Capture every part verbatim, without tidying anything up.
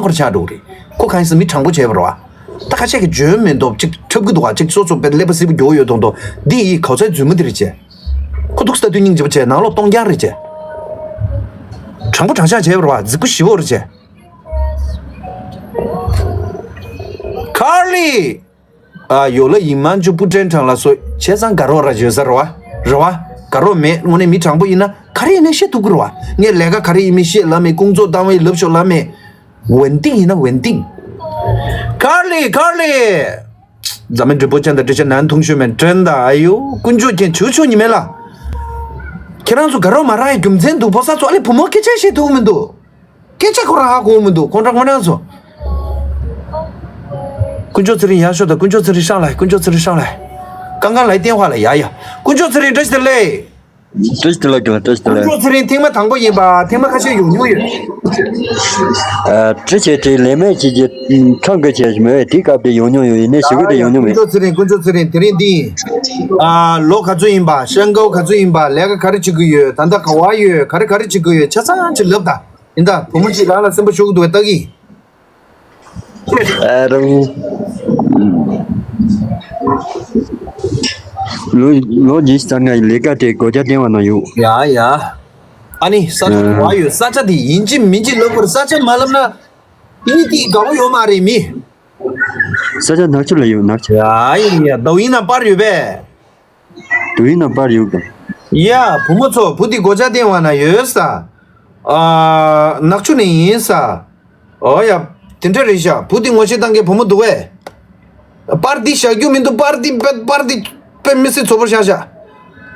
ཁོར་ཆགས་འགྲོ་གི་རེད། ཁོ་གང་ཡིན་ཟེར་མི་དྲང་པོ་བྱས་པ་རེད་བ། ད་ཁ་ཤས་ཀྱིས་འཇོན་མི་འདུག་ཅིག་འཁྲབ་གི་འདུག་བ། ཅིག་སོ་སོ་དཔེ་ཀླད་པ་སིལ་བུ་རྒྱོ་ཡོད་མདོག་མདོག་འདི་ཡིས་གའུ་ཚའི་རྫུན་མ་འདི་རེད་བྱས། ཁོ་ཐུག་ས་ལྟ་དུས་སྙིང་རྗེ་པོ་བྱས། ནང་ལོགས་སྟོང་རྐྱང་རེད་བྱས། དྲང་པོ་དྲང་བཞག་བྱས་པ་རེད་བ། རྫིག་པོ་ཞེ་པོ་རེད་བྱས། ཁར་ལི། ཨ། ཡོ་ལ་ཡིན་མན་ཇུ་པུ་ཀྲན་ཁྲང་ལ་སོ་བྱས་ཙང་དགའ་རོགས་ར་བརྗོད་ས་རེད་བ། རེད་བ། དགའ་རོགས་མེད། དངོས་གནས་མི་དྲང་པོ་ཡིན་ན་ག་རེ་ཡིན་ནའི་བཤད་ཐུབ་ཀྱི་རེད་བ། ངས་ལས་ཀ་ག་རེ་ཡིན་མིན་བཤད་ལབ་མེད། ཀུང་ཙོ་བཏང་བའི་ལབ་ཤོག་ལབ་མེད། ཝན་ཏིང་ཡིན་ན་ཝན་ཏིང་། ཁར་ལི། ཁར་ལི། 咱们直播间的这些男同学们，真的，哎呦，ཀུན་སྤྱོད་ཅན་ཆུ་ཆུ་ཉི་མེད་ལ། ཁྱེད་རང་ཚོ་དགའ་རོགས་མ་རག་ཡའི་རྒྱུ་མཚན་འདུག་ཕོ་གསར་ཚོ་ཨ་ལེ་བུ་མོ་སྐད་ཆ་བཤད་ཐུབ་མི་འདུག་སྐད་ཆ་ཁོ་རང་ཧ་གོ་མི་འདུག་ཁོང་ཁྲ་ཁོང་རང་ཚོ། དཀོན་མཆོག་ཚེ་རིང་ཡར་ཤོག་དང་། དཀོན་མཆོག་ཚེ་རིང་上来། དཀོན་མཆོག་ཚེ་རིང་上来། 刚刚来电话了。ཡ་ཡ། དཀོན་མཆོག་ཚེ་རིང་བཀྲ་ཤིས་བདེ་ལེགས། བཀྲ་ཤིས་བདེ་ལེགས། བཀྲ་ཤིས་བདེ་ལེགས། དཀོན་མཆོག་ཚེ་རིང་ཐེངས་མ་དང་པོ་ཡིན་པ། ཐེངས་མ་ཁ་ཤས་ཡོང་མྱོང་ཡོད། ཨ། བཀྲ་ཤིས་བདེ་ལེགས། མེད་ཅིག་གི་ཁྲང་གི་བྱས་མེད། དེ་སྐབས་དེ་ཡོང་མྱོང་ཡོད། ཡིན་ནའི་ཞེ་གི་དེ་ཡོང་མྱོང་མེད། དཀོན་མཆོག་ཚེ་རིང་། དཀོན་མཆོག་ཚེ་རིང་། དེ་རིང་འདི་ཡིན། ཨ། ལོ་ག་ཚོད་ཡིན་པ། ཤང་ཀའོ་ག་ཚོད་ཡིན་པ། ལས་ཀ་ག་རེ་བྱེད་ཀྱི་ཡོད། ད་ལྟ་ག་བ་ཡོད། ག་རེ་ག་རེ་བྱེད་ཀྱི་ཡོད། ཆ་ཚང་ཅིག་ལབ་དང་། ཡིན་ད། བུ་མོ་གཅིག་རང་ལ་སེམས་པ་ཤོར་གི་འདུག་པས་ལྟ་གི། ཨ་རང་། ལོ་ལོ་ཉི་ཤུ་རྩ་ལྔ་ཡི་ལས་ཀ་དེ་སྒོ་ལྕགས་ལྡན་པ་ན་ཡོད། ཡ་ཡ། ཨ་ནི་ས་ཆ་ག་བ་ཡོད། ས་ཆ་དེ་ཡིན་གཅིག་མིན་གཅིག་ལབ་དགོས་རེད། ས་ཆ་མ་ལབ་ན། མི་དེ་དགའ་པོ་ཡོད་མ་རེད་མི། ས་ཆ་ནག་ཆུ་ལ་ཡོད། ནག་ཆུ། ཡ་ཡིན་ཡ། ཏུའུ་ཡིན་ན་པར་ཡོད་པས། ཏུའུ་ཡིན་ན་པར་ཡོད་གམ། ཡ། བུ་མོ་ཚོ། བུ་དེ་སྒོ་ལྕགས་ལྡན་པ་ན་ཡོད་ས། ཨ། ནག་ཆུ་ནས་ཡིན་ས། ཨོ་ཡ། དེ་འདྲ་རེད་ཤག་བུ་དེ་ངོ་ཤེས་བཏང་མཁན་བུ་མོ་འདུག་པས། པར་འདི་བཞག་རྒྱུ་མི་འདུག་པར་འདི་པར་པར་འདི་དཔེ་མི་སྲིད་ཚོ་པོ་བཞག་ཤག་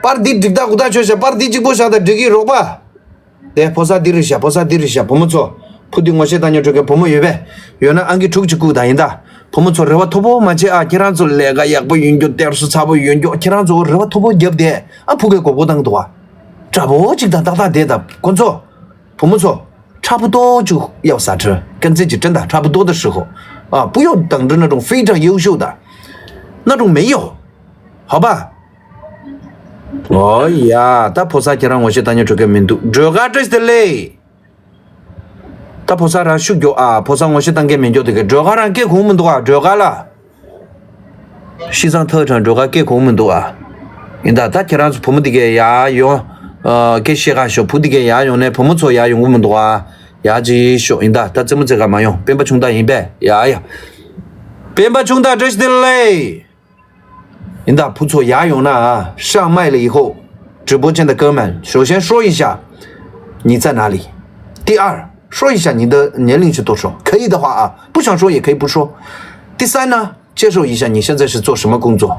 པར་འདི་འགྲིག་ཐག་གུ་ཐག་ཆོད་ཤག་པར་འདི་གཅིག་པོ་བཞག་དང་འགྲིག་གི་རོགས་པ། དེ་ཕོ་གསར་འདི་རེད་ཤག་ཕོ་གསར་འདི་རེད་ཤག་བུ་མོ་ཚོ། བུ་འདི་ངོ་ཤེས་བཏང་མྱོང་འཕྲོད་མཁན་བུ་མོ་ཡོད་པས། ཡོད་ན་ཨང་ཀི་དྲུག་ཅིག་བཀུག་དང་། ཡིན་ད། བུ་མོ་ཚོ་རེ་བ་མཐོ་པོ་མ་བྱེད་ཨ། ཁྱེད་རང་ཚོ་ལས་ཀ་ཡག་པོ་ཡོད་མཁན། དེར་སུ་ཚ་པོ་ཡོད་མཁན། ཁྱེད་རང་ཚོ་རེ་བ་མཐོ་པོ་བརྒྱབ་བསྡད་ཨ། ཕུག་གི་གོག་པོ་བཏང་འདུག་ཨ། དྲ་བོ་གཅིག་དང་ཏག་ཏག་བསྡད་ད་ཁོ་ཚོ། བུ་མོ་ཚོ། 差不多就要刹车。跟自己真的差不多的时候啊，不要等着那种非常优秀的，那种没有，好吧？ ཨོ་ཡ། ད་ཕོ་གསར་ཁྱེད་རང་ངོ་ཤེས་བཏང་མྱོང་འཕྲོད་མཁན་མི་འདུག་སྒྲོལ་དཀར་བཀྲ་ཤིས་བདེ་ལེགས། ད་ཕོ་གསར་རང་ཤུགས་རྒྱོབ་ཨ། ཕོ་གསར་ངོ་ཤེས་བཏང་མཁན་མི་འགྱོ་དེ་ག་སྒྲོལ་དཀར་རང་སྐད་གོ་མི་འདུག་ཨ། སྒྲོལ་དཀར་ལགས། 西藏特产སྒྲོལ་དཀར་སྐད་གོ་མི་འདུག་ཨ། ཡིན་ད། ད་ཁྱེད་རང་ཚོ་བུ་མོ་དེ་གས་ཡར་ཡོང་ཨ། སྐད་བཤད་ག་ཤོག་བུ་དེ་གས་ཡར་ཡོང་ནས་བུ་མོ་ཚོ་ཡར་ཡོང་གི་མི་འདུག་ཨ། ཡར་ཅིག་ཤོག་ཡིན་ད། ད་རྩེད་མོ་རྩེ་ག་མ་ཡོང་། སྤེན་པ་ཆུང་བདག་ཡིན་པས། ཡ་ཡ། སྤེན་པ་ཆུང་བདག་བཀྲ་ཤིས་བདེ་ལེགས། ཡིན་ད། བུ་ཚོ་ཡར་ཡོང་ན་ཨ། 上麦了以后，直播间的哥们，首先说一下你在哪里。第二，说一下你的年龄是多少，可以的话啊，不想说也可以不说。第三呢，介绍一下你现在是做什么工作，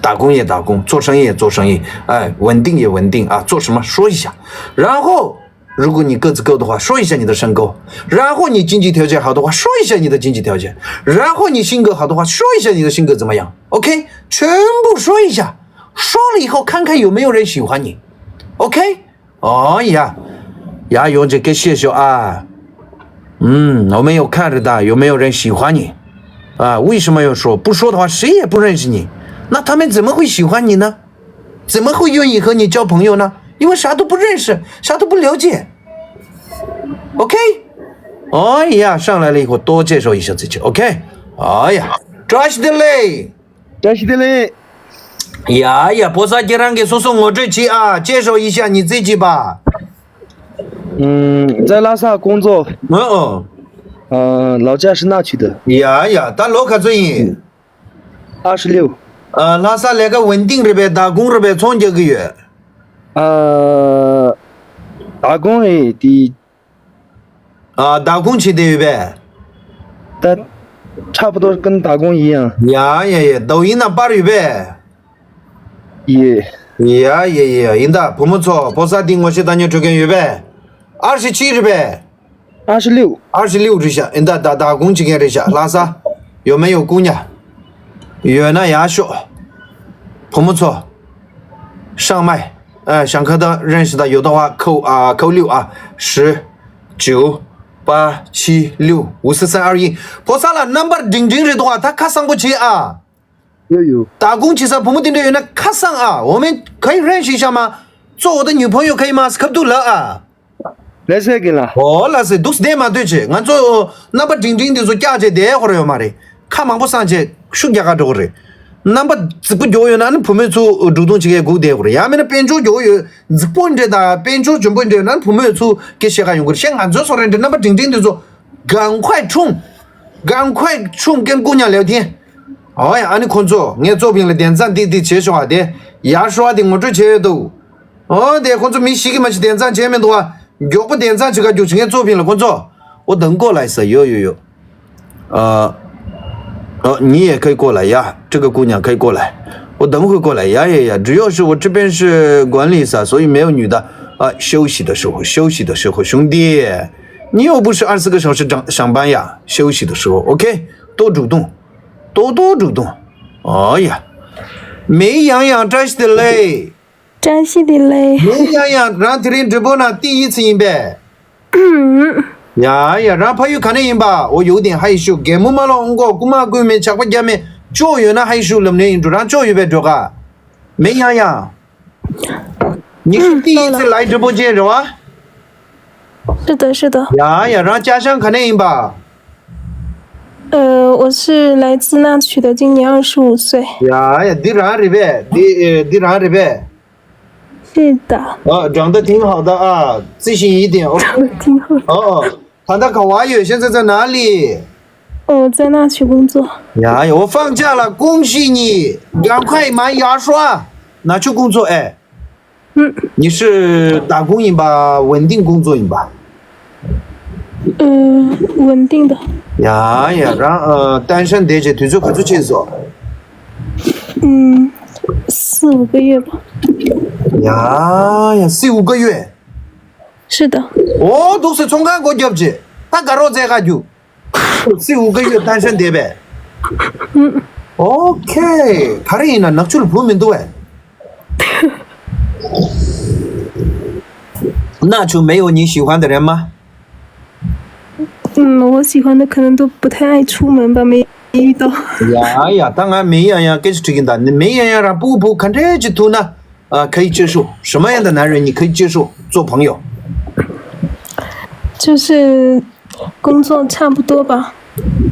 打工也打工，做生意也做生意，哎，稳定也稳定啊，做什么说一下。然后，如果你个子够的话，说一下你的身高。然后你经济条件好的话，说一下你的经济条件。然后你性格好的话，说一下你的性格怎么样。OK，全部说一下。说了以后，看看有没有人喜欢你。OK。 哦呀，呀，用这个写说啊，嗯，我们要看着的，有没有人喜欢你？啊，为什么要说？不说的话，谁也不认识你，那他们怎么会喜欢你呢？怎么会愿意和你交朋友呢？因为啥都不认识，啥都不了解。OK？ 哦呀，上来了以后多介绍一下自己。OK？ 哎呀，这是的嘞。 བཀྲ་ཤིས་བདེ་ལེགས། ཡ་ཡ། ཕོ་གསར་ཁྱེད་རང་གིས་སོ་སོ་ངོ་སྤྲོད་བྱེད་ཨ། 介绍一下你自己吧。 ཨུམ། 在拉萨工作。 ཨོ་ཨོ། 呃，老家是那曲的。 ཡ་ཡ། ད་ལོ་ག་ཚོད་ཡིན། 二十六。 ཨ། ལྷ་ས་ལས་ཀ་稳定རེད་པས། 打工རེད་པས། ཚོང་རྒྱག་གི་ཡོད། 呃，打工诶，第 ཨ། 打工བྱེད་བསྡད་ཡོད་པས། 但差不多跟打工一样。 ཡ་ཡ་ཡ། 抖音ན་པར་ཡོད་པས། 也 ཡ་ཡ་ཡ། ཡིན་ད། བུ་མོ་ཚོ། ཕོ་གསར་འདི་ངོ་ཤེས་བཏང་མྱོང་འཕྲོད་མཁན་ཡོད་པས། 二十七རེད་པས། 二十六。 二十六རེད་ཤག་ཡིན་ད། ད་打工བྱེད་མཁན་རེད་ཤག་ལྷ་ས། 有没有姑娘？ ཡོད་ན་ཡར་ཤོག་བུ་མོ་ཚོ། 上麦。 呃，想和他认识的，有的话扣啊，扣六啊，十九八七六五四三二一。 ཕོ་གསར་ལགས། རྣམ་པར་འགྲིང་འགྲིང་རེད་འདུག་ཨ། ད་ཁ་གསང་པོ་བྱེད་ཨ། 有有。 打工བྱེད་ས་བུ་མོ་དེ་འདྲ་ཡོད་ན་ཁ་གསང་ཨ། 我们可以认识一下吗？做我的女朋友可以吗？ ཁ་ཐུག་ལབ་ཨ། ལགས་སོ་རྒན་ལགས། ཨོ་ལགས་སེ། འདུག་སེ་བསྡད་མ་སྡོད་བྱེད། ང་ཚོ་རྣམ་པ་འབྲིང་འབྲིང་འདི་ཚོ་བཀྱག་བྱས་བསྡད་ཡག་ཡོད་མ་རེད། ཁ་མང་པོ་གསང་བྱས་ཤུགས་རྒྱག་ག་འགྲོ་གི་རེད། རྣམ་པ་རྫིག་པོ་མགྱོགས་ཡོད་ན་ནི་བུ་མོ་ཚོ་འབྲུག་སྟོང་ཅིག་གས་སྒུག་བསྡད་དགོས་རེད། ཡང་མིན་ན་དཔལ་འབྱོར་མགྱོགས་ཡོད་རྫིག་པོ་འདྲ་དང་དཔལ་འབྱོར་འཇོན་པོ་འདྲ་ཡོད་ན་ནི་བུ་མོ་ཚོ་སྐད་བཤད་ག་ཡོང་གི་རེད། བྱས་ང་ཚོ་སོ་རེ་འདྲ་རྣམ་པ་འབྲིང་འབྲིང་འདི་ཚོ་གང་ཁོས་ཁྲུང་གང་ཁོས་ཁྲུང་ཀན་ཀུ་ཉ་ལེའུ་ཐེན། ཨོ་ཡ། ཨ་ནི་ཁོ་ཚོ་ངས་ཙོ་ཕིང་ལ་དན་ཚང་ཏིག་ཏིག་བྱེད་ཤོག་ཨ། དེ་ཡར་ཤོག་ཨ། དེ་ངོ་སྤྲོད་བྱེད་ཡོད་འདུག་ཨོ་དེ་ཁོ་ཚོ་མི་ཤི་གི་མ་ཤི་དན་ཚང་བྱེད་མི་འདུག་ཨ། མགྱོགས་པོ་དན་ཚང་བྱེད་ག་རྒྱུགས་བྱེད། ངས་ཙོ་ཕིང་ལ་ཁོ་ཚོ། ཨོ་དང་ཀོ་ལ་ས་ཡོ་ཡོ་ཡོ། ཨ། ཨོ་ཉི་ཡེ་ཁའི་ཀོ་ལ་ཡ། ཀྲི་ཀ་ཀུ་ཉ་ཁའི་ཀོ་ལ། ཨོ་དང་ཁོའི་ཀོ་ལ་ཡ་ཡ་ཡ། 只要是我这边是管理层，所以没有女的。啊，休息的时候，休息的时候，兄弟，你又不是二十四个小时上上班呀，休息的时候，OK，多主动。 ཏོག་ཏོག་འགྲོ་དང་། ཨོ་ཡ། མེ་ཡང་ཡང་བཀྲ་ཤིས་བདེ་ལེགས། བཀྲ་ཤིས་བདེ་ལེགས། མེ་ཡང་ཡང་རང་དེ་རིང་直播ནང་ཏིག་ཡིད་ཚིམ་ཡིན་པས། ཡ་ཡ། རང་ཕ་ཡུལ་ག་ནས་ཡིན་པ། འོ་ཡོད་དེ་ཧ་ཡི་ཤུ་རྒན་མོ་མ་ལོ་ཨང་གོ་རྐུ་མ་རྐུ་མེད་ཇག་པ་རྒྱ་མེད་ཅོ་ཡོད་ན་ཧ་ཡི་ཤུ་ལབ་ནས་ཡིན་འགྲོ། རང་ཅོ་ཡོད་པའི་འགྲོ་ག་མེ་ཡང་ཡང་། 你是第一次来直播间是吧？是的，是的。 ཡ་ཡ། རང་家乡ག་ནས་ཡིན་པ།呃，我是来自那曲的，今年二十五岁。 ཡ་ཡ། འདི་རང་རེད་པས། འདི་ཨེ། འདི་རང་རེད་པས། 是的。 ཨ། 长得挺好的啊，自信一点哦。 长得挺好。 ཨོ་ཨོ། ད་ལྟ་ག་བ་ཡོད། 现在在哪里？ 我在那曲工作。 ཡ་ཡ། 我放假了，恭喜你，赶快买牙刷。那曲工作哎。 嗯。 你是打工ཡིན་པ། 稳定工作ཡིན་པ། 嗯，稳定的。 ཡ་ཡ། རང་ཨ་单身བསྡད་བྱས་དུས་ཚོད་ག་ཚོད་ཕྱིན་སོང་། 嗯，四五个月吧。 ཡ་ཡ། 四五个月。 是的。 ཨོ་འདུག་སེ་ཚོང་ཁང་སྒོ་རྒྱབ་བྱས་ད་དགའ་རོགས་རྩེ་ག་རྒྱུགས། སི་འུ་ག་ཡོད་ཏན་ཤན་བསྡད་པས། ཨོ་ཁེ། ག་རེ་ཡིན་ན་ནག་ཆུ་ལ་བུ་མི་འདུག་བས། ནག་ཆུ་没有你喜欢的人吗？ 嗯，我喜欢的可能都不太爱出门吧，没遇到。 ཡ་ཡ། ད་ང་མེ་ཡང་ཡང་སྐད་ཆ་དྲི་གིན་ད། མེ་ཡང་ཡང་རང་སྤུ་གུ་ག་འདྲས་ཅིག་ཐུག་ན། 啊，可以接受，什么样的男人你可以接受做朋友？ 就是工作差不多吧。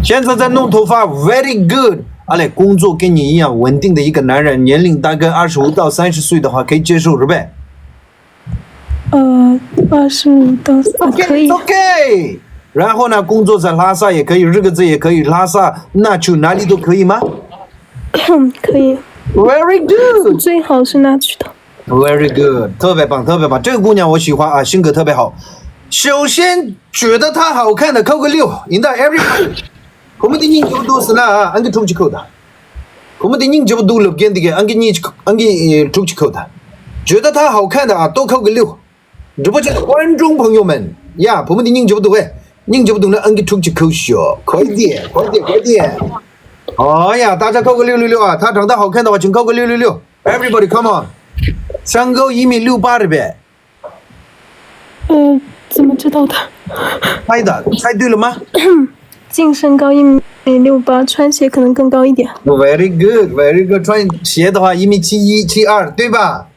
现在在弄头发，very good。 ཨ་ལས། 工作跟你一样稳定的一个男人，年龄大概二十五到三十岁的话，可以接受，是呗？ 呃，二十五到，啊，可以。 OK，然后呢，工作在拉萨也可以，日个子也可以，拉萨、那曲哪里都可以吗？ 可以。 Very good。 最好是那曲的。 Very good，特别棒，特别棒，这个姑娘我喜欢啊，性格特别好。首先觉得她好看的扣个六，赢到 everybody。 ཁོ་མོ་དེ་སྙིང་རྗེ་པོ་འདུག་ཟེར་ན་ཨང་ཀི་དྲུག་ཅིག་ཁོ་ད། ཁོ་མོ་དེ་སྙིང་རྗེ་པོ་འདུག་ལབ་མཁན་དེ་གས་ཨང་ཀི་གཉིས་ཅིག་ཨང་ཀི་དྲུག་ཅིག་ཁོ་ད། 觉得她好看的啊，多扣个六。 直播间的观众朋友们，ཡ། བུ་མོ་འདི་སྙིང་རྗེ་པོ་འདུག་གས། སྙིང་རྗེ་པོ་འདུག་ན་ཨང་ཀི་དྲུག་ཅིག་ཁུག་ཤོག 快点，快点，快点。 ཨོ་ཡ། 大家扣个六六六啊，她长得好看的话，请扣个六六六。 Everybody, come on。 身高一米六八རེད་པས། 呃，怎么知道的？猜的，猜对了吗？ 净身高一米六八，穿鞋可能更高一点。 Very good, very good。穿鞋的话，一米七一、七二，对吧？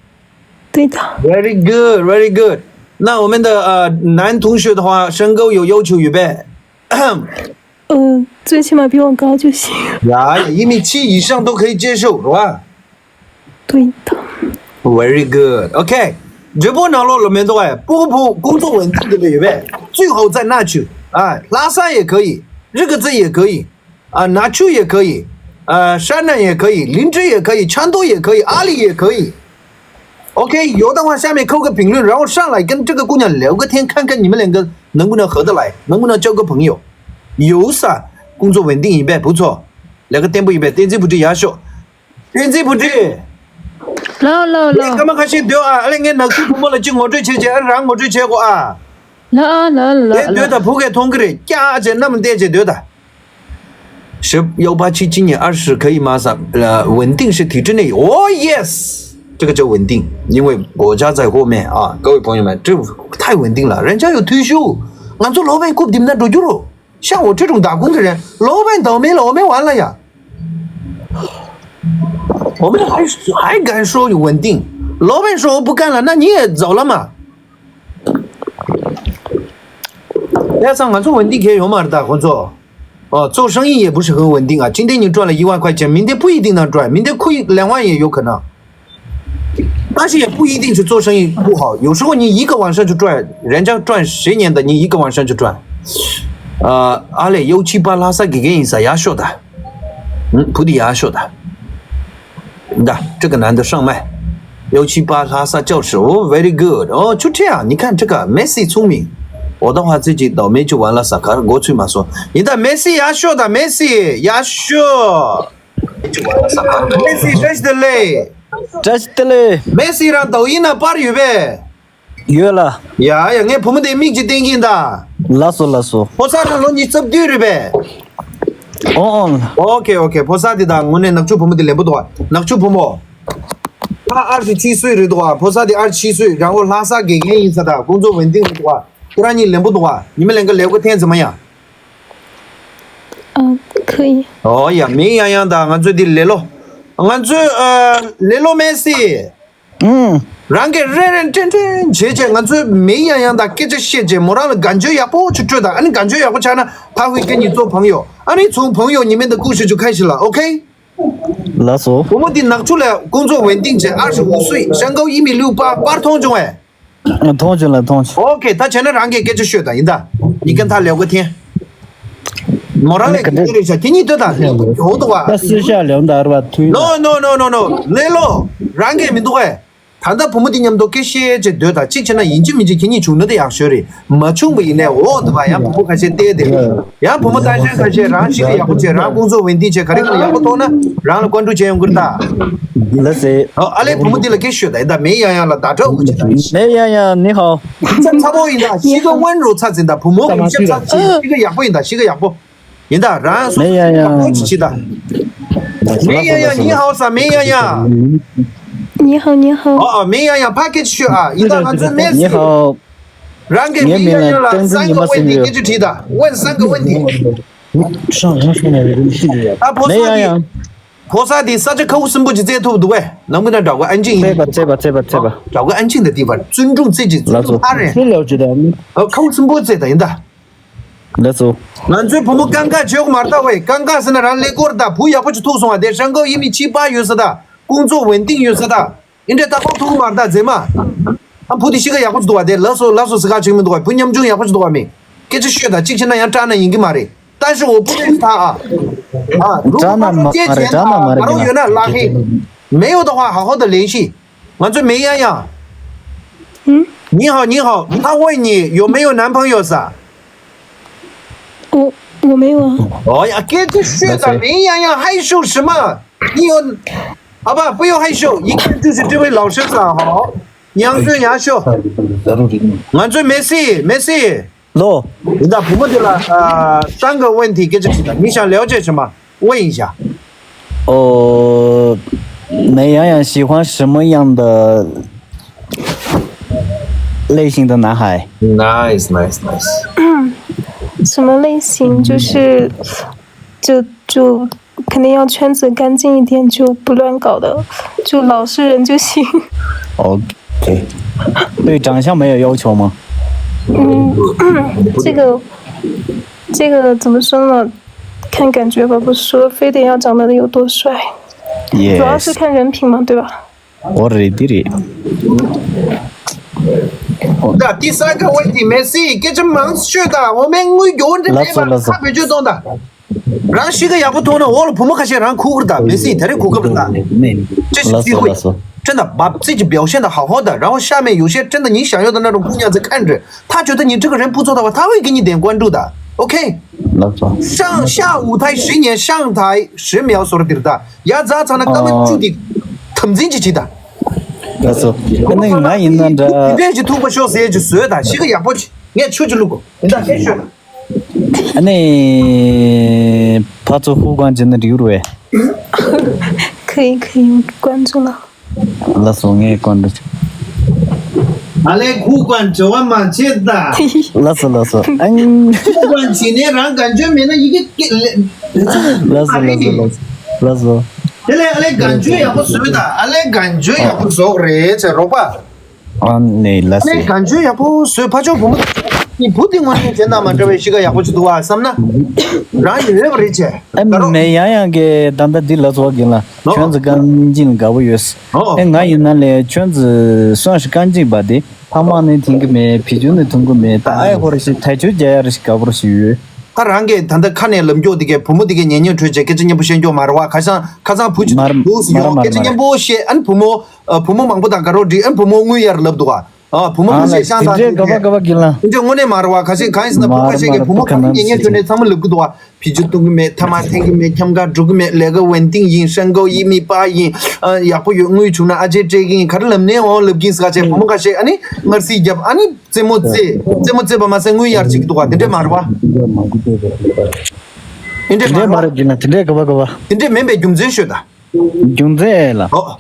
对的。 Very good, very good。 那我们的呃男同学的话，身高有要求预备。 嗯，最起码比我高就行。 呀，一米七以上都可以接受，是吧？ 对的。 Very good, OK。 直播ནང་ལོགས་ལ་མེད་འདུག་ཨ། སྤུ་གུ་བུ་工作稳定的有没有？ 最好在那曲，哎，拉萨也可以，日个子也可以， 啊，那曲也可以，啊，山南也可以，林芝也可以，成都也可以，阿里也可以。 OK，有的话下面扣个评论，然后上来跟这个姑娘聊个天，看看你们两个能不能合得来，能不能交个朋友。 有啥工作稳定一般不错，来个店铺一般，电子不止压缩，电子不止。 ལོ་ལོ་ངས་ལོ། སྐར་མ་ཁ་ཤས་སྡོད་ཨ། ཨ་ལས་ངས་ནག་ཆུ་བུ་མོ་ལ་གཅིག་ངོ་སྤྲོད་བྱེད་བྱེད། ཨ་རང་ངོ་སྤྲོད་བྱེད་གོ་ཨ། ལོ་ལོ་ལོ། དེ་སྡོད་ད། བུ་གས་མཐོང་གི་རེད། སྐྱག་ཅེས་གནམ་བལྟས་བྱས་སྡོད་ད། 十幺八七今年二十可以吗？三呃稳定是体制内。 Oh yes，这个叫稳定，因为国家在后面啊，各位朋友们，这太稳定了，人家有退休， ང་ཚོ་ལོ་པའི་རྐུབ་རྡིབ་ན་འགྲོ་རྒྱུ་རོ། 像我这种打工的人，老板倒霉了，我们完了呀。 我们还还敢说有稳定？ 老板说我不干了，那你也走了嘛。ཡ་ཚང་ང་ཚོ་ཝན་ཏི་གལ་ཡོད་མ་རེད་ད་ཁོ་ཚོ། 哦，做生意也不是很稳定啊。今天你赚了一万块钱，明天不一定能赚，明天亏两万也有可能。但是也不一定是做生意不好，有时候你一个晚上就赚，人家赚十年的，你一个晚上就赚。呃，阿磊幺七八拉萨给给你撒牙说的，嗯，菩提牙说的。那这个男的上麦，幺七八拉萨教室，哦，very good，哦，就这样。你看这个 Messi 聪明，我的话自己倒霉就完了，啥卡国粹嘛说。你的 Messi 牙说的 Messi 牙说。 Messi 认识的嘞。 认识的嘞。 Messi 让抖音那 པར་ཡོད་པས། 有了。 ཡ་ཡ་ངའི་བུ་མོ་དེ་མིག་ཅིག་བསྟན་གྱིན་ད། 老师，老师。 ཕོ་གསར་རང་ལོ་ཉི་ཤུ་རྩ་བདུན་རེད་པས། 哦，哦。 ཨོ་ཁེ་ཨོ་ཁེ། ཕོ་གསར་དེ་དང་དངོས་གནས་ནག་ཆུ་བུ་མོ་དེ་ལེན་པོ་འདུག་བ། ནག་ཆུ་བུ་མོ། ཕ་ཨར་ཤི་ཆི་སུའི་རེད་འདུག་བ། ཕོ་གསར་དེ་ཨར་ཤི་ཆི་སུའི་རང་ལོ་ལྷ་ས་དགེ་རྒན་ཡིན་ས་ད་ཀོང་ཚོ་ཝན་ཏིང་རེད་འདུག་བ། ཁོ་རང་གཉིས་ལེན་པོ་འདུག་བ། ཉི་མ་ལེན་ག་ལེའུ་ག་འཐེན་ཙམ་མ་ཡ། 嗯，可以。 ཨོ་ཡ་མེ་ཡང་ཡང་ད་ང་ཚོ་འདི་ལེ་ལོ། ང་ཚོ་ཨ་ལེ་ལོ་མེ་སི། 嗯。 རང་གི་རེ་རེ་འདྲེན་འདྲེན་བྱེད་བྱེད་ང་ཚོའི་མེ་ཡང་ཡང་ད་སྐད་ཆ་བཤད་བྱེད་མོ་རང་ལ་གན་ཇོ་ཡག་པོ་ཅིག་སྤྲོད་ད། ཨ་ནི་གན་ཇོ་ཡག་པོ་ཆགས་ན་ཕ་ཧུའི་ཀེ་ཉི་ཚོ་朋友། 阿里从朋友你们的故事就开始了，OK？ 老师。 བུ་མོ་འདི་ནག་ཆུ་ལ་ཀོང་ཚོ་ཝན་ཏིང་བྱས་ཨར་ཤི་འུ་སུའི་ཤང་ཀའོ་ཡི་མི་ལུའུ་པ་པར་མཐོང་བྱུང་བས། མཐོང་བྱུང་ལ་མཐོང་བྱུང་། ཨོ་ཁེ། ད་བྱས་ན་རང་གིས་སྐད་ཆ་ཤོད་ད་ཡིན་ད། ཡི་གེ་མཐའ་ལེའུ་ག་འཐེན། མོ་རང་ལས་ཀྱི་རེད་ཤག་ཁྱེད་གཉིས་ལྟོས་དང་ལེའུ་ག་ཡོད་འདུག་བ། ད་སུ་ཤ་ལེའུ་ད་ར་བ་ཐུའི། No no no no no ལེ་ལོ། རང་གིས་མི་འདུག་ཨེ། ད་ལྟ་བུ་མོ་དེ་མཉམ་དུ་སྐད་བཤད་ཅེས་སྡོད་དང་གཅིག་བྱས་ན་ཡིན་གཅིག་མིན་གཅིག་ཁྱེད་གཉིས་བྱུང་ན་དེ་ཡག་ཤོས་རེད། མ་བྱུང་བ་ཡིན་ནའི་འོ་འདུག་བ། ཡང་བུ་མོ་ཁ་ཤས་བལྟས་ཏེ། ཡང་བུ་མོ་ལྟ་ཞན་ཁ་ཤས་རང་ཤི་ཁ་ཡག་པོ་བྱས་རང་ཀོང་ཚོ་ཝན་ཏིང་བྱས་ག་རེ་ག་རེ་ཡག་པོ་མཐོང་ན་རང་ལ་བཀའ་འདྲི་བྱས་ཡོང་གི་རེད་ད། ལགས་སེ། ཨ་ལས་བུ་མོ་འདི་ལ་སྐད་ཤོད་ད་ཡིན་ད། མེ་ཡང་ཡང་ལ་ད་དྲག་འུ་ཅི་ད། 没洋洋，你好。 ཚ་ཚ་པོ་ཡིན་ད། ཤི་ཁ་ཝན་རོ་ཚ་ཛིན་ད། བུ་མོ་གི་ཤི་ཁ་ཚ་ཅིག་ཤི་ཁ་ཡག་པོ་ཡིན་ད། ཤི་ཁ་ཡག་པོ་ཡིན་ད། རང་སོ་སོ་མེ་ཡང་ཡང་ཡག་པོ་ཅིག་བྱེད་ད། 没洋洋，你好，啥没洋洋？ 你好，你好。 ཨ་ཨ་མེ་ཡང་ཡང་ཕ་སྐད་ཤོད་ཨ། ཡིན་ད་ང་ཚོའི་མེ་སི། 你好。 རང་གི་མེ་ཡང་ཡང་ལ་三个问题སྐད་ཆ་དྲིས་ད།问三个问题。 ད་བོ་ས་འདི། 没洋洋。 ཕོ་གསར་དེ་ས་ཆ་ཁ་ཁུ་སིམ་པོ་ཅིག་བཙལ་ཐུབ་འདུག་གས། ནང་མི་ན་འདྲ་གོ་ཨན་ཅིང་ཡིན། བཙལ་བ་བཙལ་བ་བཙལ་བ་བཙལ་བ། འདྲ་གོ་ཨན་ཅིང་དང་དེ་བར་བརྩོན་འགྲུས་བཙལ་གྱི་བརྩོན་འགྲུས་ཨ་རེ། ཁ་ཁུ་སིམ་པོ་བཙལ་ད་ཡིན་ད། ལགས་སོ། ང་ཚོའི་བུ་མོ་ཀང་ཀ་བྱེད་དགོས་མ་རེད་ད་ཝེ། ཀང་ཀ་ཟེར་ན་རང་ཀླད་ཀོར་ད་བུ་ཡག་པོ་ཅིག་ཐུག་སོང་བ་དེ་ཧྲང་ཀའོ་ཡི་མི་ཆི་པ་ཡོད་ས་ད། ཀོང་ཚོ་ཝན་ཏིང་ཡོད་ས་ད། ཨིན་དྲེ་ད་ཁོ་ཐུག་མ་རེད་ད་མཛེས་མ། ཨ་བུ་དེ་ཤི་ཁ་ཡག་པོ་ཅིག་འདུག་བ་དེ་ལགས་སོ་ལགས་སོ་ཟེར་ཁ་ཅིག་མི་འདུག་བ། བུ་ཉམ་ཆུང་ཡག་པོ་ཅིག་འདུག་བ་མི། སྐད་ཆ་ཤོད་ད་གཅིག་བྱས་ན་ཡང་སྐྲག་ན་ཡིན་གྱི་མ་རེད། 但是我不认识他啊。啊，如果他中间的假如有那拉黑，没有的话，好好的联系。我这没样样。嗯，你好，你好，他问你有没有男朋友是吧？我我没有啊。哦呀，跟这学的没样样，害羞什么？你有，好吧，不用害羞，一看就是这位老师长好，你要这样秀。我这没事，没事。 ལོ། ཡིན་ད་བུ་མོ་དེ་ལ་ཨ་三个问题སྐད་ཆ་དྲིས་ད། 你想了解什么？问一下。 哦，美羊羊喜欢什么样的类型的男孩？ Nice, nice, nice。 什么类型？就是就就肯定要圈子干净一点，就不乱搞的，就老实人就行。 OK，对长相没有要求吗？嗯，这个这个怎么说呢？看感觉吧，不是说非得要长得有多帅，主要是看人品嘛，对吧？ ཨོ་རེད་འདི་རེད། ད་第三个问题没事，给这忙去的，我们我有这没法，ལགས་སོ་ལགས་སོ། 他别就动的。 རང་ཤི་ཁ་ཡག་པོ་མཐོང་ན་འོག་ལ་བུ་མོ་ཁ་ཤས་རང་ཁུག་གི་རེད་ད། མེ་སི་དེ་རིང་ཁུག་གི་རེད་ད། 这是机会。 ལགས་སོ་ལགས་སོ། 真的，把自己表现得好好的，然后下面有些真的你想要的那种姑娘在看着，她觉得你这个人不错的话，她会给你点关注的。OK？ ལགས་སོ། 上下舞台十年，上台十秒 ཟེར་དེ་རེད་ད། ཡ་རྫ་ཚང་ན་སྐར་མ་བཅུ་དེ་དམ་འཛིན་གྱི་བྱེད་ད། ལགས་སོ། ཨ་ནི་ང་ཡིན་ན་འདྲ། དེ་འདྲས་ཀྱི་ཐུག་པ་ཤོག་ཟེར་གྱི་བཟོས་ད། ཤི་ཁ་ཡག་པོ་གྱི་ངས་ཆུ་གྱི་བླུག་གོ་ཡིན་ད་ཤེས་ཤོད་ད། 那你怕做护官真的有味？可以可以，我关注了。 ལགས་སོ་ངས་ཀོན་འདྲི། 阿来苦管这我忙切的。 ལགས་སོ་ལགས་སོ། ཨང་། 苦管今天让感觉没那一个给。 ལགས་སོ་ལགས་སོ་ལགས་སོ་ལགས་སོ། དེ་ལས་ཨ་ལས་གང་བྱོས་ཡག་པོ་བཟོས་ད། ཨ་ལས་གང་བྱོས་ཡག་པོ་བཟོ་རེད་ཟེར་རོགས་པ། ཨ་ནི་ལགས་སེ། ཨ་ལས་གང་བྱོས་ཡག་པོ་བཟོས་ཕ་ཆོས་བུ་མོ། ངའི་བུ་དེ་དངོས་གནས་དེ་དང་མ་འདྲ་བའི་གཤིས་ཀ་ཡག་པོ་ཅིག་འདུག་བ་བསམ་ན། རང་ཡོད་པ་རེད་བྱས། ཨ་དགའ་རོགས། མེད་ཡང་ཡང་གི་ད་ལྟ་འདི་ལ་ཚོགས་གིན་ལ། ཨོ། ཁྱོད་ཚོ་རྐང་གཅིན་དགའ་པོ་ཡོད། ཨོ། ཨེ་ང་ཡིན་ན་ལས་ཁྱོད་ཚོ་སོང་ཞིག་རྐང་གཅིན་པ་དེ་ཕ་མ་ནི་མཐུན་གི་མེད། བི་ཇུ་ནི་མཐུན་གི་མེད། ད་ཨ་ཡ་ཧོར་ཞིག་ཐལ་ཆུ་རྒྱ་ཡར་ཞིག་དགའ་པོར་ཞིག་ཡོད། ཁ་རང་གི་ད་ལྟ་ཁ་ནས་ལབ་མགྱོགས་དེ་གའི་བུ་མོ་དེ་གའི་ཉན་ཉན་གྲོས་བྱས་སྐད་ཆ་སྙན་པོ་བཤད་མགྱོགས་མ་རེད་བ། ཁ་སང་ཁ་སང་བུ་ཅིག་མར་འདུག་སེ་མར་ཡོང་མར་སྐད་ཆ་མར་སྙན་པོ་བཤད། ཨ་ནི་བུ་མོ་ཨ་བུ་མོ་མང་པོ་དང་དགའ་རོགས་འགྲིག་ཨ་ནི་བུ་མོ་དངུལ་ཡར་ལབ་འདུག་ཨ། ཨ་བུ་མོ་ཨ་ལ་ཁུ་ཤས་ཤང་དེ་དང་འདྲའི་དེ་ག་བ་ག་བ་གི་ལ། དེ་འདྲའི་དངོས་གནས་མ་རེད་བ། ཁ་ཤས་གང་ཡིན་ཟེར་ན་བུ་ཁ་ཤས་ཀྱིས་བུ་མོ་ཁ་ཉན་ཉན་གྲོས་ནས་ཚང་མ་ལབ་གི་འདུག་བ། བི་ཇུ་གཏོང་གི་མེད། ཐ་མག་འཐེན་གི་མེད། འཁྱམ་ག་འགྲོ་གི་མེད། ལས་ཀ་ཝེན་ཏིང་ཡིན། ཧྲན་ཀོ་ཡིན། མི་པ་ཡིན། ཡག་པོ་ཡོད། དངུལ་བྱུང་ན་ཨ་ཅེ་སྤྲད་གི་ཡིན། ག་རེ་ལབ་ནའི་འོང་ལབ་གི་ཡིན་ཟེར་ག་བྱས་བུ་མོ་ཁ་ཤས་ཨ་ནི་མངར་ཟིག་བརྒྱབ། ཨ་ནི་རྩེད་མོ་རྩེ། རྩེད་མོ་རྩེ་བ་མ་ཟད་དངུལ་ཡར་ཅིག་འདུག་བ། དེ་འདྲས་མ་རེད་བ། དེ་འདྲས་མ་རེད་གི་ན། དེ་འདྲས་ག་བ་ག་བ། དེ་འདྲས་མིན་པའི་རྒྱུ་མཚན་ཤོད་ད། རྒྱུ་མཚན་ལ། ཨོ།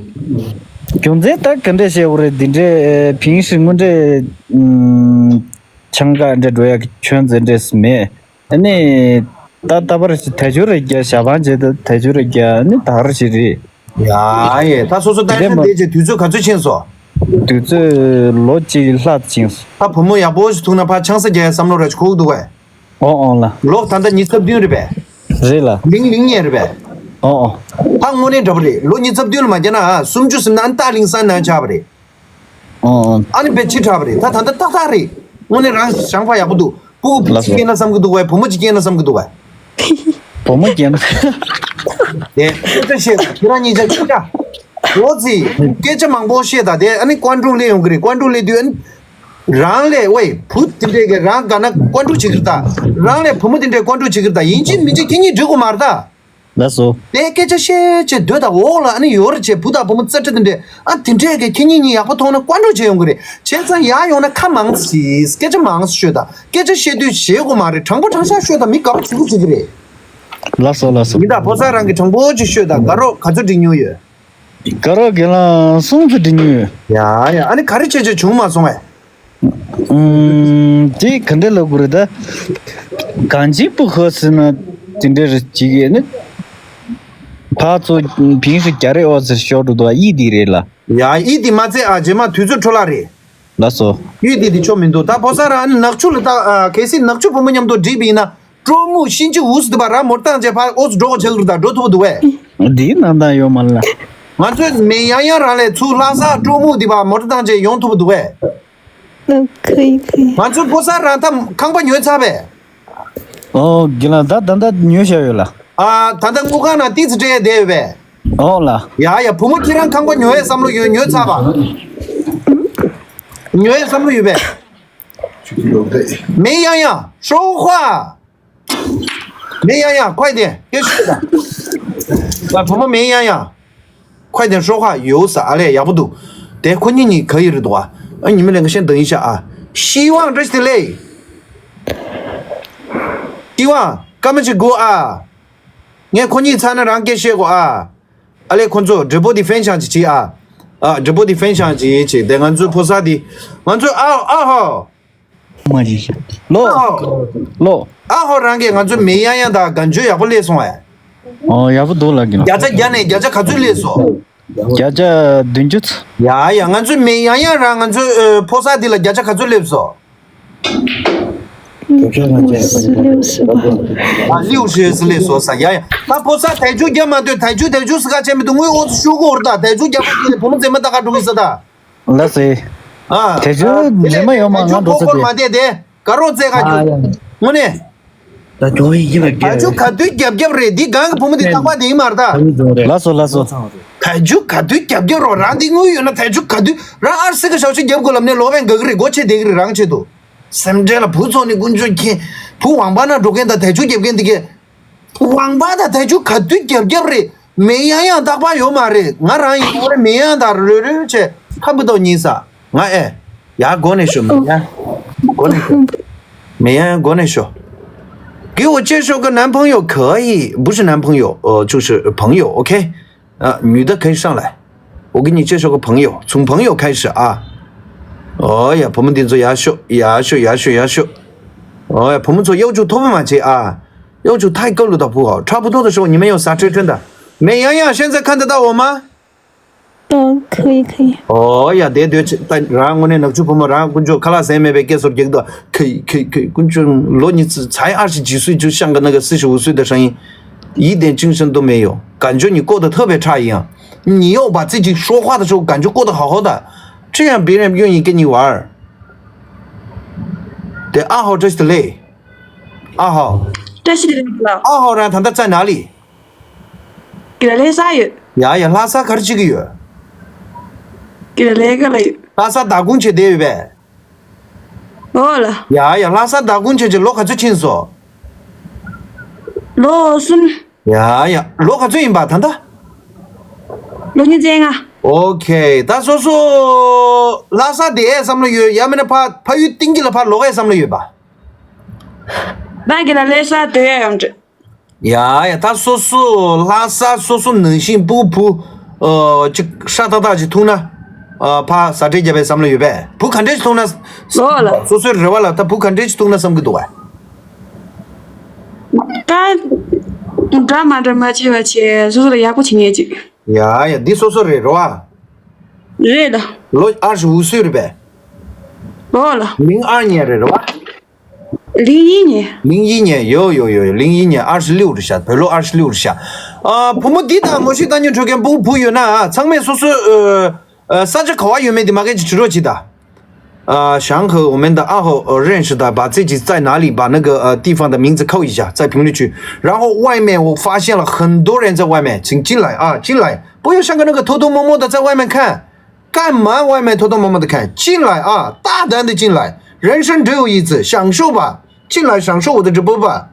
རྒྱུ་མཚན་ད་ག་འདྲས་བཤད་དགོས་རེད། དེ་འདྲས་ཕིང་ཧྲི་དངོས་འབྲེལ་ཆང་ག་འདྲས་འགྲོ་ཡག་གི་ཁྱོན་ཙེ་འདྲས་མེད། ཨ་ནི་ད་ལྟ་བར་ཞིག་དལ་འབྱོར་རེ་རྒྱ་ཞག་པང་བྱེད་ད་དལ་འབྱོར་རེ་རྒྱ་ཨ་ནི་ད་ག་རེ་ཞིག་རེད། ཡ་ཡེ་ད་སོ་སོ་ལྟ་ཁན་དེ་ཅེ་དུས་ཚོད་ག་ཚོད་ཕྱིན་སོང་། དུས་ཚོད་ལོ་གཅིག་ལྷག་ཕྱིན་སོང་། ད་བུ་མོ་ཡག་པོ་ཞིག་ཐུག་ན་ཕར་ཆང་ས་རྒྱག་ཡ་བསམ་བློ་ར་ཅིག་འཁོར་གི་འདུག་གས། ཨོ་ཨོ་ལ། ལོ་ད་ལྟ་ཉི་ཤུ་རྩ་བདུན་རེད་པས། རེད་ལ། ལིང་ལིང་ཉེ་རེད་པས། ཨོ་ཨོ། ད་དངོས་གནས་འདྲ་པོ་རེད། ལོ་ཉི་ཤུ་རྩ་བདུན་ལ་མ་བརྒྱབ་ན་ཨ་སུམ་ཅུ་ཟིན་ན་ཨ་ནི་ཏག་ལིང་སང་ན་ཆགས་པ་རེད། ཨོ་ཨོ། ཨ་ནི་དཔེ་ཕྱི་དྲགས་པ་རེད། ད་ད་ལྟ་ཏག་ཏག་རེད། དངོས་གནས་རང་བྱང་པ་ཡག་པོ་འདུག་སྤུ་གུ་ཅིག་སྐྱེས་ན་བསམ་གི་འདུག་གས། བུ་མོ་ཅིག་སྐྱེས་ན་བསམ་གི་འདུག་གས། བུ་མོ་སྐྱེས་ན། དེ་སྐད་ཆ་བཤད་ཁྱེད་རང་གཉིས་ཆ་ཁྱེད་ཅག་ལོ་ཚིག་སྐད་ཆ་མང་པོ་བཤད་ད། དེ་ཨ་ནི་ཀོན་ཀྲུང་སླེབས་ཡོང་གི་རེད། ཀོན་ཀྲུང་སླེབས་དུས་ཨ་ནི་རང་ལས་ཝེ་བུ་དེ་འདྲས་གི་རང་དགའ་ན་ཀོན་ཀྲུང་བྱེད་གི་རེད་ད། རང་ལས་བུ་མོ་དེ་འདྲས་ཀོན་ཀྲུང་བྱེད་གི་རེད་ད། ཡིན་གཅིག་མིན་གཅིག་ཁྱེད་གཉིས་འགྲིག་གོ་མ་རེད་ད། ལགས་སོ། དེ་སྐད་ཆ་བཤད་བྱས་སྡོད་དང་། འོག་ལ་ཨ་ནི་ཡོད་རེད་བྱས། བུ་དང་བུ་མོ་རྩེ་གྲ་དེ་འདྲས་ཨ་དེ་འདྲས་གི་ཁྱེད་གཉིས་གཉིས་ཡག་པོ་མཐོང་ན་ཀོན་ཀྲུང་བྱེད་ཡོང་གི་རེད། བྱས་ཙང་ཡར་ཡོང་ན་ཁ་མང་ཙམ་ཞིག་སྐད་ཆ་མང་ཙམ་ཤོད་དང་། སྐད་ཆ་བཤད་དུས་ཞེད་དགོས་མ་རེད། དྲང་པོ་དྲང་བཞག་ཤོད་དང་། མི་དགའ་པོ་བྱེད་ཀྱི་བྱེད་ཀྱི་རེད། ལགས་སོ་ལགས་སོ། ཡིན་ད་ཕོ་གསར་རང་གི་དྲང་པོ་ཅིག་ཤོད་དང་། དགའ་རོགས་ག་ཚོད་འགྲིག་མྱོང་ཡོད། དགའ་རོགས་རྒན་ལགས་གསུམ་ཙམ་འགྲིག་མྱོང་ཡོད། ཡ་ཡ། ཨ་ནི་ག་རེ་བྱས་བྱས་བྱུང་མ་སོང་ངས། ཨུམ། དེ་ག་འདྲ་ལབ་དགོས་རེད་ད། གང་ཅི་པུ་ཧོ་ཟེར་ན་དེ་འདྲ་རེད་ཅིག་ཡེ་ནི། ཕར་ཚུར་ཕིང་ཧྲི་རྒྱ་རེ་ཨོ་ཟེར་ཤོར་འགྲོ་འདུག་ཨ། ཡིད་དེ་རེད་ལ། ཡ་ཡིད་དེ་མ་ཚད་ཨ། རྗེས་མ་དུས་ཚོད་འཕྲོ་བརླག་རེད། ལགས་སོ། ཡིད་དེ་དེ་ཆོ་མི་འདུག་ད་ཕོ་གསར་རང་ནག་ཆུ་ལ་ད་ཨ། གལ་སྲིད་ནག་ཆུ་བུ་མོ་མཉམ་དུ་འགྲིག་པ་ཡིན་ན། ཀྲོ་མུ་ཤིན་ཅི་འུ་སི་དེ་པ་ར་མོ་ཊ་བཏང་བྱས་ཕར་ཨོ་ཙི་འགྲོ་གོ་ཆགས་ཀྱི་རེད་ད། འགྲོ་ཐུབ་འདུག་བས། འདིའི་ནང་ད་ཡོད་མ་ལ། ང་ཚོས་མེ་ཡང་ཡང་རང་ལས་ཚུར་ལྷ་ས་ཀྲོ་མུ་དེ་པ་མོ་ཊ་བཏང་བྱས་ཡོང་ཐུབ་འདུག་བས། ཨ། ཁོའི་ཁོའི། ང་ཚོའི་ཕོ་གསར་རང་ད་ཁང་པ་ཉོས་ཚར་བས། ཨོ་རྒན་ལགས། ད་ད་ད་ཉོས་བཞག་ཡོད་ལ། ཨ། ད་ལྟ་དངུལ་ཁང་ནང་ཏིག་ཙི་སྤྲད་བསྡད་ཡོད་པས། ཨོ་ལ། ཡ་ཡ། བུ་མོ་ཁྱེད་རང་ཁང་པ་ཉོ་ཡའི་བསམ་བློ་ཡོད། ཉོས་ཚར་བ། ཉོ་ཡའི་བསམ་བློ་ཡོད་པས། མེ་ཡང་ཡང་ཧྲོ་ཧྭ། མེ་ཡང་ཡང་ཁོས་དེ་སྐད་ཤོད་དང་། ད་བུ་མོ་མེ་ཡང་ཡང་། 快点说话，有啥嘞？ ཡག་པོ་འདུག་དེ་ཁོ་གཉིས་གཉིས་ག་ཡི་རེད་འདུག་ཨ། ཨ། ཉི་མ་ལས་ཀ་ཤེས་འདང་ཡིན་ཤག་ཨ། ཤི་ཝང་བཀྲ་ཤིས་བདེ་ལེགས། ཤི་ཝང་སྐར་མ་གཅིག་སྒུག་ཨ། ངས་ཁོ་གཉིས་ཚར་ན་རང་སྐད་བཤད་དགོས་ཨ། ཨ་ལས་ཁོ་ཚོ་直播的分享ཅིག་བྱེད་ཨ། ཨ།直播的分享ཅིག་བྱེད་དེ། ང་ཚོའི་ཕོ་གསར་དེ། ང་ཚོའི་ཨ་ཨ་ཧོ། མ་རེད། ལོ། ཨ་ཧོ། ལོ། ཨ་ཧོ། རང་གིས་ང་ཚོའི་མེ་ཡང་ཡང་དང་གན་ཇོ་ཡག་པོ་སླེབས་སོང་ཨེ། ཨོ། ཡག་པོ་འདུག་ལབ་ཀྱི་ན། བརྒྱ་ཆ་བརྒྱ་ནས་བརྒྱ་ཆ་ག་ཚོད་སླེབས་སོང་། བརྒྱ་ཆ་བདུན་ཅུ་ཚོད། ཡ་ཡ། ང་ཚོའི་མེ་ཡང་ཡང་རང་ང་ཚོའི་ཨ་ཕོ་གསར་འདི་ལ་བརྒྱ་ཆ་ག་ཚོད་སླེབས་སོང་། 六十，六十吧。 ཨ། 六十ཙམ་སླེབས་སོང་ས། ཡ་ཡ། ད་ཕོ་གསར་དལ་འབྱོར་རྒྱབ་མ་སྡོད། དལ་འབྱོར་དལ་འབྱོར་ཟེར་ཁ་བྱས་མི་འདུག་དངུལ་ཨོ་ཚོ་ཤོག་གོ་ར། ད་དལ་འབྱོར་རྒྱབ་མ་སྡོད། བུ་མོ་མཛེས་མ་ད་ག་འགྲོ་གི་ས་ད། ལགས་སེ། ཨ། དལ་འབྱོར་ཨ། མཛེས་མ་ཡོད་མ་ང་འགྲོ་ས་དེ། དལ་འབྱོར་ཁོ་ཁོར་མ་བསྡད་དེ། དགའ་རོགས་རྩེ་ཁ་རྒྱུག་ཨ་ཡ། དངོས་གནས། ད་འགྲོ་ཡི་ཡིན་ལ། དལ་འབྱོར་ག་དུས་རྒྱབ་རྒྱབ་རེད། འདི་གང་གི་བུ་མོ་འདི་རྟག་པར་དེ་ཡིན་མ་རེད་ད། ལགས་སོ་ལགས་སོ། དལ་འབྱོར་ག་དུས་རྒྱབ་རྒྱབ་རོགས། རང་འདི་དངུལ་ཡོད་ན་དལ་འབྱོར་ག་དུས་རང་ཨར་སི་ཀ་ཞའོ་ཆི་རྒྱབ་དགོས་ལབ་ནས་ལོ་བན་དགའ་གི་རེད། སྒོ་ཕྱེ་བསྡད་གི་རེད་རང་ཆེད་དུ། སེམས་ཁྲལ་ལ་བུ་ཚོ་ནི་ཀུན་སྤྱོད་མཁན། བུ་ཝང་པ་ན་འགྲོ་མཁན་དང་དལ་འབྱོར་རྒྱབ་མཁན་འདི་གས། ཝང་པ་དང་དལ་འབྱོར་ག་དུས་རྒྱབ་རྒྱབ་རེད། མེ་ཡང་ཡང་རྟག་པར་ཡོད་མ་རེད། ང་རང་ཡིན་ཨོ་རེ་མེ་ཡང་དང་རོལ་རོལ་བྱས་ཁ་འབུ་ཏོག་ཉིན་ས། ང་ཨེ། ཡ་སྒོ་ནས་ཤོ། མེ་ཡང་། སྒོ་ནས་ཤོ། མེ་ཡང་སྒོ་ནས་ཤོ། 给我介绍个男朋友可以，不是男朋友，呃，就是朋友，OK？ 啊，女的可以上来。我给你介绍个朋友，从朋友开始啊。哦呀，朋友们点赞，要求，要求，要求，要求。哦呀，朋友们做要求多么嘛，这啊，要求太高了倒不好，差不多的时候你们要撒车车的。美羊羊现在看得到我吗？哦，可以可以。 ཨོ་ཡ། དེ་དུས་ད་རང་དངོས་གནས་ནག་ཆུ་བུ་མོ་རང་དཀོན་མཆོག་ཁ་ལག་ཟས་མེད་པའི་སྐད་སོར་རྒྱག་དུས་ཁེ་ཁེ་ཁེ་དཀོན་མཆོག་ལོ་ཉི་ཚེ་ཚའི་ཨར་ཤི་ཇི་སུའི་ཇུ་ཤང་ག་ན་ག་སི་ཤི་འུ་སུའི་ད་ཧྲང་ཡིན། ཡིད་བརྟན་ཅིང་ཤན་དུ་མེད་ཡོ། ག་འཇོ་ཉི་ཀོ་ད་ཐབ་པའི་ཁྲ་ཡིན་ཡང་། ཉི་ཡོག་པ་ཙི་ཅིག་ཤོག་ཁ་ད་ཤོག་ག་འཇོ་ཀོ་ད་ཧ་ཧོ་ད། ཁྲི་ཡང་བི་རེམ་གཡོན་ཡིན་སྐད་ཉི་བར། དེ་ཨ་ཧོ་བཀྲ་ཤིས་བདེ་ལེགས། ཨ་ཧོ། བཀྲ་ཤིས་བདེ་ལེགས་ལགས། ཨ་ཧོ་རང་ད་ལྟ་རྩ་ན་ལི། གི་ལ་ལྷ་ས་ཡོད། ཡ་ཡ། ལྷ་ས་ག་རེ་བྱེད་ཀྱི་ཡོད། གི་ལ་ལྷ་ས་ལ་ཡོད། ལྷ་ས་བདག་ཁོངས་བྱེད་བསྡད་ཡོད་པས། ཨོ་ལ། ཡ་ཡ། ལྷ་ས་བདག་ཁོངས་བྱེད་ཀྱི་ལོ་ག་ཚོད་ཕྱིན་སོང་། ལོ་གསུམ། ཡ་ཡ། ལོ་ག་ཚོད་ཡིན་པ་ད་ལྟ། ལོ་ཉིས་བརྒྱ་ལྔ། ཨོ་ཁེ། ད་སོ་སོ་ལྷ་ས་བསྡད་ཡས་བསམ་བློ་ཡོད། ཡང་མིན་ན་ཕ་ཕ་ཡུལ་གཏིང་གི་ལ་ཕ་ལོག་ཡས་བསམ་བློ་ཡོད་པ། ད་གི་ལ་ལྷ་ས་སྡོད་ཡ་ཡོང་འདྲི། ཡ་ཡ། ད་སོ་སོ་ལྷ་ས་སོ་སོ་ནང་བཞིན་སྤུ་གུ་བུ་ཨོ་ཅིག་ཧྲ་ཏག་ཏག་ཅིག་ཐུག་ན། ཨ་ཕ་ཟ་འདྲེ་རྒྱབ་པའི་བསམ་བློ་ཡོད་པས། བུ་ག་འདྲེ་ཞིག་ཐུག་ན། ལོ་ལ། སོ་སོའི་རེ་བ་ལ་ད་བུ་ག་འདྲེ་ཞིག་ཐུག་ན་བསམ་གི་འདུག་བས། ད་འདྲ་མ་འདྲ་མ་བྱེད་པ་བྱེད། སོ་སོ་ལ་ཡག་པོ་བྱེད་ངེས་ཅིག། ཡ་ཡ། འདི་སོ་སོ་རེད་རོ་ཨ། རེད་ད། ལོ་ཨར་ཞིག་འུ་སུའི་རེད་པས། ལོ་ལ། མིང་ཨར་ཉེ་རེད་རོ་ཨ། ལིང་ཡིན་ཉེ། ལིང་ཡིན་ཉེ། ཡོ་ཡོ་ཡོ། ལིང་ཡིན་ཉེ་ཨར་ཞིག་ལིའུ་རེད་ཤག། བོད་ལོ་ཨར་ཞིག་ལིའུ་རེད་ཤག། ཨ་བུ་མོ་འདི་དང་ངོ་ཤེས་ལྟ་ཉན་འཕྲོད་མཁན་སྤུ་གུ་བུ་ཡོད་ན་ཚང་མས་སོ་སོའི་ཨ་ས་ཆ་ག་བ་ཡོད་མེད་འདི་མ་གན་གྱི་དྲི་རོགས་གྱིས་ད། 啊，祥和，我们的二号，呃，认识的，把自己在哪里，把那个，呃，地方的名字扣一下，在评论区。然后外面我发现了很多人在外面，请进来啊，进来，不要像个那个偷偷摸摸的在外面看，干嘛外面偷偷摸摸的看？进来啊，大胆的进来，人生只有一次，享受吧，进来享受我的直播吧。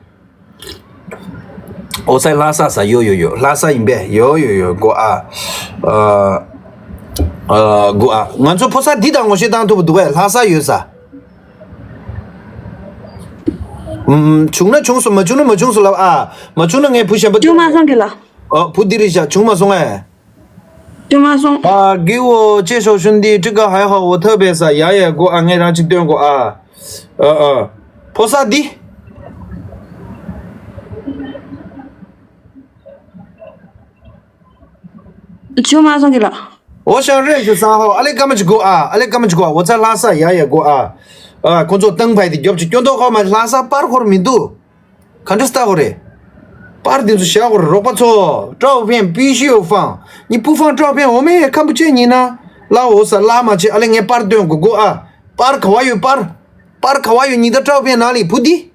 ཨོ་ཙི། ལྷ་ས་ས། ཡོ་ཡོ་ཡོ། ལྷ་ས་ཡིན་པས། ཡོ་ཡོ་ཡོ། གོ་ཨ། ཨ། ཨ། གོ་ཨ། ང་ཚོ་ཕོ་གསར་འདི་དང་ངོ་ཤེས་བཏང་ཐུབ་པ་འདུག་གས། ལྷ་ས་ཡོད་ས། ཨུམ། བྱུང་ན་བྱུང་སོང་། མ་བྱུང་ན་མ་བྱུང་སོང་ལབ་ཨ། མ་བྱུང་ན་ངས་བུ་གཞན་པ་བྱུང་མ་སོང་གི་ལ། ཨ། བུ་འདི་རེད་ཤག། བྱུང་མ་སོང་ཨེ། བྱུང་མ་སོང་། ཨ། གི་འོ་ཅེ་ཤོ་ཤུན་འདི་ཀྲི་ཀ་ཧའི་ཧ་འོ་ཐབ་པས་ས། ཡ་ཡ། གོ་ཨ། ངས་རང་ཅིག་སྟོན་གོ་ཨ། ཨ་ཨ། ཕོ་གསར་འདི། བྱུང་མ་སོང་གི་ལ། ཨོ་ཞང་རེན་ཞུ་སང་ཧོ། ཨ་ལེ་ཀ་མ་ཅི་གོ་ཨ། ཨ་ལེ་ཀ་མ་ཅི་གོ་ཨ། འོ་ཙ་ལྷ་ས། ཡ་ཡ། གོ་ཨ། ཨ། ཁོ་ཚོ་ཏང་ཕའི་དེ་རྒྱོབ་ཅིག་སྐྱོན་ཏོ་ཁོ་མ་ལྷ་ས་པར་ཁོར་མི་འདུག། ག་འདྲ་སྟ་གོ་རེད། པར་དེ་ཚོ་བཞག་གོ་རེད། རོགས་པ་ཚོ། ཀྲའོ་ཕེན་པི་ཤི་ཡོ་ཧྥང་། ནི་པུ་ཧྥང་ཀྲའོ་ཕེན་འོ་མེ་ཁམ་བུ་ཅེ་ཉིན་ན། ལ་འོ་ས་ལ་མ་ཅི། ཨ་ལེ་ངས་པར་སྟོན་གོ་གོ་ཨ། པར་ག་བ་ཡོད། པར། པར་ག་བ་ཡོད། ཉི་ཟླ་ཀྲའོ་ཕེན་ནང་ལི་བུ་འདི།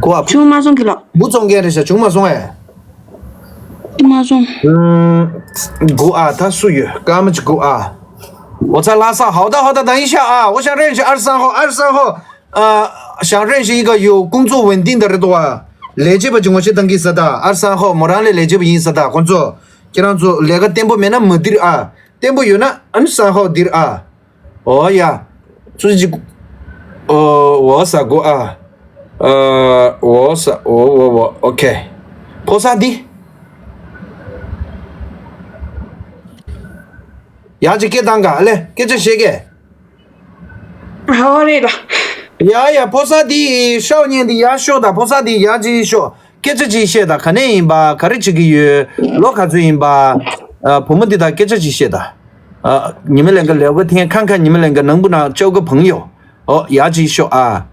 གོ་ཨ། བྱུང་མ་སོང་གི་ལ། བུ་བཙོང་མཁན་རེད་ཤག། བྱུང་མ་སོང་ཨེ། མ་སོང་། ཨུམ། གོ་ཨ། ད་སུ་ཡོད། ཀ་མ་ཅི་གོ་ཨ། འོ་ཙ་ལྷ་ས་ཧའོ་ད་ཧའོ་ད་དང་ཡིན་ཤག་ཨ། འོ་ཞང་རེན་ཞིག་ཨར་སང་ཧོ། ཨར་སང་ཧོ། ཨ། ཞང་རེན་ཞིག་ཡིན་ག་ཡོད། ཀུང་ཙོ་ཝེན་ཏིང་ད་རེད་དོ་ཨ། ལས་བྱེད་པ་ཅིག་ངོ་ཤེས་བཏང་གི་ས་ད། ཨར་སང་ཧོ། མོ་རང་ལས་ལས་བྱེད་པ་ཡིན་ས་ད། ཁོང་ཚོ་ཁྱེད་རང་ཚོ་ལས་ཀ་བརྟན་པོ་མེད་ན་མ་འདིར་ཨ། བརྟན་པོ་ཡོད་ན་ཨ་ནི་སང་ཧོ་འདིར་ཨ། ཨོ་ཡ། ཙུ་ཅི། ཨོ། འོ་ས་གོ་ཨ། ཨ། འོ་ས། འོ་འོ་འོ། ཨོ་ཁེ། ཕོ་གསར་འདི། ཡ་ཅི་སྐད་བཏང་ག་ཨ་ལེ། སྐད་ཆ་བཤད་གས། ཧ་བ་རེད་ལ། ཡ་ཡ། ཕོ་གསར་འདི་ཤའོ་ཉན་འདི་ཡ་ཤོ་ད། ཕོ་གསར་འདི་ཡ་ཅི་ཤོ། སྐད་ཆ་ཅིག་བཤད་དང་། ག་ནས་ཡིན་པ། ག་རེ་བྱེད་ཀྱི་ཡོད། ལོ་ག་ཚོད་ཡིན་པ། ཨ། བུ་མོ་འདི་དང་སྐད་ཆ་ཅིག་བཤད་དང་། ཨ། ཉི་མ་ལས་ཀ་ལས་ཀ་ཐེན་ཁང་ཁང་། ཉི་མ་ལས་ཀ་ནང་བུ་ནང་ཅོག་གི་བང་ཡོ། ཨོ་ཡ་ཅིག་ཤོ་ཨ།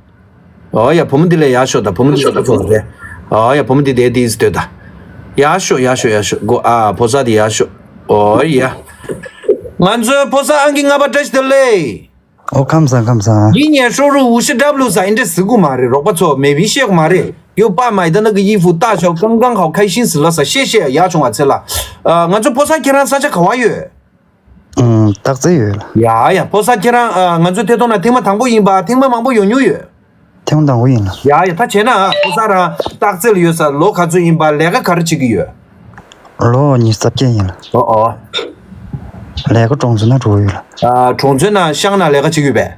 ཨོ་ཡ། བུ་མོ་འདི་ལས་ཡ་ཤོ་དང་། བུ་མོ་འདི་ལས་ཀ་ཚོ་རེད། ཨོ་ཡ། བུ་མོ་འདི་དེ་དེ་ཟི་སྟོད་དང་། ཡ་ཤོ་ཡ་ཤོ་ཡ་ཤོ། གོ་ཨ། ཕོ་གསར་འདི་ཡ་ཤོ། ཨོ་ཡ། ང་ཚོའི་ཕོ་གསར་ཨང་ཀི་ལྔ་པ་བཀྲ་ཤིས་བདེ་ལེགས། ཨོ་ཁམས་བཟང་ཁམས་བཟང་། ཡིན་ཉན་ཧྲོ་རུ་འུ་ཤི་ཌབ་ལུ་ས་ཨིན་འདྲ་ཟི་གུ་མ་རེད། རོགས་པ་ཚོ་མེ་བི་ཤེག་མ་རེད། ཡོ་པ་མའི་ད་ན་གི་ཡི་ཧྥུ་ཏ་ཞའོ་ཀང་ཀང་ཧའོ་ཁའི་ཤིན་སི་ལ་ས་ཤེ་ཤེ་ཡ་ཆུང་བ་ཚེ་ལ། ཨ། ང་ཚོ་ཕོ་གསར་ཁྱེད་རང་ས་ཆ་ག་བ་ཡོད། ཨུམ། སྟག་རྩེ་ཡོད་ལ། ཡ་ཡ། ཕོ་གསར་ཁྱེད་རང་། ཨ། ང་ཚོ་ཐད་གཏོང་ན་ཐེངས་མ་དང་པོ་ཡིན་པ། ཐེངས་མ་མང་པོ་ཡོང་མྱོང་ཡོད། ཐེངས་དང་པོ་ཡིན་ལ། ཡ་ཡ། ད་བྱས་ན་ཕོ་གསར་རང་སྟག་རྩེ་ལ་ཡོད་ས་ལོ་ག་ཚོད་ཡིན་པ། ལས་ཀ་ག་རེ་བྱེད་ཀྱི་ཡོད། ལོ་ཉི་ཤུ་རྩ་བརྒྱད་ཡིན་ལ། ཨོ་ཨོ། ལས་ཀ་གྲོང་ཚོ་ན་འགྲོ་ཡོད་ལ། ཨ། གྲོང་ཚོའི་ནང་ཤང་ན་ལས་ཀ་བྱེད་ཀྱི་ཡོད་པས།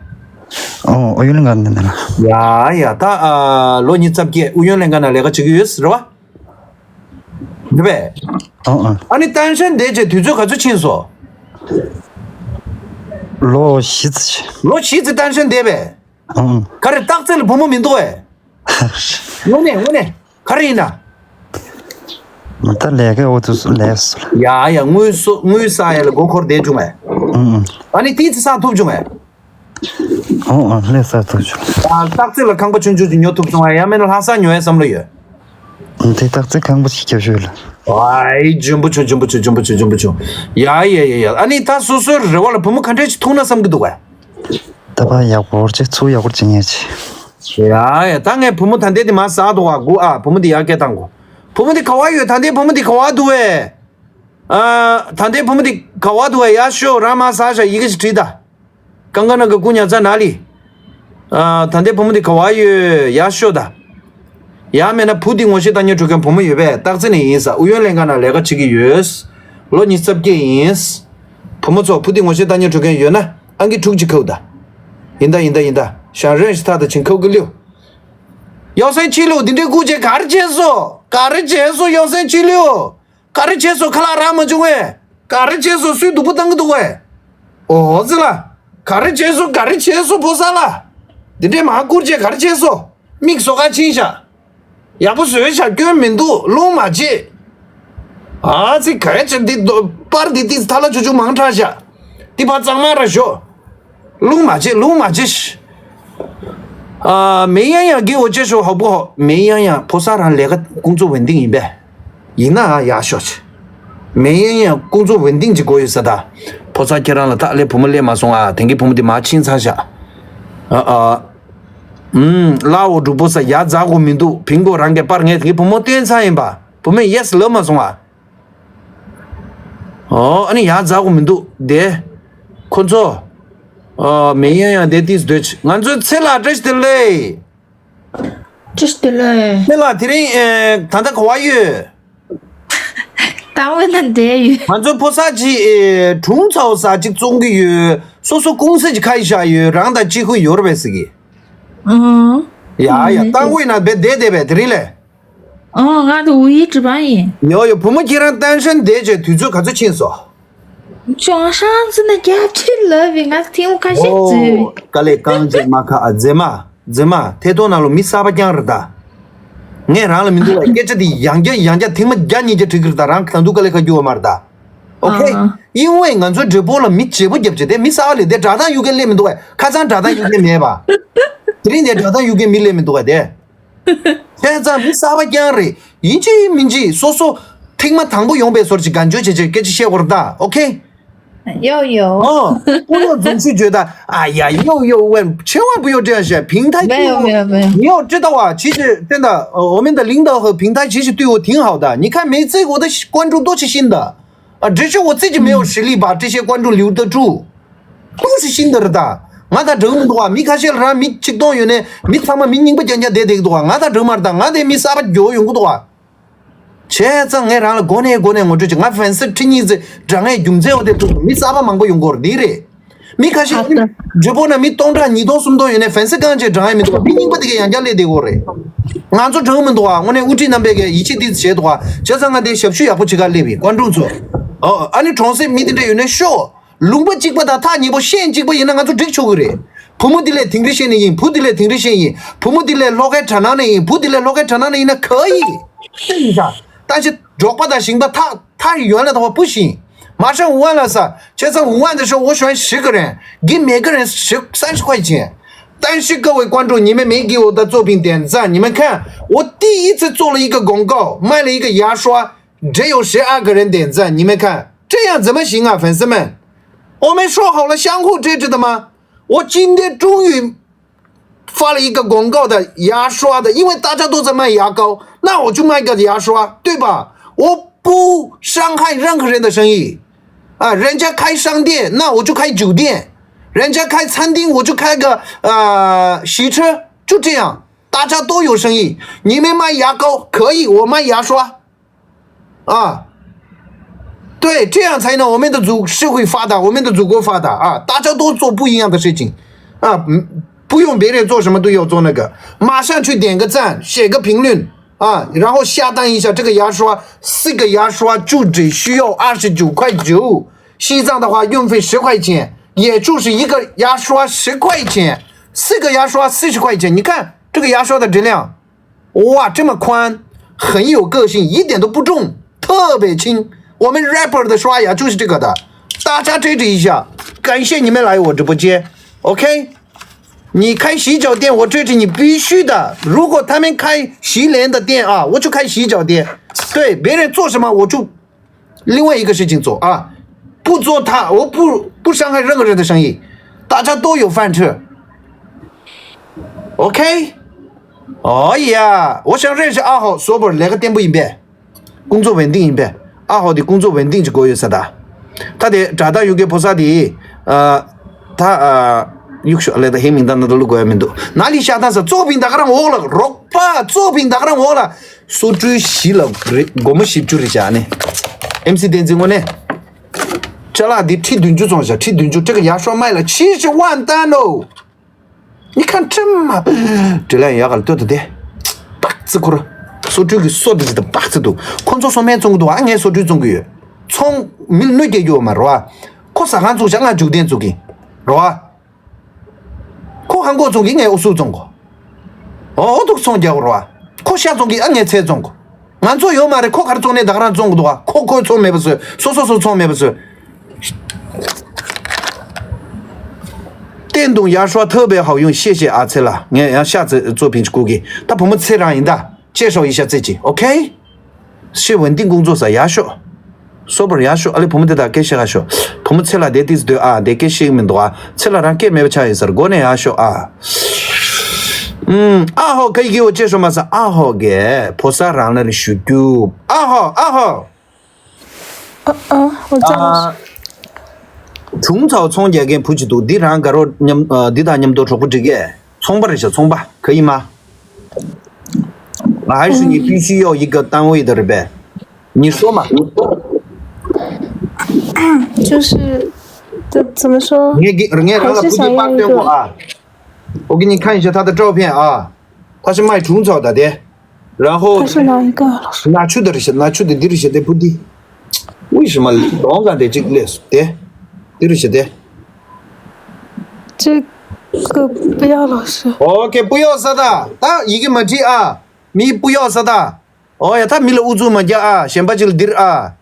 ཨོ། ཨོ་ཡུལ་ལ་འགའ་ནི་ན་ལ། ཡ་ཡ། ད། ཨ། ལོ་ཉི་ཤུ་རྩ་བརྒྱད་ཨུ་ཡོན་ལྷན་ཁང་ནང་ལས་ཀ་བྱེད་ཀྱི་ཡོད་རེད་བ། རེད་པས། ཨོ་ཨོ། ཨ་ནི་ཏན་ཧྲན་བསྡད་བྱས་དུས་ཚོད་ག་ཚོད་ཕྱིན་སོང་། ལོ་བཞི་ཙམ་ཕྱིན། ལོ་བཞི་ཙམ་ཏན་ཧྲན་བསྡད་པས། ཨང་། ག་རེ་སྟག་རྩེ་ལ་བུ་མོ་མི་འདུག་ཨེ། དངོས་གནས་དངོས་གནས་ག་རེ་ཡིན་ན། ད་ལས་ཀའི་འོག་ཏུ་ལས་སོ། ཡ་ཡ། དངུལ་སོ་དངུལ་ས་ཡ་ལ་མགོ་འཁོར་བསྡད་བྱུང་བས། ཨུ་ཨུ། ཨ་ནི་དེ་ཚེ་ས་ཐུབ་བྱུང་བས། ཨོ་ཨོ། ལས་ས་ཐུབ་བྱུང་། ཨ། སྟག་རྩེ་ལ་ཁང་པ་ཆུང་ཆུང་ཅིག་ཉོ་ཐུབ་བྱུང་བས། ཡང་མིན་ན་ལྷ་ས་ཉོ་ཡའི་བསམ་བློ་ཡོད། དེ་སྟག་རྩེ་ཁང་པ་ཞིག་རྒྱབ་ཤོད་ལ། ཨའི། འཇོན་པོ་བྱུང་། འཇོན་པོ་བྱུང་། འཇོན་པོ་བྱུང་། འཇོན་པོ་བྱུང་། ཡ་ཡ་ཡ་ཡ། ཨ་ནི་ད་སོ་སོའི་རེ་བ་ལ་བུ་མོ་ག་འདྲས་ཅིག་ཐུག་ན་བསམ་གི་འདུག་གས། ད་ཕར་ཡག་པོ་ཅིག་ཚུར་ཡག་པོ་ཅིག་ཉེ་ཆེ། ཡ་ཡ། ད་ངས་བུ་མོ་ད་ལྟའི་དེ་མར་ཟག་འདུག་ག། སྒུག་ཨ། བུ་མོ་དེ་ཡར་སྐད་བཏང་གོ། བུ་མོ་དེ་ག་བ་ཡོད། ད་ལྟའི་བུ་མོ་དེ་ག་བ་འདུག་གས། ཨ། ད་ལྟའི་བུ་མོ་དེ་ག་བ་འདུག་གས། ཡར་ཤོག། རང་མར་ཟག་བཞག། ཡི་གེ་ཞིག་བྲིས་ད། ཀང་ཀ་ན་གི་སྐུ་ཉག་ཚ་ན་ལི། ཨ། ད་ལྟའི་བུ་མོ་འདི་ག་བ་ཡོད། ཡར་ཤོག་ད། ཡང་མེད་ན་བུ་འདི་ངོ་ཤེས་ལྟ་ཉན་འགྲོ་མཁན་བུ་མོ་ཡོད་པས། སྟག་རྩེ་ནས་ཡིན་ས། ཨུ་ཡོན་ལྷན་ཁང་ནང་ལས་ཀ་བྱེད་ཀྱི་ཡོད། ལོ་ཉི་ཤུ་རྩ་བརྒྱད་ཡིན། བུ་མོ་ཚོ། བུ་འདི་ངོ་ཤེས་ལྟ་ཉན་འགྲོ་མཁན་ཡོད་ན་ཨང་ཀི་དྲུག་ཅིག་ཁུག་ད། ཡིན་ད་ཡིན་ད་ཡིན་ད། ཞང་རེན་ཞིག་ཐག་ད་ཆིན་ཁུག་གི་ལིའུ། ཡོ་སེན་ཆི་ལིའུ། འདི་འདྲའི་སྐུ་མཁྱེན་ག་རེ་བྱས་སོ། ག་རེ་བྱས་སོ་ཡོ་སེན་ཆི་ལིའུ། ག་རེ་བྱས་སོ། ཁ་ལག་རག་མ་བྱུང་བས། ག་རེ་བྱས་སོ། སུས་སྡུག་པོ་བཏང་གི་འདུག་བས། ཨོ་ཙི་ལ། ག་རེ་བྱས་སོ། ག་རེ་བྱས་སོ་ཕོ་གསར་ལ། འདི་འདྲས་མ་བསྐུར་བྱས་ག་རེ་བྱས་སོ། མིག་བཟོ་ག་ཕྱིན་ཤག། ཡག་པོ་བཟོས་ཤག། སྐྱོན་མི་འདུག། རླུང་མ་བྱེད། ཨ་ཙི། ག་རེ་བྱས། འདི་རྡོ་པར་འདི་ཏིས་ཐ་ལ་ཆུ་ཆུ་མང་དྲགས་ཤག། འདི་ཕར་གཙང་མ་ར་ཞོག། རླུང་མ་བྱེད། རླུང་མ་བྱེད། ཨ། མེ་ཡང་ཡང་གི་འོ་ཅེ་ཤོ་ཧོ་པོ་ཧོ། མེ་ཡང་ཡང་ཕོ་གསར་རང་ལས་ཀ་ཀུང་ཙོ་ཝེན་ཏིང་ཡིན་པས། ཡིན་ན་ཡག་ཤོས་ཆེ། མེ་ཡང་ཡང་ཀུང་ཙོ་ཝེན་ཏིང་གི་དགོས་ཡོད་ས་ད། ཕོ་གསར་ཁྱེད་རང་ལ་ད་ལས་བུ་མོ་སླེབས་མ་སོང་ཨ། དེང་གི་བུ་མོ་འདི་མ་ཕྱིན་ཚར་ཤག། ཨ་ཨ། ཨུམ། ལ་འོ་འབྲུག་པོ་ས་ཡ་རྫ་གོ་མི་འདུག། ཕིང་གོ་རང་གི་པར་ངས་དེང་གི་བུ་མོ་སྟོན་ཚར་ཡིན་པ། བུ་མོས་ཡེ་སི་ལབ་མ་སོང་ཨ། ཨོ། ཨ་ནི་ཡ་རྫ་གོ་མི་འདུག་དེ། ཁོ་ཚོ། ཨོ། མེ་ཡང་ཡང་དེ་ཏིས་སྡོད་ཆི། ང་ཚོའི་ཚེ་ལགས་བཀྲ་ཤིས་བདེ་ལེགས། བཀྲ་ཤིས་བདེ་ལེགས། ཚེ་ལགས་དེ་རིང་ཨེ། ད་ལྟ་ག་བ་ཡོད། ད་འོ་ན་བསྡད་ཡོད། ང་ཚོའི་ཕོ་གསར་གྱིས་ཨེ། གྲོང་ཚོ་ས་གཅིག་བཙོང་གི་ཡོད། སོ་སོ་ཀུང་སི་གཅིག་ཁ་ཡི་བཞག་ཡོད། རང་དང་གཅིག་ཁུ་ཡོད་རེད་པས་ཟེར་གི། ཨང་། ཡ་ཡ། ཨང་། ཏང་ཝེ་ན་བེ་བསྡད་བསྡད་པས་དེ་རིང་ལས། ཨང་། ང་དང་ཝུ་ཡི་ཀྲི་པང་ཡིན། ཡོ་ཡོ། བུ་མོ་ཁྱེད་རང་ཏན་ཧྲན་བསྡད་བྱས་དུས་ཚོད་ག་ཚོད་ཕྱིན་སོང་། ཅོང་ཧྲང་ཙི་ན་རྒྱབ་ཁྲིད་ལབ་བི་ང་ཐེངས་ཁ་ཤས་ཙི། ཨོ། དཀའ་ལས་གང་བྱས་མ་ཁ་ཨ། མཛེས་མ། མཛེས་མ། ཐད་གཏོང་ནང་ལོ་མི་གསར་པ་རྐྱང་རེད་ད། ངས་རང་ལ་མི་འདུག་བས་སྐད་ཆ་འདི་ཡང་བསྐྱར་ཡང་བསྐྱར་ཐེངས་མ་བརྒྱ་ཉིས་བརྒྱ་དྲི་གི་རེད་ད། རང་ད་དུང་དཀའ་ལས་ཁ་རྒྱུ་བ་མ་རེད་ད། ཨོ་ཁེ། ཨ། ཨིན་ཝེ་ང་ཚོའི་བགྲེས་པོ་ལ་མི་བརྗེ་པོ་རྒྱབ་བྱས་དེ་མི་གསར་པ་ལས་དེ་བསྒྲགས་སྟངས་གཡུག་མཁན་སླེབས་མི་འདུག་བས། ཁ་སང་བསྒྲགས་སྟངས་གཡུག་མཁན་མེད་པ། དེ་རིང་དེ་བསྒྲགས་སྟངས་གཡུག་མཁན་མི་སླེབས་མི་འདུག་བས་དེ། བྱས་ཙང་མི་གསར་པ་རྐྱང་རེད། ཡིན་གཅིག་མིན་གཅིག་སོ་སོ་ཐེངས་མ་དང་པོ་ཡོང་པའི་སོར་གྱི་གང་བྱོས་བྱས་བྱས་སྐད་ཆ་བཤད་དགོས་རེད་ད། ཨོ་ཁེ། ཡོ་ཡོ། ཨོ། 不要总是觉得哎呀又又问，千万不要这样想。平台对我，没有没有没有。你要知道啊，其实真的，呃，我们的领导和平台其实对我挺好的。你看每次我的关注都是新的，啊，只是我自己没有实力把这些关注留得住。 都是新的རེད་ད། ང་དང་འགྲིག་མི་འདུག་བ། མི་ཁ་ཤས་ལ་རང་མི་ཆིག་སྟོང་ཡོད་ནས་མི་ཚང་མ་མི་རྙིང་པ་རྐྱང་རྐྱང་བསྡད་བསྡད་འདུག་བ། ང་དང་འགྲིག་མ་རེད་ད། ང་དེ་མི་གསར་པ་འགྱོ་ཡོང་གི་འདུག་བ། བྱས་ཙང་ངས་རང་ལ་འགོ་ནས་འགོ་ནས་ངོ་སྤྲོད་བྱེད། ང་ཧྥན་སི་ཁྲི་གཉིས་ཙི་དྲ་ངས་རྒྱུ་མཚན་འོ་དེ་ཐུག་མི་གསར་པ་མང་པོ་ཡོང་གི་རེད། དེ་རེད། མི་ཁ་ཤས་ཨ་ཙི། བགྲེས་པོ་ན་མི་སྟོང་ཕྲག་ཉིས་སྟོང་སུམ་སྟོང་ཡོད་ནས་ཧྥན་སི་གང་བྱས་དྲ་ངས་མི་འདུག་བ། མི་རྙིང་པ་དེ་གས་ཡང་བསྐྱར་སླེབས་བསྡད་ཡོད་རེད། ང་ཚོ་འགྲིག་མི་འདུག་བ། དངོས་གནས་དབུ་ཁྲིད་རྣམ་པས་གས་ཡིད་ཆེས་དེ་བྱས་འདུག་བ། བྱས་ཙང་ང་དེ་ཞབས་ཞུ་ཡག་པོ་བྱེད་ག་སླེབས་ཡིན། ཀོན་ཀྲུང་ཚོ། ཨོ། ཨ་ནི་གྲོང་གསེབ་མི་དེ་འདྲ་ཡོད་ནས་ཤོག། ལུང་པ་གཅིག་པ་དང་ཐག་ཉེ་པོ་ཤེས་གཅིག་པ་ཡིན་ན་ང་ཚོ་འགྲིག་ཆོག་གི་རེད། བུ་མོ་དེ་ལས་དིང་རི་ཤེས་ནི་ཡིན། བུ་དེ་ལས་དིང་རི་ཤེས་ཡིན། བུ་མོ་དེ་ལས་ལྷོ་ཁའི་གྲ་ནང་ནས་ཡིན། བུ་དེ་ལས་ལྷོ་ཁའི་གྲ་ནང་ནས་ཡིན་ན་ག་ཡིན། ཤེས་ཡིན་ཤག། ད་ཅི་འབྲོག་པ་དང་ཞིང་པ་ཐག་ཐག་ཡོད་ལ་ཐག་པ་སྤུ་ཤིང་། 马上五万了撒，这次五万的时候，我选十个人，给每个人十三十块钱。但是各位观众，你们没给我的作品点赞，你们看，我第一次做了一个广告，卖了一个牙刷，只有十二个人点赞，你们看，这样怎么行啊，粉丝们？我们说好了相互支持的吗？我今天终于发了一个广告的牙刷的，因为大家都在卖牙膏，那我就卖个牙刷，对吧？我不伤害任何人的生意。啊，人家开商店，那我就开酒店；人家开餐厅，我就开个，呃，洗车，就这样，大家都有生意。你们卖牙膏可以，我卖牙刷。 啊，对，这样才能我们的祖社会发达，我们的祖国发达啊！大家都做不一样的事情啊，嗯，不用别人做什么都要做那个，马上去点个赞，写个评论啊，然后下单一下这个牙刷，四个牙刷就只需要二十九块九，西藏的话运费十块钱，也就是一个牙刷十块钱，四个牙刷四十块钱。你看这个牙刷的质量， 哇，这么宽，很有个性，一点都不重。特别轻，我们 rapper 的刷牙就是这个的。大家追着一下，感谢你们来我直播间，OK？你开洗脚店，我追着你必须的。如果他们开洗脸的店啊，我就开洗脚店。对，别人做什么我就另外一个事情做啊，不做他，我不不伤害任何人的生意，大家都有饭吃。OK？哦呀，我想认识阿豪，说不，来个店铺一遍。 工作稳定ཡིན་པས། ཨ་ཧོ་དེ་工作稳定གྱི་སྒོ་ཡོད་ས་ད། ད་དེ་དྲ་ཐག་ཡུག་གེ་ཕོ་ས་དེ། ཨ། ད། ཨ། ཡུག་ཤོ་ལེ་ད་ཧེ་མིང་ད་ན་ད་ལུ་གོ་ཡ་མི་འདུག་ན་ལི་ཤ་ཐང་ས་གཙོ་ཕིང་ད་ག་རང་འོག་ལ་རོགས་པ་གཙོ་ཕིང་ད་ག་རང་འོག་ལ། སོ་ཀྲུའི་བཞི་ལ་རེ་སྒོར་མོ་བཞི་བཅུ་རེ་བྱ་ནི། ཨེམ་སི་བསྟན་འཛིན་དངོས་གནས། ཅ་ལག་འདི་ཁྲི་བདུན་ཅུ་བཙོང་བྱ་ཁྲི་བདུན་ཅུ་ཁྲི་ག་ཡར་ཤོག་མ་ཡི་ལ་ཕྱི་ཞིག་ཝན་ཏན་ནོ། ཉི་ཁ་ཁྲིམ་མ། དྲི་ལན་ཡག་ག་ལ་ལྟོས་དང་དེ། པག་ཙི་ཁུར། སོ་ཀྲུའུ་གི་སོ་དེ་ཅི་ད་པག་ཙི་འདུག་ཁོ་ཚོ་སོ་སྨན་བཙོང་གི་འདུག་ཨ་ངས་སོ་ཀྲུའུ་བཙོང་གི་ཡོད། ཚོང་མི་ལ་གནོད་སྐྱེལ་རྒྱུ་ཡོད་མ་རེད་བ། ཁོ་ཟ་ཁང་བཙུགས་བྱ་ང་འཇུག་རྟེན་བཙུགས་གི། རེད་བ། ཁོ་ཧང་གོ་བཙོང་གི་ངས་ཨུ་སུ་བཙོང་གོ། ཨོ་ཨོ་འདུག་ཚོང་རྒྱག་གོ་རེད་བ། ཁོ་ཤ་བཙོང་གི་ཨ་ངས་ཚལ་བཙོང་གོ། ང་ཚོ་ཡོད་མ་རེད་ཁོ་ག་རེ་བཙོང་ནས་ད་ག་རང་བཙོང་གི་འདུག་བ་ཁོ་ཁོའི་ཚོང་མེད་པ་བཟོས་སོ་སོ་སོ་ཚོང་མེད་པ་བཟོས། བསྟན་དུང་ཡར་ཤོག་ཐབས་པའི་ཧའོ་ཡུང་ཤེས་ཤེས་ཨ་ཚེ་ལ་ངས་ཡང་ཤ་ཚེ་གཙོ་ཕིན་ཅི་ཀུ་གི་ད་བུ་མོ་ཚེ་རང་ཡིན་ད་ཅེ་ཧྲོ་ཡི་ཤ་ཚེ་ཅི་ཨོ་ཁེ། ཤེས་འོན་ཏིང་ཀུང་ཚོ་ས་ཡར་ཤོག་སོ་པར་ཡར་ཤོག་ཨ་ལེ་བུ་མོ་དེ་དག་སྐད་ཤེས་ག་ཤོག་བུ་མོ་ཚེ་ལ་དེ་ཏིས་སྡོད་ཨ་དེ་སྐད་ཤེས་མི་འདུག་ཨ་ཚེ་ལ་རང་སྐད་མེད་པ་ཆགས་ཡིན་ཟེར་སྒོ་ནས་ཡར་ཤོག་ཨ། ཨུམ། ཨ་ཧོ་ཁ་ཡི་གི་འོ་ཅེ་ཧྲོ་མ་ས་ཨ་ཧོ་གེ་ཕོ་ས་རང་ལ་ནི་ཞུ་རྒྱུ་ཨ་ཧོ་ཨ་ཧོ། ཨ་ཨ་འོ་ཅག་ཨ། གྲུང་ཚའོ་ཚོང་རྒྱག་མཁན་བུ་གཅིག་འདུག་འདི་རང་དགའ་རོགས་མཉམ་ཨ་འདི་དང་མཉམ་དུ་གྲོགས་པོ་སྒྲིག་གས་ཚོང་པ་རེད་ཤག་ཚོང་པ་ག་ཡིན་མ། ང་ཧའི་ཤུ་ཉི་པི་ཤི་ཡོ་ཡི་ག་ཏང་འོ་ཡི་ད་རེད་པས། ཉི་ཤོ་མ། 就是这怎么说？ ངས་གི་ངས་རང་ལ་བུ་གཅིག་པར་སྟོན་གོ་ཨ། ཨོ་གི་ཉི་ཁ་ཡིན་ཤག་ད་ད་ཀྲའོ་ཕན་ཨ། ད་ཤི་མའི་གྲུང་ཚའོ་ད་དེ། 然后 他是哪一个老师？ ན་ཆུ་དེ་རེད་ཤག་ན་ཆུ་དེ་འདི་རེད་ཤག་དེ་བུ་འདི། 为什么 ལོང་ག་དེ་གཅིག་ལས་སུ་དེ། འདི་རེད་ཤག་དེ། 这个不要老师。 ཨོ་ཁེ་不要ས་ད། ད་ཡི་གེ་མ་བྲིས་ཨ། མི་不要ས་ད། ཨོ་ཡ་ད་མི་ལ་ཨུ་ཚུགས་མ་རྒྱག་ཨ་གཞན་པ་ཅིག་ལ་འདིར་ཨ།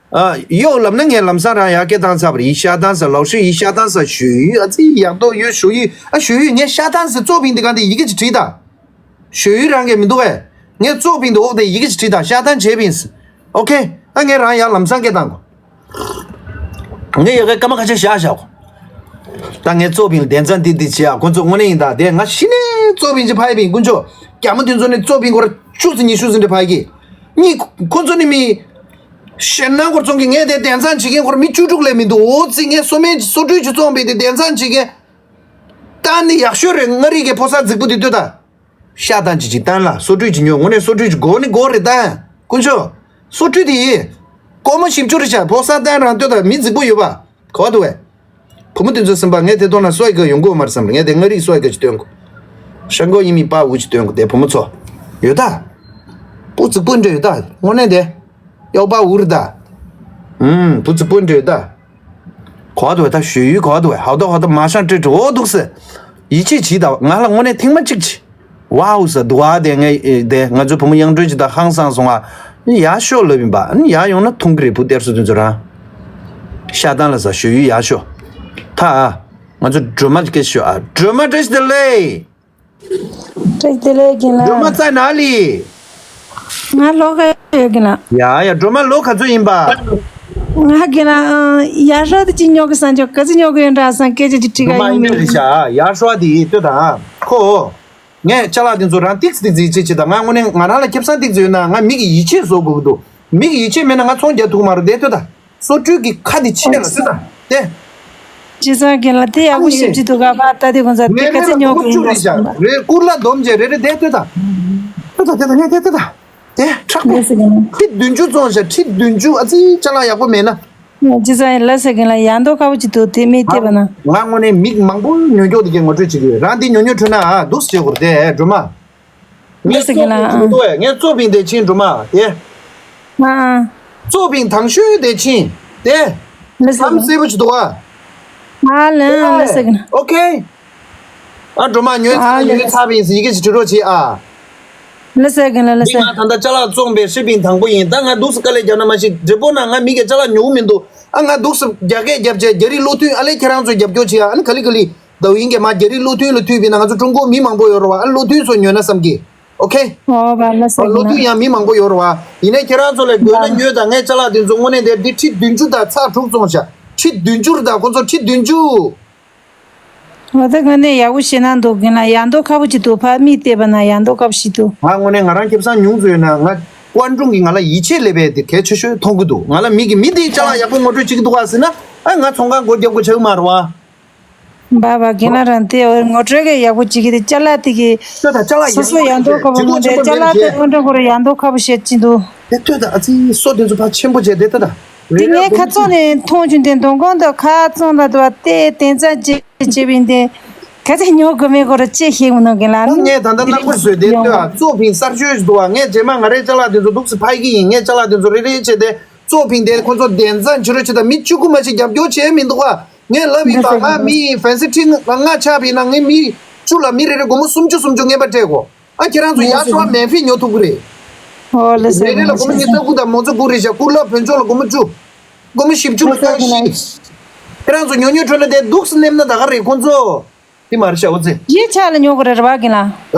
ཨ། ཡོ་ལབ་ན་ངས་ལམ་སང་རང་ཡར་སྐད་བཏང་ཚར་བ་རེད་ཤག་ཏང་ས་ལའོ་ཧྲི་ཡི་ཤག་ཏང་ས་ཞུ་ཡུ་ཨ་ཙི་ཡག་ཏོ་ཡོད་ཞུ་ཡུ་ཨ་ཞུ་ཡུ་ངས་ཤག་ཏང་ས་གཙོ་ཕིང་དེ་གང་དེ་ཡི་གེ་ཅིག་བྲིས་ད། ཞུ་ཡུ་རང་གིས་མི་འདུག་གས། ངས་གཙོ་ཕིང་དེ་འོག་དེ་ཡི་གེ་ཅིག་བྲིས་ད་ཤག་ཏང་བྱས་ཕིང་། ཨོ་ཁེ། ཨ་ངས་རང་ཡར་ལམ་སང་སྐད་བཏང་གོ། ངས་ཡོད་གས་སྐར་མ་ཁ་ཤས་བཞག་བཞག་གོ། ད་ངས་གཙོ་ཕིང་ལ་དན་ཚ་འདི་འདི་བྱེད་ཨ་ཁོ་ཚོ་དངོས་གནས་ཡིན་ད་དེ་ང་གཞི་ནས་གཙོ་ཕིང་ཅིག་ཕ་ཡི་ཕིང་དཀོན་མཆོག་རྒྱ་མོ་དེ་ཚོ་ནས་གཙོ་ཕིང་གོ་ར་བཅུ་ཙམ་ཉི་ཤུ་ཙམ་འདྲ་ཕ་ཡི་གི། གཉིས། ཁོ་ཚོ་ནི་མི། ཞེ་ན་སྐོར་ཚོང་གི་ངས་དེ་དན་ཚང་བྱེད་མཁན་སྐོར་མི་བཅུ་དྲུག་ལས་མི་འདུག་འོ་ཙི་ངས་སོ་སྨན་སོ་བཀྲུས་ཅིག་བཙོང་པས་དེ་དན་ཚང་བྱེད་མཁན། ད་ནི་ཡག་ཤོས་རེད་མངའ་རིས་ཀྱི་ཕོ་གསར་རྫིག་པོ་དེ་ལྟོས་ད། ཤ་ཏང་ཅིག་ཅིག་བཏང་ལ་སོ་བཀྲུས་ཅིག་ཉོ་དངོས་གནས་སོ་བཀྲུས་ཅིག་མགོ་ནི་མགོ་རེད་ད། དཀོན་མཆོག་སོ་བཀྲུས་དེ་ཡིན། སྒོར་མོ་བཞི་བཅུ་རེད་ཤག་ཕོ་གསར་བཏང་རང་ལྟོས་ད་མི་རྫིག་པོ་ཡོད་པ། གོ་བ་འདུག་བས། བུ་མོ་དེ་ཚོ་སེམས་པ་ངས་དེ་ཐོག་ན་སོ་ཡི་ག་ཡོང་གི་ཡོད་མ་རེད་བསམ་རེད་ངས་དེ་མངའ་རིས་སོ་ཡི་ག་ཅིག་སྟོན་གོ། ཤ་མགོ་ཡིན་མིན་པ་འུ་ཅིག་སྟོན་གོ་དེ་བུ་མོ་ཚོ། ཡོད་ད། སྤུ་རྫིག་པོ་འདྲ་ཡོད་ད་དངོས་གནས་དེ། གཡོག་པ་འུ་རེད་ད། ཨུམ་སྤུ་རྫིག་པོ་འདྲ་ཡོད་ད། གོ་བ་འདུག་བས་ད་ཞུ་ཡུལ་གོ་བ་འདུག་བས་ཧའོ་ད་ཧའོ་ད་མ་ཤང་སྤྲོད་འགྲོ་འོ་འདུག་སེ། ཡིད་ཆེས་བྱིས་ད་ང་ལ་དངོས་གནས་ཐེངས་མ་གཅིག་བྱིས། ཝའོ་ཟེར་འདུག་ཨ་དེ་ངས་དེ་ང་ཚོའི་བུ་མོ་གཡང་སྒྲོན་ཅིག་དང་ཧང་སང་སོང་ཨ། ཡར་ཤོག་ལབ་ཡིན་པ་ཡར་ཡོང་ན་མཐོང་གི་རེད་བུ་གཏེར་སོ་དེ་ཚོ་རང་། ཤ་ཏང་ལ་ཟ་ཞུ་ཡུལ་ཡར་ཤོག་ད་ཨ། ང་ཚོ་སྒྲོལ་མ་སྐད་ཤོག་ཨ་སྒྲོལ་མ་བཀྲ་ཤིས་བདེ་ལེགས། བཀྲ་ཤིས་བདེ་ལེགས་རྒན་ལགས། སྒྲོལ་མ་རྩ་ན་ལི། ང་ལོ་ག་ཡོད་རྒན་ལགས། ཡ་ཡ་སྒྲོལ་མ་ལོ་ག་ཚོད་ཡིན་པ། ང་རྒན་ལགས་ཡར་ཤོག་དེ་ཅི་ཉོ་གི་ས་ཆོག་ག་ཚོད་ཉོ་གི་ཡོད་འདྲ་སང་སྐད་ཆ་ཅིག་དྲི་ག་ཡོང་མི་རེད་ཤག་ཡར་ཤོག་དེ་ལྟོས་དང་ཁོ། ངས་ཅ་ལག་འདི་ཚོ་རང་ཏིག་ཙི་ཏིག་ཙི་ཡིད་ཆེས་བྱེད་དང་ང་དངོས་གནས་ང་རང་ལ་ཁེ་བཟང་ཏིག་ཙི་ཡོད་ན་ང་མི་གི་ཡིད་ཆེས་བཟོ་དགོས་ཀྱི་འདུག་མི་གི་ཡིད་ཆེས་མེད་ན་ང་ཚོང་རྒྱག་ཐུབ་མ་རེད་དེ་ལྟོས་དང་། སོ་བཀྲུས་ཀྱི་ཁ་དེ་ཕྱེ་ལ་སི་དང་དེ། ཅི་ཙང་རྒན་ལགས་དེ་ཡག་པོ་ཞིབ་ཅིག་འདུག་ག་བ་ད་དེ་ཁོང་ཚ་དེ་ག་ཚོད་ཉོ་གི་ཡིན་ན་སོང་བ། རེད་ཀུར་ལ་སྡོམ་བྱས་རེ་རེ་དེ་ལྟོས་དང་། ལྟོས་དང་དེ་དང་ངས་དེ་ལྟོས་དང་། དེ་ཁྲག་པོ། ཁྲི་བདུན་ཅུ་བཙོང་བྱས་ཁྲི་བདུན་ཅུ་ཨ་ཙི་ཅ་ལག་ཡག་པོ་མེད་ན། ཅི་ཙང་ཡིན་ལ་ཟེར་མཁན་ལ་ཡང་མདོག་ཁ་པོ་ཅིག་འདུག་དེ་མིག་བལྟས་པ་ན། ང་དངོས་གནས་མིག་མང་པོ་ཉོ་མགྱོགས་དེ་གའི་ངོ་སྤྲོད་བྱེད་ཀྱི་ཡོད་རང་དེ་ཉོ་ཉོ་འཕྲོད་ན་ཨ་འདུག་སེ་བྱེད་དགོས་རེད་དེ་སྒྲོལ་མ། ངས་ལ་ཟེར་མཁན་ལ་གཙོ་ཕིང་ཅིག་འདུག་ངས་གཙོ་ཕིང་དེ་ཕྱིན་སྒྲོལ་མ་དེ། ཨ་ཨ། གཙོ་ཕིང་དང་ཤོས་དེ་ཕྱིན་དེ། ལ་ཟེར་ལམ་སེ་བོ་ཅིག་འདུག་ཨ། ཨ་ལ་ལ་ཟེར་མཁན་ལ། ཨོ་ཁེ། ཨ་སྒྲོལ་མ་ཉོས་ཚར་ཨ་ལ་ཉོས་ཚར་བིན་ཟེར་ཡི་གེ་ཅིག་བྲི་རོགས་བྱེད་ཨ། ལགས་སོ་རྒན་ལགས། ལགས་སོ། འདི་ང་ད་ལྟ་ཅ་ལག་བཙོངས་པའི་ཧྲི་པིང་དང་པོ་ཡིན། ད་ང་འདུག་སེ་དཀའ་ལས་རྒྱབ་ན་མ་གཞི་འགྲེལ་པོ་ན་ང་མི་གི་ཅ་ལག་ཉོ་གི་མི་འདུག་ཨ་ང་འདུག་སེ་རྒྱ་སྐད་རྒྱབ་བྱས་རྒྱ་རིགས་བློ་མཐུན་ཨ་ལས་ཁྱེད་རང་ཚོས་རྒྱབ་སྐྱོར་བྱེད་ཡ། ཨ་ནི་ག་ལེ་ག་ལེ་ཏའོ་ཡིན་གྱི་མ་རྒྱ་རིགས་བློ་མཐུན་ལ་མཐུད་པ་ཡིན་ན་ང་ཚོ་ཀྲུང་གོ་མི་མང་པོ་ཡོད་རེད་བ། ཨ་བློ་མཐུན་ཚོ་ཉོས་ན་བསམ་གི། ཨོ་ཁེ། ཨོ་བ་ལ་ཟེར་ལོ་གི་དུས་ན་ཡང་མི་མང་པོ་ཡོད་རེད་བ། ཡིན་ནའི་ཁྱེད་རང་ཚོ་ལས་དགོས་ན་ཉོས་དང་། ངའི་ཅ་ལག་དེ་ཚོ་དངོས་གནས་དེ་འདི་ཁྲི་བདུན་ཅུ་དང་ཚེག་དྲུག་བཙོངས་ཤག་ཁྲི་བདུན་ཅུ་རེད་ད། ཁོ་ཚོ་ཁྲི་བདུན་ཅུ། ང་ད་དངོས་གནས་ཡག་པོ་བྱེད་ན་འདུག་གི་ན། ཡག་མདོག་ཁ་པོ་ཅིག་འདུག་ཕ་མིས་བལྟས་པ་ན་ཡག་མདོག་ཁ་པོ་ཞིག་འདུག་ང་དངོས་གནས་ང་རང་ཁེ་བཟང་ཉུང་ཙམ་ཡོད་ན་ང་ཀོན་ཀྲུང་གིས་ང་ལ་ཡིད་ཆེས་སླེབས་པའི་དེ་གལ་ཆེ་ཤོས་མཐོང་གི་འདུག་ང་ལ་མི་གི་མི་དེའི་ཅ་ལག་ཡག་པོ་ངོ་སྤྲོད་བྱེད་ཀྱི་འདུག་ག་ཟེར་ན། ཨ་ང་ཚོང་ཁང་སྒོ་རྒྱབ་དགོས་ཆགས་ཀྱི་མ་རེད་བ། འབའ་འབའ་རྒན་ལགས་རང་དེ་ངོ་སྤྲོད་གི་ཡག་པོ་བྱེད་ཀྱི་དེ་ཅ་ལག་དེ་གི་ལྟོས་དང་། ཅ་ལག་སོ་སོ་ཡག་པོ་ཡང་འདོག་བྱེད། ཁ་བོ་ལྗིད་ཁོག་ཆེན་པོ་ཅ་ལག་དེ་ཡང་བྱེད། སྔོན་འགྲོ་ཁོ་རང་ཡང་འདོག་ཁ་བོ་བཤད་ཀྱི་འདུག་དེ་ལྟོས་དང་། ཨ་ཙི་སོ་དེ་ཚོ་ཕར་ཆེན་པོ་བྱས་དེ་ལྟོས་དང་། དེ་ངས་ཁ་ཚོན་ནས་མཐོང་བྱུང་དེ་འདོན་གོང་དུ་ཁ་ཚོན་ལ་དུ་བ་དེ་དེང་ཙང་བྱེད་བྱེད་པིན་དེ་ག་ཚད་ཉོ་དགོས་མེད་སྐོར་ཅེས་ཤེས་མི་ནོ་གི་ལ། ཨ་ངས་ད་ལྟ་རྣམ་པར་བཟོས་དེ་ལྟོས་ཨ། གཙོ་ཕིང་གསར་ཤོས་ཤིག་འདུག་ཨ། ངས་རྗེས་མ་ང་རའི་ཅ་ལག་དེ་ཚོ་འདུག་སེ་ཕ་གི་ཡིན། ངས་ཅ་ལག་དེ་ཚོ་རེ་རེ་བྱས་ཏེ་གཙོ་ཕིང་དེ་ཁོ་ཚོ་དེང་ཙང་བྱེད་རོགས་བྱེད་དང་། མི་བཅུ་དགུ་མ་ཞིག་རྒྱབ་སྐྱོར་བྱས་མི་འདུག་ཨ། ངས་ལབ་ཡིན་པ། ང་མི་ཧྥན་སི་ཁྲི་ལྔ་ཆགས་པ་ཡིན་ན་ངས་མི་བཅུ་ལ་མི་རེ་རེ་སྒོར་མོ་སུམ་ཅུ་སུམ་ཅུ་རྔན་པ་སྤྲད་དགོས། ཨ་ཁྱེད་རང་ཚོ་ཡར་ཤོག་མེ་ཕི་ཉོ་ཐུབ་ཀྱི་རེད། ཨོ་ལེ་སེ་རེ་རེ་ལ་སྒོར་མོ་ཉིས་རྩ་དགུ་དང་མོ་རྩ་དགུ་རེད་ཤག་སྐུ་ལ་བོད་ལྗོངས་ལ་སྒོར་མོ་བཅུ། སྒོར་མོ་བཞི་བཅུ་ལ་ལེ་སེ་རྐྱང་གི་ན་ཤི། ཁྱེད་རང་ཚོ་ཉོ་ཉོ་ཁྲོད་ལ་དེ་འདུག་སེ་སླེབས་ན་ད་ག་རེད་ཁོང་ཚོ། དེ་མ་རེད་ཤག་འོ་ཙི། གཞིས་ཆགས་ལ་ཉོ་དགོས་རེད་རེད་བ་གི་ལ། ཨ་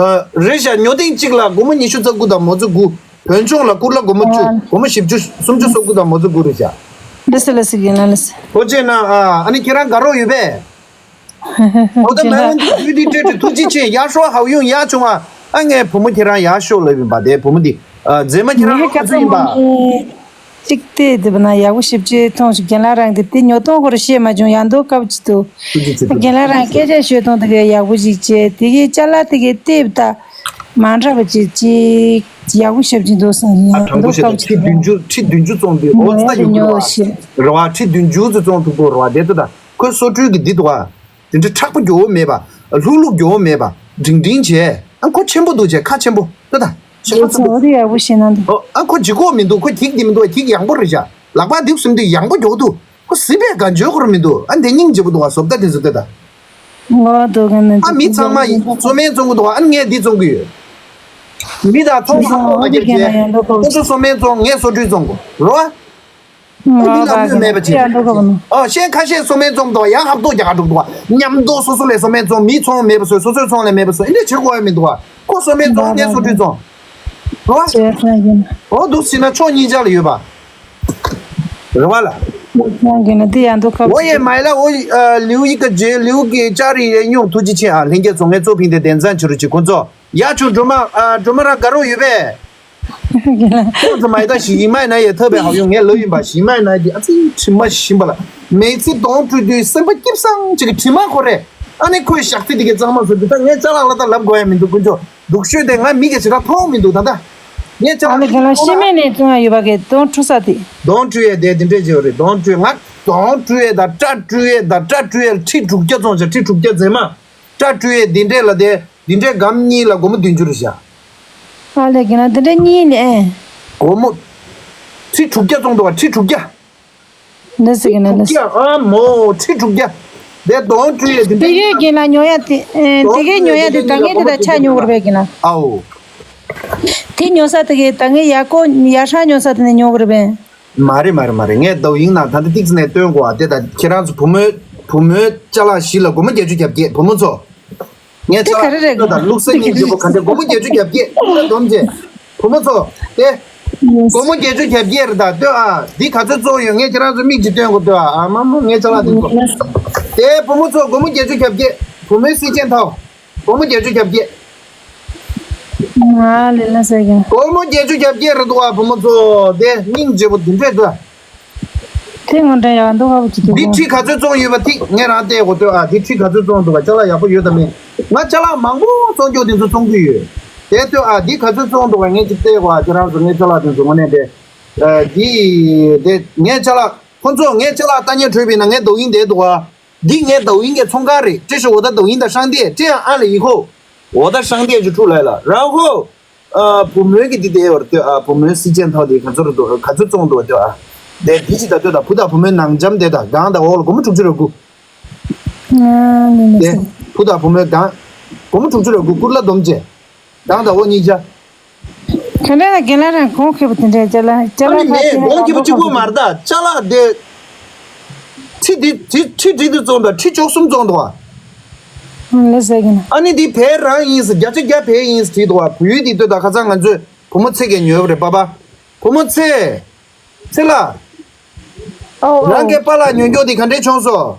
རེད་ཤག་ཉོ་ཐེངས་གཅིག་ལ་སྒོར་མོ་ཉི་ཤུ་རྩ་དགུ་དང་མོ་རྩ་དགུ། བོད་ལྗོངས་ལ་སྐུ་ལ་སྒོར་མོ་བཅུ། ཨ་སྒོར་མོ་བཞི་བཅུ་སུམ་ཅུ་སོ་དགུ་དང་མོ་རྩ་དགུ་རེད་ཤག་ལེ་སེ་ལེ་སེ་གི་ན་ལེ་སེ། ཨོ་ཙི་ན་ཨ་ཨ་ནི་ཁྱེད་རང་དགའ་རོགས་ཡོད་པས། ཨོ་ད་མེ་ཝན་དུ་དུས་འདི་སྤྲད་དུས་ཐུགས་རྗེ་ཆེ། ཡར་ཤོག་ཧའོ་ཡུང་ཡར་བྱུང་ཨ། ཨ་ངའི་བུ་མོ་ཁྱེད་རང་ཡར་ཤོག་ལབ་ཡིན་པ། དེ་བུ་མོ་འདི་ཨ་མཛེས་མ་ཁྱེད་རང་ཁོ་ཚོ་ཡིན་པ། གཅིག་བལྟས་བསྡད་པ་ན་ཡག་པོ་ཞེ་པོ་ཅིག་མཐོང་བྱུང་། རྒན་ལགས་རང་གིས་དེ་ཉོ་སྟངས་སྐོར་བཤད་མ་བྱུང་། ཡག་མདོག་ཁ་པོ་ཅིག་འདུག་ཐུགས་རྗེ་ཆེ། རྒན་ལགས་རང་སྐད་ཆ་ཤོད་སྟངས་དེ་ག་ཡག་པོ་ཅིག་བྱས། དེ་གའི་ཅ་ལག་དེ་གའི་ལྟེབ་ད་མ་འདྲ་བ་ཅིག་ཅིག་ཡག་པོ་ཞེ་པོ་ཅིག་འདུག་བསམ། ཨ་ཡག་དྲང་པོ་མདོག་ཁ་བཤད་པོ་ཅིག་ཁྲི་བདུན་ཅུ་ཁྲི་བདུན་ཅུ་བཙོང་དུས་ཨོ་ང་ཡག་ཙི་ཡོང་གི་ཉོ་རེད་བ། ཤེས། རེད་བ། ཁྲི་བདུན་ཅུ་ཙམ་བཙོང་ཐུབ་ཀྱི་རེད་བ། དེ་ལྟ་ད་ཁོའི་སོ་འཁྲུད་ཀྱི་འདི་འདུག་བ། དེ་འདྲ་མཁྲེགས་པོ་རྒྱོ་བོ་མེད་པ། ལྷུག་ལྷུག་རྒྱོ་བོ་མེད་པ། འབྲིང་འབྲིང་བྱས། ཨ་ཁོ་ཆེན་པོ་འདུག་བྱས་ཁ་ཆེན་པོ་ལྟ་ད། ཤ་ཁ་ཚ་འདུག་འོ་དེ་ཡག་པོ་ཤེས་ན་འདུག་ཨོ་ཨ་ཁོ་ལྗིད་ཁོག་མི་འདུག་ཁོ་འགྱིག་འདི་མི་འདུག་བ། འགྱིག་ཡང་པོ་རེད་བྱ། ལག་པ་འདི་བཟུམ་འདི་ཡང་པོ་མགྱོགས་འདུག་ཁོ་སྲིད་པའི་ག་འཇོལ་ཁོ་ར་མི་འདུག་ཨ་འདི་སྙིང་རྗེ་པོ་འདུག་བ། བཟོ་ལྟ་འདི་ཚོ་ལྟ་ད། ཨ་མི་ཚང་མ་ཡིན་བཙོ་སྨན་བཙོང་གི་འདུག་ཨ་ངས་འདི་བཙོང་གི་ཡོད། མི་དང་ཚོང་ཁང་ཐོག་མ་རྒྱབ་བྱས་ཁོ་ཚོ་བཙོ་སྨན་བཙོང་ངས་བཟོ་སྐྲུན་བཙོང་གི་རེད་བ། ཨ་མི་ལ་མོས་མེད་པ་ཅིག་ཨོ་ཤེས་ཁ་ཤས་བཙོ་སྨན་བཙོང་འདུག་ཡང་ཧབ་ཏོ་རྒྱག་ག་འགྲོ་འདུག་མཉམ་དུ་སོ་སོ་ལས་བཙོ་སྨན་བཙོང་། མིའི་ཚོང་མེད་པ་བཟོས། སོ་སོའི་ཚོང་ལས་མེད་པ་བཟོས། འདི་འདྲ་བྱེད་དགོས་ཡ་མི་འདུག་ཁོ་བཙོ་སྨན་བཙོང་ངས་བཟོ་སྐྲུན་བཙོང་། རེད་བ། ཨོ་འདུག་ཟེར་ན་ཕྱོགས་གཉིས་ཆ་ལ་ཡོད་པ། རེད་བ་ལ། ཡང་གི་ན་དེ་ཡང་འདུག་ཁ། ཨོ་ཡེ་མའི་ལ་ཨོ་ལིའུ་ཡི་ཀ་ཇེ་ལིའུ་གི་ཅ་རི་ཡེ་ཉུང་ཐུགས་རྗེ་ཆེ་ཨ། ལྷན་རྒྱས་ཚོ་ངའི་གཙོ་ཕིང་དེ་དན་ཚན་ཆུ་རུ་ཅིག་ཁོ་ཚོ་ཡ་ཆུ་འགྲོ་མ་ཨ་འགྲོ་མ་ར་དགའ་རོགས་ཡོད་པས། ཁོང་ཚོ་མའི་ད་ཞི་ཡི་མའི་ན་ཡེ་ཐབས་པའི་ཧ་ཡོང་ངས་ལོ་ཡིན་པ་ཞི་མའི་ན་ཡེ་དེ་ཨ་ཙི་དྲི་མ་ཞིམ་པ་ལ་མེ་ཚི་གདོང་བཀྲུས་དུས་སེམས་པ་སྐྱིད་སང་ཅིག་གི་དྲི་མ་ཁོ་རེ་ཨ་ནི་ཁོའི་ཞག་ཚི་དེ་གི་གཙང་མ་བཟོ་དུས་ད་ངས་ཅ་ལག་ལ་ད་ལབ་དགོས་ཡ་མི་འདུག་དཀོན་མཆོག་སྡུག་ཤོས་དེ་ང་མི་གི་ཞེ་དྲག་མཐོང་མི་འདུག་ད་ལྟ་ངས་ཅ་ཨ་ལག་ནི་ག་ལ་ཤི་མེད་ནས་བཙོང་ཡ་ཡོད་པ་གི་གདོང་བཀྲུ་ས་དེ། གདོང་བཀྲུ་ཡ་དེ་དེ་འདྲས་ཅིག་ཡོད་རེད། གདོང་བཀྲུ་ཡ་ང་གདོང་བཀྲུ་ཡ་ད་སྐྲ་བཀྲུ་ཡ་ད་སྐྲ་བཀྲུ་ཡ་ཁྲི་དྲུག་བརྒྱ་བཙོང་བྱ་ཁྲི་དྲུག་བརྒྱ་རྫས་མ་སྐྲ་བཀྲུ་ཡ་དེ་འདྲས་ལ་དེ། འདི་འདྲའི་སྒམ་གཉིས་ལ་སྒོར་མོ་བདུན་ཅུ་རེད་བཞག་ཨ་ལས་ཀྱི་ན་འདི་འདྲ་གཉིས་ནས། སྒོར་མོ། ཁྲི་དྲུག་བརྒྱ་བཙོང་འདུག་བ། ཁྲི་དྲུག་བརྒྱ། འདི་ཟེར་གི་ན་ཁྲི་དྲུག་ལས། བརྒྱ་ཨ་མོ་ཁྲི་དྲུག་བརྒྱ། དེ་གདོང་བཀྲུ་ཡས་འདི་འདྲའི་དེ་གས་གི་ན་ཉོ་ཡ་དེ་ཨེ། དེ་གས་ཉོ་ཡ་དེ་ད་ངས་དེ་ད་ཆ་ཉོ་གི་རེད་པས་གི་ན། ཨའོ། དེ་ཉོ་ས་དེ་གས་ད་ངས་ཡ་ཀོ་ཡ་ཧྲ་ཉོ་ས་དེ་ནས་ཉོ་གི་རེད་པས། མ་རེད་མ་རེད་མ་རེད། ངས་ཏའོ་ཡིང་ནང་ད་ལྟ་ཏིག་ཙི་ནས་སྟོན་དགོས་ཨ། དེ་ད་ཁྱེད་རང་ཚོ་བུ་མོའི་བུ་མོའི་ཅ་ལག་བཞི་ལ་སྒོར་མོ་བརྒྱད་ཅུ་གྱ་བརྒྱད། བུ་མོ་ཚོ། ངས་དེ་ཅ་ག་རེ་རེད། ལག་ད་བླུགས་ས་གཉིས་འཇུག་པ་ག་འདྲ་སྒོར་མོ་བརྒྱད་ཅུ་གྱ་བརྒྱད་ཁོ་ལ་སྡོམ་བྱས། བུ་མོ་ཚོ། དེ། སྒོར་མོ་བརྒྱད་ཅུ་གྱ་བརྒྱད་རེད་ད་ལྟོས་ཨ། འདི་ག་ཚོད་བཙོང་ཡོད་ངས་ཁྱེད་རང་ཚོ་མིག་ཅིག་སྟོན་དགོས་ལྟོས་ཨ། ཨ་མ་མ་ངས་ཅ་ལག་འདི་བཙོང་། དེ་བུ་མོ་ཚོ་སྒོར་མོ་བརྒྱད་ཅུ་གྱ་བརྒྱད། བུ་མོའི་སི་ཅན་ཐའོ། སྒོར་མོ་བརྒྱད་ཅུ་གྱ་བརྒྱད། ང་ལས་ལ་ཟེར་གྱི། སྒོར་མོ་བརྒྱད་ཅུ་གྱ་བརྒྱད་རེད་འདུག་ཨ། བུ་མོ་ཚོ་དེ་སྙིང་རྗེ་པོ་འདི་འདྲས་འདུག་ཨ། དེ་ངོ་འདྲ་ཡག་འདུག་ཨ། བུ་ཅི་འདུག་འདི་ཁྲི་ག་ཚོད་བཙོང་ཡོད་པ་ཐིག་ངས་རང་བལྟས་གོ་ལྟོས་ཨ། འདི་ཁྲི་ག་ཚོད་བཙོང་འདུག་ག་ཅ་ལག་ཡག་པོ་ཡོད་དམ་མེད། ང་ཅ་ལག་མང་པོ་བཙོང་རྒྱུ་དེ་ཚོ་བཙོང་གི་ཡོད། དེ་ལྟོས་ཨ། འདི་ག་ཚོད་བཙོང་འདུག་ག་ངས་ཅིག་བལྟས་གོ་ཨ། ཁྱེད་རང་ཚོ་ངའི་ཅ་ལག་དེ་ཚོ་དངོས་གནས་དེ། འདི་དེ་ངས་ཅ་ལག་ཁོ་ཚོ་ངས་ཅ་ལག་ལྟ་ཉན་བྲོས་པ་ཡིན་ན་ངས་ཏའོ་ཡིང་བསྡད་འདུག་ག་འདི་ངའི་ཏའོ་ཡིང་གི་ཚོང་ཁང་རེད།这是我的抖音的商店，这样按了以后，我的商店就出来了。然后，呃， བུ་མོའི་གི་འདི་དེ་བར་ལྟོས་ཨ། བུ་མོའི་སི་ཅན་ཐའོ་དེ་ག་ཚོད་རེད་འདུག་ག་ཚོད་བཙོང་འདུག་ལྟོས་ཨ། དེ་འདི་ཅི་ད་ལྟོས་ད། བུ་དང་བུ་མོའི་ནང་འཇམ་དེ་ད་སྒང་དང་འོག་ལ་སྒོར་མོ་དྲུག་ཅུ་རེ་དགུ། ཨ་ནི་ནི་དེ་སི། བུ་དང་བུ་མོའི་སྒང་། སྒོར་མོ་དྲུག་ཅུ་རེ་དགུ་སྐུར་ལ་སྡོམ་བྱས། སྒང་དང་འོག་གཉིས་ཆ། ག་འདྲ་ན་རྒན་ལགས་རང་གོང་ཁེ་པོ་དེ་འདྲའི་ཅ་ལག་ཅ་ཨ་ལག་ནི་ཕ་མེད་ཚེ་གོང་ཁེ་པོ་གཅིག་པོ་མ་རེད་ད། ཅ་ལག་དེ་ཁྲི་འདི་ཁྲི་ཁྲི་འདི་ཚོ་འདྲ་ཁྲི་བཅུ་གསུམ་ཚོ་འདྲ། ལས་ཟེར་གི་ན། ཨ་ནི་འདི་བལ་རང་ཡིན་ཟེར། བརྒྱ་ཆ་བརྒྱ་བལ་ཡིན་ཟེར་བྲིས་འདུག་བ། བོད་ཡིག་འདི་ལྟོས་དང་། ཁ་སང་ང་ཚོས་བུ་མོ་ཚེ་གས་ཉོས་པ་རེད་པ་པ། བུ་མོ་ཚེ། ཚེ་ལགས། ཨོ་ཨོ། རང་གི་པཱ་ལགས་ཉོས་མགྱོགས་འདི་ག་འདྲས་བྱུང་སོང་།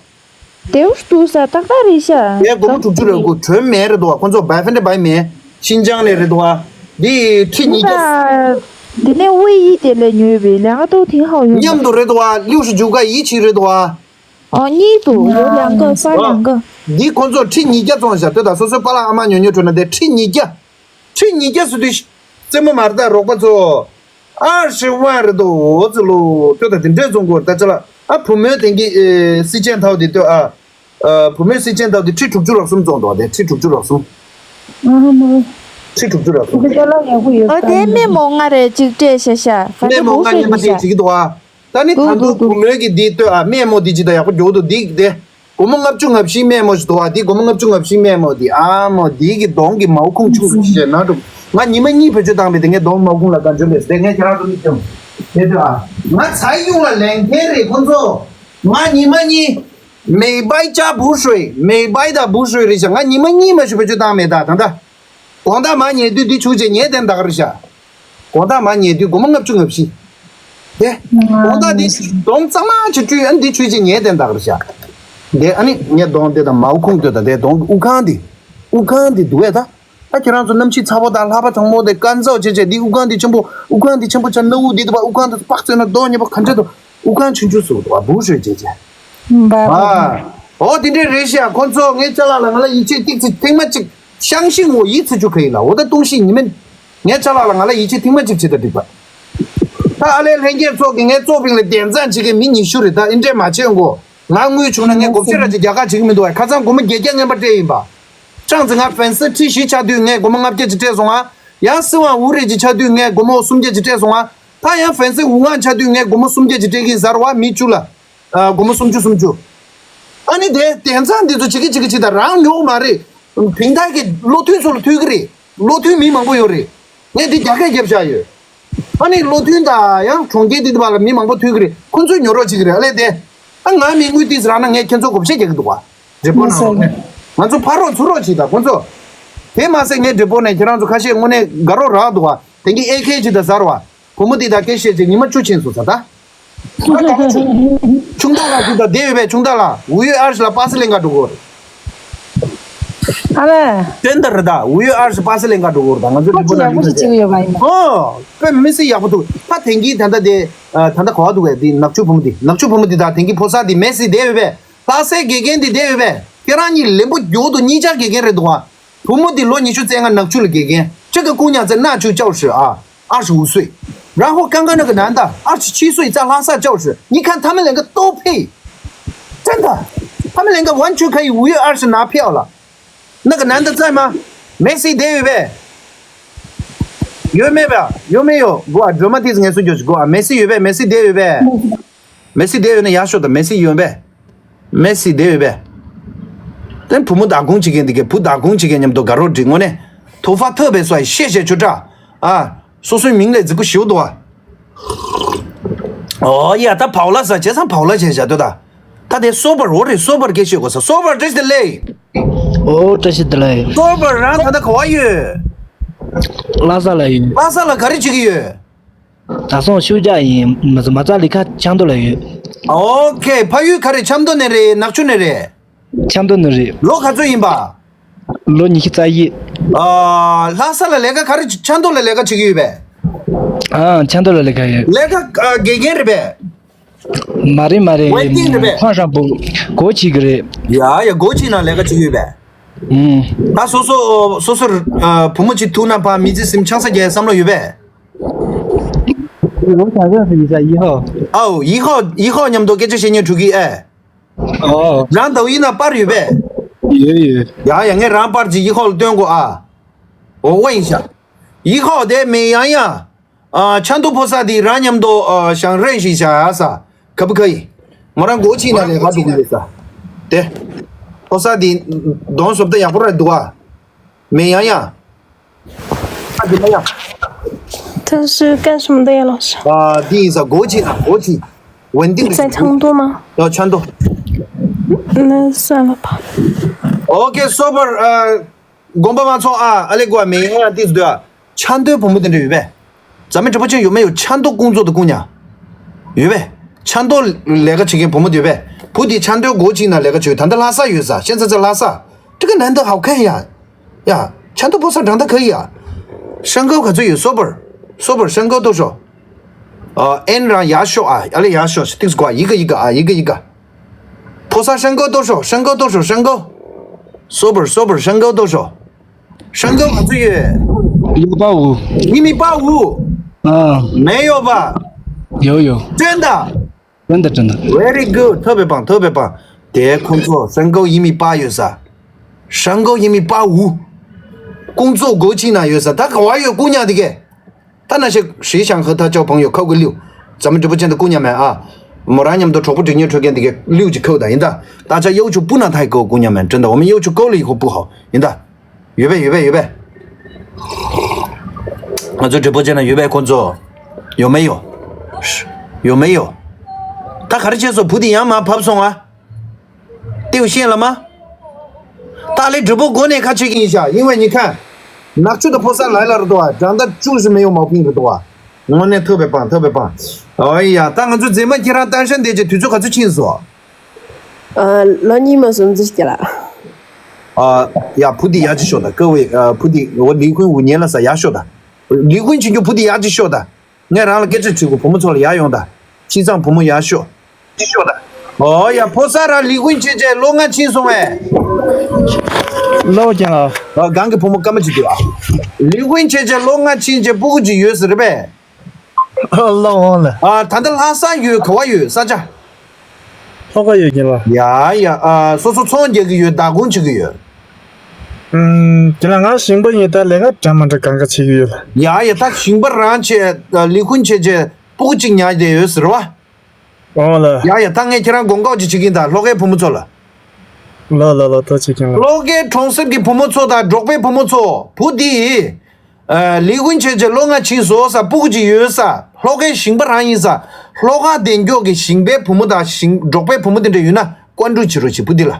དེའུ་སྟུ་ས་ཏག་ཏག་རེད་ཤག་དེ་སྒོར་མོ་དྲུག་ཅུ་རེད་གོ། གྲོན་མེད་རེད་འདུག་བ། ཁོ་ཚོ་བའི་ཧྥན་ཏེ་བའི་མེད། ཤིན་ཅང་ནས་རེད་འདུག་བ། འདི་ཁྲི་ཉིས་བརྒྱ། དེ་ནས་ཝེ་ཡི་དེ་ལས་ཉོས་པའི་ལས་ཀ་ཏོག་ཐིང་ཧའོ་ཡོད། མཉམ་དུ་རེད་འདུག་བ། ལིའུ་ཧྲི་ཇུ་ག་ཡི་ཆི་རེད་འདུག་བ། ཨོ་གཉིས་འདུག་ཡོད། ལང་ཀ་ས་ལང་ཀ། འདི་ཁོ་ཚོ་ཁྲི་ཉིས་བརྒྱ་བཙོང་བཞག་ལྟོས་དང་། སོ་སོའི་པཱ་ལགས་ཨ་མ་ཉོ་ཉོ་འགྲོ་ན་དེ་ཁྲི་ཉིས་བརྒྱ། ཁྲི་ཉིས་བརྒྱ་ཟེར་དུས་རྩེད་མོ་མ་རེད་ད་རོགས་པ་ཚོ། ཨར་ཤི་ཝན་རེད་དོ། འོ་ཙི་ལོ་ལྟོས་དང་། དེ་འདྲས་བཙོང་གོ་ད་ཅ་ལག་ཨ་བུ་མོའི་དེང་གི་ཨེ་སི་ཅན་ཐའོ་དེ་ལྟོས་ཨ། ཨ་བུ་མོའི་སི་ཅན་ཐའོ་དེ་ཁྲི་དྲུག་ཅུ་རོགས་གསུམ་བཙོང་འདུག་དེ་ཁྲི་དྲུག་ཅུ་རོགས་གསུམ། ཨ་མ། ཁྲི་དྲུག་ཅུ་རོགས་གསུམ། དེ་ཅ་ལག་ཡག་པོ་ཡོད། ཨོ་དེ་སྨན་མོ་ལྔ་རེ་གཅིག་སྤྲད་ཤ་ཤ། ཧྥ་སྨན་མོ་ལྔ་རྙིང་པ་དེ་བྱེད་ཀྱི་འདུག་ཨ། ད་ནི་ད་དུང་བུ་མོའི་གི་འདི་ལྟོས་ཨ། སྨན་མོ་འདི་ཅི་ད་ཡག་པོ་འགྱོ་འདུག་འདི་དེ། སྒོར་མོ་ལྔ་བཅུ་ང་བཞི་སྨན་མོ་ཞིག་འདུག་བ། འདི་སྒོར་མོ་ལྔ་བཅུ་ང་བཞི་སྨན་མོ་འདི། ཨ་མོ་འདི་གི་གདོང་གི་མའུ་ཁུང་ཆུང་ཞེས་ན་འགྲོ། ང་ཉི་མ་གཉིས་བེད་སྤྱོད་བཏང་བས་དེ་ངའི་གདོང་མའུ་ཁུང་ལ་དགའ་འཇོན་པས་དེ་ངས་ཁྱེད་རང་ཚོ་མིག་བཙུམ། དེ་ལྟོས་ཨ། ང་ཚ་ཡུང་ལ་ལེན་མཁན་རེད་ཁོ་ཚོ། ང་ཉི་མ་གཉིས། མེ་བའི་ཅ་བུ་ཧྲོས། མེ་བའི་ད་བུ་ཧྲོས་རེད་ཤག་ང་ཉི་མ་གཉིས་མ་ཞུ་བེད་སྤྱོད་བཏང་མེད་ད་ད་ད། དགོང་དག་མ་ཉལ་དུས་འདི་བྱུགས་བྱས་ཉལ་བསྡད་ད་ག་རེད་ཤག་དགོང་དག་མ་ཉལ་དུས་སྒོར་མོ་ལྔ་བཅུ་ང་བཞི། དེ། དགོང་དག་འདི་གདོང་གཙང་མ་ཅིག་བཀྲུས། ཨ་ནི་འདི་བྱུགས་བྱས་ཉལ་བསྡད་ད་ག་རེད་ཤག་དེ་ཨ་ནི་ངས་གདོང་དེ་དང་མའུ་ཁུང་དེ་དང་དེ་གདོང་གི་དབུགས་ཁང་འདི། དབུགས་ཁང་འདི་འདུག་བས་ད། ད་ཁྱེད་རང་ཚོ་གནམ་གཤིས་ཚ་པོ་དང་ལྷགས་པ་གྲང་མོ་དེ་ཀན་ཚོགས་བྱས་བྱས་འདི་དབུགས་ཁང་འདི་ཆེན་པོ། དབུགས་ཁང་འདི་ཆེན་པོ་ཆགས་སྣ་དབུགས་འདི་དུ་བ། དབུགས་ཁང་འདི་པགས་ཚོས་ན་གདོང་ཉེས་པོ་ག་འདྲ་འདུག་དབུགས་ཁང་ཆུང་ཆུང་བཟོ་འདུག་བ། བུ་ཧྲོས་བྱས་བྱས། ཨ། འོ་དེ་འདྲས་རེད་ཤག་ཁོ་ཚོ་ངའི་ཅ་ལག་ལ་ང་ལ་ཡིད་ཆེས་ཏིག་ཙི་ཐེངས་མ་གཅིག་ཤང་ཤིང་འོ་ཡིད་ཚི་ཆུ་ཁ་ཡིན་ལ། འོ་ད་ཏུང་ཤི་ཉི་མ། ངའི་ཅ་ལག་ལ་ང་ལ་ཡིད་ཆེས་ཐེངས་མ་གཅིག་བྱེད་ད་འགྲིག་པ། ད་ཨ་ལས་ལྷན་རྒྱས་ཚོ་གི་ངའི་ཙོག་པིང་ལ་གདན་ཚང་བྱེད་མཁན་མི་ཉི་ཤུ་རེད། ད་ཨིན་འདྲས་མ་བྱེད་འགོ། ང་དངུལ་བྱུང་ན་ངས་སྒོར་ཕྱེད་ར་ཅིག་རྒྱག་ཁ་བྱེད་ཀྱི་མི་འདུག་བ། ཁ་སང་སྒོར་མོ་བརྒྱད་བརྒྱ་རྔན་པ་སྤྲད་ཡིན་པ། ཅང་ཙི་ང་ཧྥན་སི་ཁྲི་བཞི་ཆགས་དུས་ངས་སྒོར་མོ་ལྔ་བརྒྱ་ཅིག་སྤྲད་སོང་ཨ། ཡང་སི་ཝང་ཝུ་རེ་ཅིག་ཆགས་དུས་ངས་སྒོར་མོ་སུམ་བརྒྱ་ཅིག་སྤྲད་སོང་ཨ། ད་ཡང་ཧྥན་སི་ཝུ་ངང་ཆགས་དུས་ངས་སྒོར་མོ་སུམ་བརྒྱ་ཅིག་སྤྲད་ཀྱི་ཡིན་ཟེར་བ་མི་བཅུ་ལ། ཨ། སྒོར་མོ་སུམ་ཅུ་སུམ་ཅུ། ཨ་ནི་དེ་དེང་སང་འདི་ཚོ་བྱེད་ཀྱི་བྱེད་ཀྱི་བྱེད་ད་རང་ཉོ་གི་མ་རེད། ཕིང་ཐའི་གི་བློ་མཐུན་ཚོ་ལ་མཐུན་གི་རེད། བློ་མཐུན་མི་མང་པོ་ཡོད་རེད། ངས་འདི་རྒྱ་སྐད་རྒྱབ་བཞག་ཡོད། ཨ་ནི་བློ་མཐུན་དང་ཡང་གྲོང་ཁྱེར་འདི་འདི་བ་ལ་མི་མང་པོ་མཐུན་གི་རེད། ཁོ་ཚོས་ཉོ་རོགས་བྱེད་ཀྱི་རེད། ཨ་ལས་དེ། ཨ་ང་མི་དངུལ་ཏིས་རག་ན་ངས་ཁྱེད་ཚོ་བགོ་བཤའ་རྒྱག་གི་འདུག་བ། འགྲེལ་པོ་གནང་རོགས་གནང་། ང་ཚོ་ཕར་རོགས་ཚུར་རོགས་བྱེད་ད་ཁོ་ཚོ། དེ་མ་ཟད་ངས་འགྲེལ་པོ་ནས་ཁྱེད་རང་ཚོ་ཁ་ཤས་དངོས་གནས་དགའ་རོགས་རག་འདུག་བ། དེང་གི་ཨེ་ཁེ་ཅིག་ད་ཟེར་བ། བུ་མོ་འདི་དང་སྐད་བཤད་ཅིག་ཉི་མ་བཅུ་ཕྱིན་སོང་ཟེར་ད། ད་ག་བ་ཆུང་། ཆུང་བདག་ལགས་འདི་དང་བསྡད་ཡོད་པས། ཆུང་བདག་ལགས་ཝུ་ཡོད་ཨར་ཤི་ལ་པ་སེ་ལེན་ག་འགྲོ་གོ་རེད། ཨ་ལས། དོན་དག་རེད་ད། ཝུ་ཡོད་ཨར་ཤི་པ་སེ་ལེན་ག་འགྲོ་གོ་རེད་ད། ང་ཚོ་ཁོ་འགྲེལ་པོ་ཅི་ནང་ཡག་པོ་ཞིག་བྱེད་ཀྱི་ཡོད་པ་ཡིན་ན། ཨོ། དཔེ་མི་སྲིད་ཡག་པོ་འདུག་ད་དེང་གི་ད་ལྟ་དེ། ད་ལྟ་ག་བ་འདུག་གས། འདི་ནག་ཆུ་བུ་མོ་འདི། ནག་ཆུ་བུ་མོ་འདི་དང་དེང་གི་ཕོ་གསར་འདི་མེ་སི་བསྡད་ཡོད་པས། ལྷ་སའི་དགེ་རྒན་འདི་བསྡད་ཡོད་པས། ཁྱེད་རང་གཉིས་ལན་པོ་མགྱོགས་འདུག་གཉིས་ཆ་དགེ་རྒན་རེད་འདུག་ཨ། བུ་མོ་འདི་ལོ་ཉི་ཤུ་རྩ་ལྔ་ནག་ཆུ་ལ་དགེ་རྒན། 这个姑娘在那就教室啊，二十五岁。然后刚刚那个男的二十七岁，在拉萨教室。你看他们两个都配，真的，他们两个完全可以五月二十拿票了。那个男的在吗？梅西得有呗？有没有？有没有？给我 dramatic 元素就是给我梅西有呗？梅西得有呗？梅西得有那亚洲的梅西有呗？ མེ་སི་བསྡད་ཡོད་པས། དེ་བུ་མོ་བདག་སྐྱོང་བྱེད་མཁན་འདི་གས། བུ་བདག་སྐྱོང་བྱེད་མཁན་མཉམ་དུ་དགའ་རོགས་འགྲིག་དངོས་གནས། དོ་ཧྥ་ཐོབ་པའི་སོ་ཡི་ཤེས་བྱས་ཆུ་དྲག་ཨ། སོ་སོའི་མིང་ལས་རྫིག་པོ་ཞིག་འདུག་ཨ། ཨོ་ཡ་ད་བའོ་ལ་ཟ་བྱས་ཙང་བའོ་ལ་བྱས་བཞག་འདུག་ད། ད་དེ་སོ་པར་འོ་རེད། སོ་པར་སྐད་ཤེས་དགོས་ས། སོ་པར་བཀྲ་ཤིས་བདེ་ལེགས། ཨོ་བཀྲ་ཤིས་བདེ་ལེགས། སོ་པར་རང་ད་ལྟ་ག་བ་ཡོད། ལྷ་ས་ལ་ཡོད། ལྷ་ས་ལ་ག་རེ་བྱེད་ཀྱི་ཡོད། ད་སོང་ཤུགས་རྒྱག་ཡིན། མ་མ་རྩ་ལི་ཁ་ཆབ་མདོ་ལ་ཡོད། ཨོ་ཁེ། ཕ་ཡུལ་ག་རེ། ཆབ་མདོ་ནས་རེད། ནག་ཆུ་ནས་རེད། ཆབ་མདོ་ནས་རེད། ལོ་ག་ཚོད་ཡིན་པ། ལོ་ཉི་ཤུ་རྩ་གཅིག་ཨ། ལྷ་ས་ལ་ལས་ཀ་ག་རེ། ཆབ་མདོ་ལ་ལས་ཀ་བྱེད་ཀྱི་ཡོད་པས། ཨ་ཆབ་མདོ་ལ་ལས་ཀ་ཡོད། ལས་ཀ་ཨ་དགེ་རྒན་རེད་པས། མ་རེད་མ་རེད། ཝེ་ཏིང་རེད་པས། ཧོན་ཧྲང་པོ་སྒོ་ཕྱེ་གི་རེད། ཡ་ཡ་སྒོ་ཕྱེ་ན་ལས་ཀ་བྱེད་ཀྱི་ཡོད་པས། ཨུམ། ད་སོ་སོ་སོ་སོ་ཨ་བུ་མོ་གཅིག་ཐུག་ན་ཕ་མི་ཚེ་སེམས་ཆང་ས་རྒྱག་བསམ་བློ་ཡོད་པས། 我想认识一下一号。 ཨའོ་ཡི་ཧའོ། ཡི་ཧའོ་མཉམ་དུ་སྐད་ཆ་བཤད་མཁན་འགྲོ་གི་ཨེ། ཨོ། རང་ཟླ་བ་ཡིན་ན་པར་ཡོད་པས། ཡོད་ཡོད། ཡ་ཡ་ངས་རང་པར་ཅིག་ཡི་ཧའོ་ལ་སྟོན་དགོས་ཨ། ཨོ་ཝ་ཡིན་ཤག་ཡི་ཧའོ་དེ་མེ་ཡང་ཡ། ཨ་ཆང་ཏུ་ཕོ་གསར་དེ་རང་མཉམ་དུ་ཨ་ཞང་རེན་ཞིག་བྱ་ཡ་ས། ཁ་བུ་ཁ་ཡི། མོ་རང་སྒོ་ཕྱེ་ན་ལས་ཀ་འགྲོ་གི་རེད་ས། དེ། ཕོ་གསར་དེ་གདོང་བཟོ་ལྟ་ཡག་པོ་ར་འདུག་ཨ། མེ་ཡང་ཡང་། ཨ་དེ་མ་ཡང་། 这是干什么的呀，老师？ ཨ། འདི་ཡིན་ས། 国企ན། 国企稳定的。 在成都吗？ ཡོ། 成都。 那算了吧。 OK སོ་པར། ཨ། དགོངས་པ་མ་ཚོམས་ཨ། ཨ་ལེ་གོ་མིང་ཡང་ཏིས་འདུག་ཨ། ཆ་མདོའི་བུ་མོ་དེ་འདྲ་ཡོད་པས། རྫ་མ་གྲོགས་པོ་ཅན་ཡོད་མེད་ཡོད། ཆ་མདོ་ཀུང་ཙོ་དུ་ཀུང་ཉ་ཡོད་པས། ཆ་མདོ་ལས་ཀ་བྱེད་མཁན་བུ་མོ་དེ་ཡོད་པས། བུ་དེ་ཆ་མདོའི་སྒོ་གཅིག་ན་ལས་ཀ་བྱེད། ད་ལྟ་ལྷ་ས་ཡོད་ས། 现在在拉萨。 这个男的好看呀。 ཡ། ཆ་མདོ་ཕོ་གསར་长得可以啊。 身高ག་ཚོད་ཡོད། སོ་པར། སོ་པར། 身高多少？ ཨ། ཨེན་རང་ཡར་ཤོག་ཨ། ཨ་ལེ་ཡར་ཤོག་ཏིས་གོ་ཨ། 一个一个ཨ། 一个一个。 ཕོ་གསར་身高多少། 身高多少། 身高。 སོ་པར། སོ་པར། 身高多少། 身高ག་ཚོད་ཡོད། 一米八五。 一米八五。 ཨ། 没有吧？ 有有。 真的？ 真的真的。 Very good. 特别棒，特别棒。 དེ་ཁོང་ཚོ་身高一米八ཡོད་ས། 身高一米八五། ཀུང་ཙོ་སྒོ་གཅིག་ན་ཡོད་ས། ད་ག་བ་ཡོད། ཀུང་ཉ་དེ་གས། ད་ན་ཤེ་ཧྲི་ཞང་ཧེ་ཐ་ཅའོ་ཕང་ཡོད་ཁའུ་གི་ལིའུ། རྫ་མ་གྲོགས་པོ་ཅན་དུ་ཀུང་ཉ་མེད་ཨ། མོ་རང་མཉམ་དུ་གྲོགས་པོ་སྒྲིག་ཉེ་འཕྲོད་མཁན་དེ་གས་ལིའུ་ཅིག་ཁའུ་ད་ཡིན་ད། 大家要求不能太高，姑娘们，真的，我们要求高了以后不好，ཡིན་ད། ཡོད་པས། ཡོད་པས། ཡོད་པས། ང་ཚོའི་གྲོགས་པོ་ཅན་ན་ཡོད་པས་ཁོང་ཚོ། 有没有？ 有没有？ ད་ག་རེ་བྱས་སོང་། བུ་དེ་ཡང་མར་བབས་སོང་ཨ། ཏེའུ་ཤེས་ལ་མ། ད་ལས་གྲོགས་པོ་སྒོ་ནས་ཁ་ཆེ་གི་ཡིན་ཤག 因为你看། ནག་ཆུ་དང་ཕོ་གསར་ལ་ལ་རེད་དོ། 长得就是没有毛病རེད་དོ། དངོས་གནས་特别棒། 特别棒། ཨོ་ཡ། ད་ང་ཚོ་མཛེས་མ་ཁྱེད་རང་单身བསྡད་རྗེས་དུས་ཚོད་ག་ཚོད་ཕྱིན་སོང་། ཨ། ལོ་གཉིས་མ་སོང་ཙི་ཞིག་ལ། ཨ། ཡ། བུ་འདི་ཡག་ཅིག་ཤོག་ད། ཀ་བའི་ཨ། བུ་འདི་འོ་离婚五年ལ་ས་ཡག་ཤོག་ད། 离婚བྱེད་རྒྱུ་བུ་འདི་ཡག་ཅིག་ཤོག་ད། ངས་རང་ལ་སྐད་ཆ་དྲིས་གོ་བུ་མོ་ཚོ་ལ་ཡག་ཡོང་ད། ཁྱིམ་ཚང་བུ་མོ་ཡག་ཤོག་ཨོ་ཡ། ཕོ་གསར་རང་离婚བྱས་རྗེས་ལོ་ལྔ་ཕྱིན་སོང་ངས། ལོ་ཀྱང་ལ། ཨ། གང་གི་བུ་མོ་སྐར་མ་ཅིག་འདུག་ཨ། 离婚བྱས་རྗེས་ལོ་ལྔ་ཕྱིན་རྗེས་སྤུ་གུ་ཅིག་ཡོད་ཟེར་རེད་པས། ལོ་འོང་ལ། ཨ། ད་ལྟ་ལྷ་ས་ཡོད། ག་བ་ཡོད་ས་ཆ། ལྷོ་ཁ་ཡོད་ཀྱི་ལ། ཡ་ཡ། ཨ། སོ་སོ་ཚོང་རྒྱག་གི་ཡོད། བདག་ཁོངས་བྱེད་ཀྱི་ཡོད། ཨུམ། ཀྱི་ལ་ང་ཞིང་པ་ཡིན། ད་ལས་ཀ་འདྲ་མ་འདྲ་གང་ག་བྱེད་ཀྱི་ཡོད་ལ། ཡ་ཡ། ད་ཞིང་པ་རང་བྱས། ཨ། 离婚བྱས་རྗེས་སྤུ་གུ་གཅིག་ཉར་བསྡད་ཡོད་ཟེར་བ། འོང་ལ། ཡ་ཡ། ད་ངས་ཁྱེད་རང་དགོངས་སྐོར་ཅིག་བྱེད་ཀྱིན་ད། ལྷོ་ཁའི་བུ་མོ་ཚོ་ལ། ལ་ལ་ལ། ཐུགས་རྗེ་ཆེ་ལ། ལྷོ་ཁའི་གྲོང་གསེབ་ཀྱི་བུ་མོ་ཚོ་དང་འབྲོག་པའི་བུ་མོ་ཚོ། བུ་འདི། ཨ། 离婚བྱས་རྗེས་ལོ་ལྔ་ཕྱིན་སོང་ས། སྤུ་གུ་ཅིག་ཡོད་ས། ལྷོ་ཁའི་ཞིང་པ་རང་ཡིན་ས། ལྷོ་ཁ་བདེ་མགྱོགས་ཀྱི་ཞིང་པའི་བུ་མོ་དང་ཞིང་འབྲོག་པའི་བུ་མོ་དེ་འདྲ་ཡོད་ན་བཀའ་འདྲི་བྱེད་རོགས་བྱེད། བུ་འདི་ལ།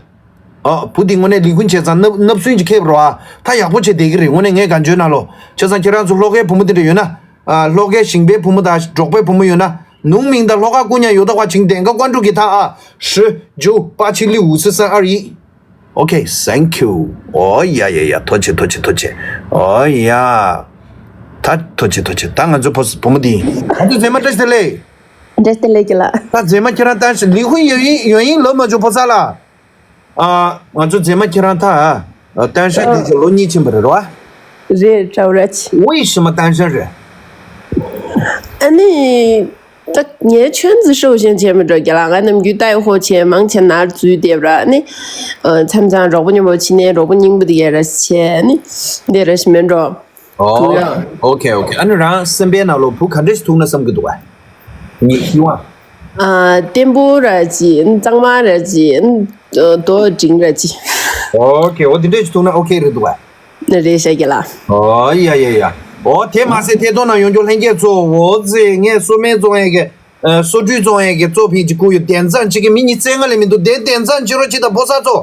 ཨ། བུ་འདི་དངོས་གནས་离婚བྱས་ཙང་བརྣབ་བརྣབ་སུན་ཅིག་ཁེབས་རོགས་ཨ། ད་ཡག་པོ་བྱས་བསྡད་ཀྱི་རེད། དངོས་གནས་ངས་གང་བྱོས་ན་ལོ། བྱས་ཙང་ཁྱེད་རང་ཚོ་ལྷོ་ཁའི་བུ་མོ་དེ་འདྲ་ཡོད་ན། ཨ། ལྷོ་ཁའི་ཞིང་པའི་བུ་མོ་དང་འབྲོག་པའི་བུ་མོ་ཡོད་ན། ནུང་མིང་དང་ལྷོ་ཁ་ཀུ་ཉ་ཡོད་ད་བ་ཅིང་དེང་ག་བཀའ་འདྲི་གི་ད་ཨ། ཧྲི་ཇུ་པ་ཆི་ལི་ཝུ་སི་སན་ཨར་ཡི། Okay, thank you. ཨོ་ཡ་ཡ་ཡ། ཐུགས་རྗེ་ཆེ། ཐུགས་རྗེ་ཆེ། ཐུགས་རྗེ་ཆེ། ཨོ་ཡ། ད་ཐུགས་རྗེ་ཆེ། ཐུགས་རྗེ་ཆེ། ད་ང་ཚོ་བུ་བུ་མོ་འདི། ང་ཚོ་མཛེས་མ་བཀྲ་ཤིས་བདེ་ལེགས། བཀྲ་ཤིས་བདེ་ལེགས་ཀྱི་ལ། ད་མཛེས་མ་ཁྱེད་རང་ད་ཞིག་离婚原因原因ལབ་མ་བྱུང་ཕོ་གསར་ལ། ཨ། ང་ཚོ་མཛེས་མ་ཁྱེད་རང་ད། ཨ། 单身བསྡད་རྗེས་ལོ་གཉིས་ཕྱིན་པ་རེད་རོ། རེད། ཁྲའོ་ར་ཆི། 为什么单身རེད། ཨ་ནི། ད་ངའི་ཆོན་ཙི་ཧྲོ་ཞན་བྱས་མི་འགྲོ་རྒྱ་ལ། ང་ནམ་རྒྱུན་ལྟ་ཡི་ཧོ་བྱས་མང་ཆེ་ནར་འཛུལ་བསྡད་པ་ར་ནི། མཚམས་མཚམས་རོགས་པ་མཉམ་པོ་ཕྱིན་ནས་རོགས་པ་རྙིང་པ་དེ་གས་ར་བྱས་ནི། འདི་ར་ཞིག་མི་འགྲོ། ཨོ། ཨོ་ཁེ་ཨོ་ཁེ། ཨ་ནི་རང་སེམས་པའི་ནང་ལོ་བུ་ག་འདྲས་ཞིག་ཐུག་ན་བསམ་གི་འདུག་ག་ངས་ཤི་བ། ཨ། བརྟན་པོ་ར་ཅི། གཙང་མ་ར་ཅི། རྡོ་འབྲིང་ར་ཅི། ཨོ་ཁེ། འོ་དེ་འདྲས་ཞིག་ཐུག་ན་ཨོ་ཁེ་རེད་འདུག་ག་རེད་ཤག་རྒྱ་ལ། ཨོ་ཡ་ཡ་ཡ། ཨོ་དེ་མ་ཟད་ཐད་གཏོང་ནང་ཡོང་རྒྱུ་ལྷན་རྒྱས་ཚོ། འོ་ཙི་ངས་སོ་སྨན་བཙོང་ཡས་ཀྱི། ཨ། སོ་འཁྲུད་བཙོང་ཡས་ཀྱི་གཙོ་ཕིང་ཅིག་བསྐུར་ཡོད། དན་ཚང་གཅིག་གི་མི་གཉིས་བཙལ་ང་ལས་མི་འདུག་དེ་དན་ཚང་བྱེད་རོགས་བྱེད་དང་ཕོ་གསར་ཚོ།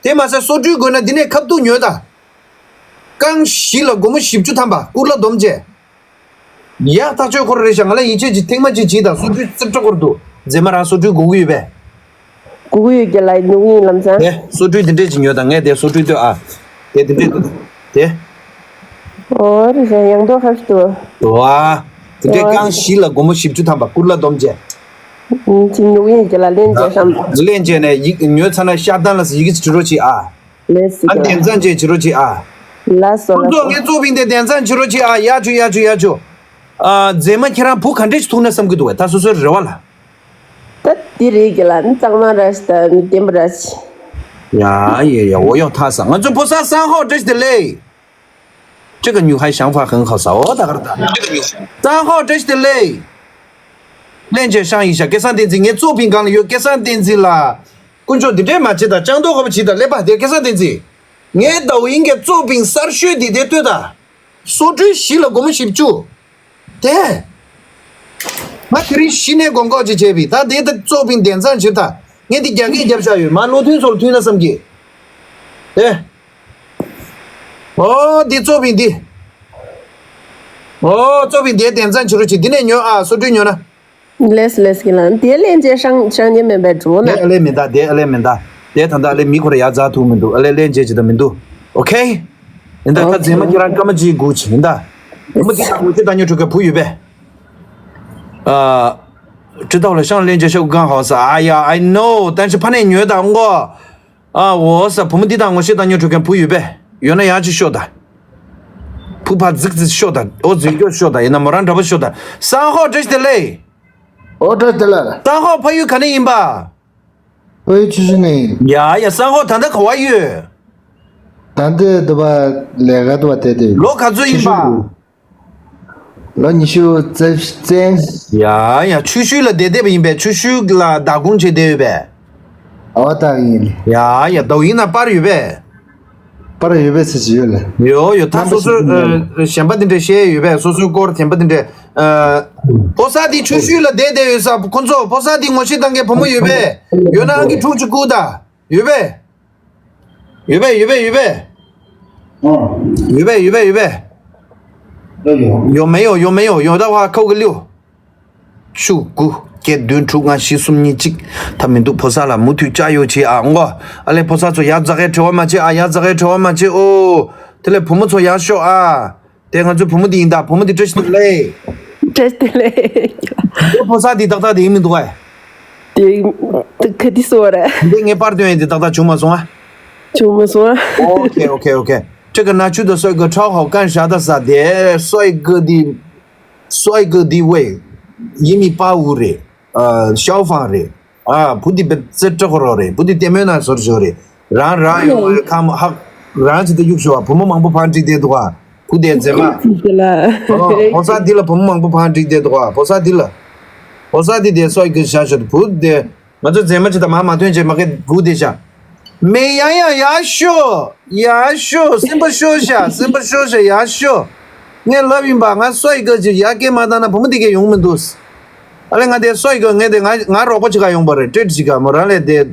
དེ་མ་ཟད་སོ་འཁྲུད་དགོས་ན་འདི་ནས་ཁ་ཐུག་ཉོས་དང་། རྐང་བཞི་ལ་སྒོར་མོ་བཞི་བཅུ་ཐམ་པ་སྐུར་ལ་སྡོམ་བྱས། ཡག་ཐག་ཆོད་ཁོ་ར་རེད་ཤག་ང་ལ་ཡིད་ཆེས་ཀྱི་ཐེངས་མ་གཅིག་བྱིས་དང་། སོ་འཁྲུད་རྩིབ་ཁྲ་ཁོ་ར་འདུག་མཛེས་མ་རང་སོ་འཁྲུད་དགོས་ཀྱི་ཡོད་པས། དགོས་ཀྱི་ཡོད་རྒྱ་ལ། ནུག་ཡིན་ལམ་སང་། དེ་སོ་འཁྲུད་འདི་འདྲས་ཅིག་ཉོས་དང་། ངས་དེ་སོ་འཁྲུད་ལྟོས་ཨ། དེ་འདི་འདྲས་འདུག་དེ། ཨོ་རེད་ཤག་ཡང་མདོག་ཁ་ཤས་འདུག་དོ་ཨ། དེ་འདྲས་ཨོ། རྐང་བཞི་ལ་སྒོར་མོ་བཞི་བཅུ་ཐམ་པ་སྐུར་ལ་སྡོམ་བྱས། ཅིག་ནུག་ཡིན་རྒྱ་ལ་ལེན་བྱས་བསམ། ལེན་བྱས་ནས་ཡིག་ཉོས་ཚར་ན་ཤར་ཐང་ལ་ཡི་གེ་ཅིག་བྲི་རོགས་བྱེད་ཨ། ལགས་སོ། ཨ། དན་ཚང་བཅས་བྱེད་རོགས་བྱེད་ཨ། ལགས་སོ། ཁོང་ཚོ་ལགས་སོ། ངའི་གཙོ་ཕིང་དེ་དན་ཚང་བྱེད་རོགས་བྱེད་ཨ། ཡ་ཆུ་ཡ་ཆུ་ཡ་ཆུ། ཨ། མཛེས་མ་ཁྱེད་རང་བུ་ག་འདྲས་ཞིག་ཐུག་ན་བསམ་གྱི་འདུག་བས། ད་སོ་སོའི་རེ་བ་ལ། ད་འདི་རེད་ཀྱི་ལ། ནི་གཙང་མ་ར་ཞིག་དང་ནི་བརྟན་པོ་ར་ཞིག་ཡ་ཡ་ཡ། འོ་ཡོང་ཐག་ས། ང་ཚོ་ཕོ་གསར་སང་ཧོ་བཀྲ་ཤིས་བདེ་ལེགས། 这个女孩想法很好ས། འོ་ད་ག་ར་ད། 这个女孩། 三号བཀྲ་ཤིས་བདེ་ལེགས། 链接上一下། སྐལ་བཟང་བསྟན་འཛིན། ངའི་གཙོ་ཕིང་སྒང་ལ་ཡོད། སྐལ་བཟང་བསྟན་འཛིན་ལ། དཀོན་མཆོག་འདི་འདྲས་མ་བྱེད་དང་། ལྕང་རྡོ་ཁ་པོ་བྱེད་དང་། ཀླད་པ་དེ་སྐལ་བཟང་བསྟན་འཛིན། ངའི་ཟླ་བ་ཡིན་གྱི་གཙོ་ཕིང་གསར་ཤོས་འདི་དེ་ལྟོས་དང་། སོ་འཁྲུད་བཞི་ལ་སྒོར་མོ་བཞི་བཅུ། དེ། ང་དེ་རིང་གཞི་ནས་དགོངས་སྐོར་ཅིག་བྱས་པས་ད་དེ་ད་གཙོ་ཕིན་དན་ཚང་ཕྱིར་ད་ངས་འདི་རྒྱ་སྐད་རྒྱབ་བཞག་ཡོད། མ་བློ་མཐུན་ཚོར་མཐུན་ན་བསམ་གི། དེ། ཨོ་འདི་གཙོ་ཕིན་འདི། ཨོ་གཙོ་ཕིན་དེ་དན་ཚང་ཕྱི་རུ་ཅིག་འདི་ནས་ཉོ་ཨ་སོ་བཀྲུས་ཉོ་ན། ལེས་ལེས་གི་ལ་དེ་ལན་ཅེ་ཧྲང་ཧྲང་ཉེ་མེད་པའི་འགྲོ་ན། དེ་ཨ་ལེ་མི་འདའ་དེ་ཨ་ལེ་མི་འདའ། དེ་ད་ད་ཨ་ལེ་མི་ཁོ་ར་ཡ་ཛ་ཐུག་མི་འདུག་ཨ་ལེ་ལན་ཅེ་ཅི་ད་མི་འདུག་ཨོ་ཁེ། ཡིན་ད་ད་ཨོ་ཁེ། རྫས་མ་ཁྱེད་རང་སྐར་མ་གཅིག་སྒུག་ཅིག་ཡིན་ད། དེ་མོ་འདི་དང་ངོ་ཤེས་ད་ཉོ་ཁྲོད་ཀྱི་བུ་ཡོད་པས། ཨ། ཁྲི་ཐོག་ལ་ཤང་ལན་ཅེ་ཤོག་གང་ཧོ་ས་ཨ་ཡ་I know ད་ཕྱི་ཕ་ནས་ཉོས་དང་མགོ། ཨ་འོ་ས་བུ་མོ་འདི་དང་ངོ་ཤེས་ད་ཉོ་ཁྲོད་ཀྱི་བུ་ཡོད་པས། ཡོད་ན་ཡ་ཅི་ཤོག་ད། བུ་ཕ་རྫིག་རྫིག་ཤོག་ད་ཨོ་རྫིག་སྐྱོ་ཤོག་ད་ཡིན་ན་མོ་རང་འདྲ་པོ་ཤོག་ད་སང་ཧོ་བཀྲ་ཤིས་བདེ་ལེགས། ཨོ་བཀྲ་ཤིས་བདེ་ལེགས། སང་ཧོ་ཕ་ཡུལ་ག་ནས་ཡིན་པ། ཨོའི་ཆུ་ཤུར་ནས་ཡིན། ཡ་ཡ་སང་ཧོ་ད་ལྟ་ག་བ་ཡོད། ད་ལྟ་འདི་བ་ལས་ཀ་འདི་བ་དེ་དེ་ལོ་ག་ཚོད་ཡིན་པ། ཆུ་ཤུར་ལོ་ཉི་ཤུ་རྩ་བཙན། ཡ་ཡ་ཆུ་ཤུར་ལ་བསྡད་བསྡད་པ་ཡིན་པས། ཆུ་ཤུར་ལ་བདག་ཁོངས་བྱས་བསྡད་ཡོད་པས། ཨོ་ད་ཡིན། ཡ་ཡ་ད་ཡིན་ན་པར་ཡོད་པས། པར་ཡོད་པས་ཟེར་གྱི་ཡོད་ལ། ཡོ་ཡོ་ད་རྣམ་པ་སོ་སོའི་ཞིག་ཡིན། ཨ་གཞན་པ་དེ་འདྲ་བཤད་ཡོད་པས། སོ་སོའི་སྐོར་དེ་འདྲ་དེ་འདྲ། ཨ་ཕོ་གསར་དེ་ཆུ་ཤུར་ལ་བསྡད་བསྡད་ཡོད་ས་ཁོ་ཚོ་ཕོ་གསར་དེ་ངོ་ཤེས་དང་གི་བུ་མོ་ཡོད་པས། ཡོད་ན་ཨང་ཀི་དྲུག་ཅིག་བསྐུར་ད། ཡོད་པས། ཡོད་པས་ཡོད་པས་ཡོད་པས། ཨ། ཡོད་པས་ཡོད་པས་ཡོད་པས། ཡོད་ཡོད། 有没有有没有有的话扣个六。 བཅུ་དགུ་བརྒྱད་བདུན་དྲུག་ལྔ་བཞི་གསུམ་གཉིས་གཅིག་ད་མི་འདུག་ཕོ་གསར་ལ་མུ་མཐུད་ལྕགས་ཡོ་བྱེད་ཨ་མགོ། ཨ་ལེ་ཕོ་གསར་ཚོ་ཡ་རྫ་ཁའི་བྲེལ་བ་མ་བྱེད་ཨ། ཡ་རྫ་ཁའི་བྲེལ་བ་མ་བྱེད་ཨོ། དེ་ལས་བུ་མོ་ཚོ་ཡར་ཤོག་ཨ། དེ་ང་ཚོའི་བུ་མོ་དེ་ཡིན་ད། བུ་མོ་དེ་བཀྲ་ཤིས་བདེ་ལེགས། བཀྲ་ཤིས་བདེ་ལེགས། དེ་ཕོ་གསར་དེ་ཏག་ཏག་དེ་ཡིན་མི་འདུག་ཨ། དེ་དེ་ག་དེ་སོ་ར། འདི་ངས་པར་སྟོན་ཡས་དེ་ཏག་ཏག་བྱུང་མ་སོང་ཨ། བྱུང་མ་སོང་ཨ། โอเค โอเค โอเค 这个拿去的帅哥超好看啥的啥的，帅哥的 帅哥的位一米八五 རེད། ཨ་ཞའོ་ཧྥང་རེད། ཨ་བུ་འདི་བེ་ཙེ་ཀྲོ་ཀོ་རོ་རེད། བུ་འདི་ལྟད་མོའི་ནང་ཟོར་ཞོ་རེད། རང་རང་ཡོང་བའི་ཁམས་ཧག་རང་ཅིག་ཏུ་གཡུག་ཞོ་བ་བུ་མོ་མང་པོ་ཕང་འགྲིག་བསྡད་འདུག་ཨ། བུ་དེ་མཛེས་མ། དེ་ལ་ཨོ་ཕོ་གསར་འདི་ལ་བུ་མོ་མང་པོ་ཕང་འགྲིག་བསྡད་འདུག་ཨ། ཕོ་གསར་འདི་ལ། ཕོ་གསར་འདི་དེ་སོ་ཡི་གི་ཞ་ཞོ་བུ་དེ། ང་ཚོ་མཛེས་མ་ཅིག་དང་མ་མ་ཐོན་ཅེས་མ་གི་སྒུག་བསྡད་ཤག་མེ་ཡང་ཡང་ཡར་ཤོག་ཡར་ཤོག་སེམས་པ་ཤོར་ཤག་སེམས་པ་ཤོར་ཤག་ཡར་ཤོག་ངས་ལབ་ཡིན་པ་ང་སོ་ཡི་ག་ཅིག་ཡར་སྐད་མ་བཏང་ན་བུ་མོ་འདི་གས་ཡོང་མི་འདུག་ཨ་ལེ་ང་དེ་སོ་ཡི་ག་ངས་དེ་ང་ང་རོགས་པ་ཅིག་ག་ཡོང་པ་རེད། ཀྲེད་ཅིག་ག་མོ་རང་ལས་དེ་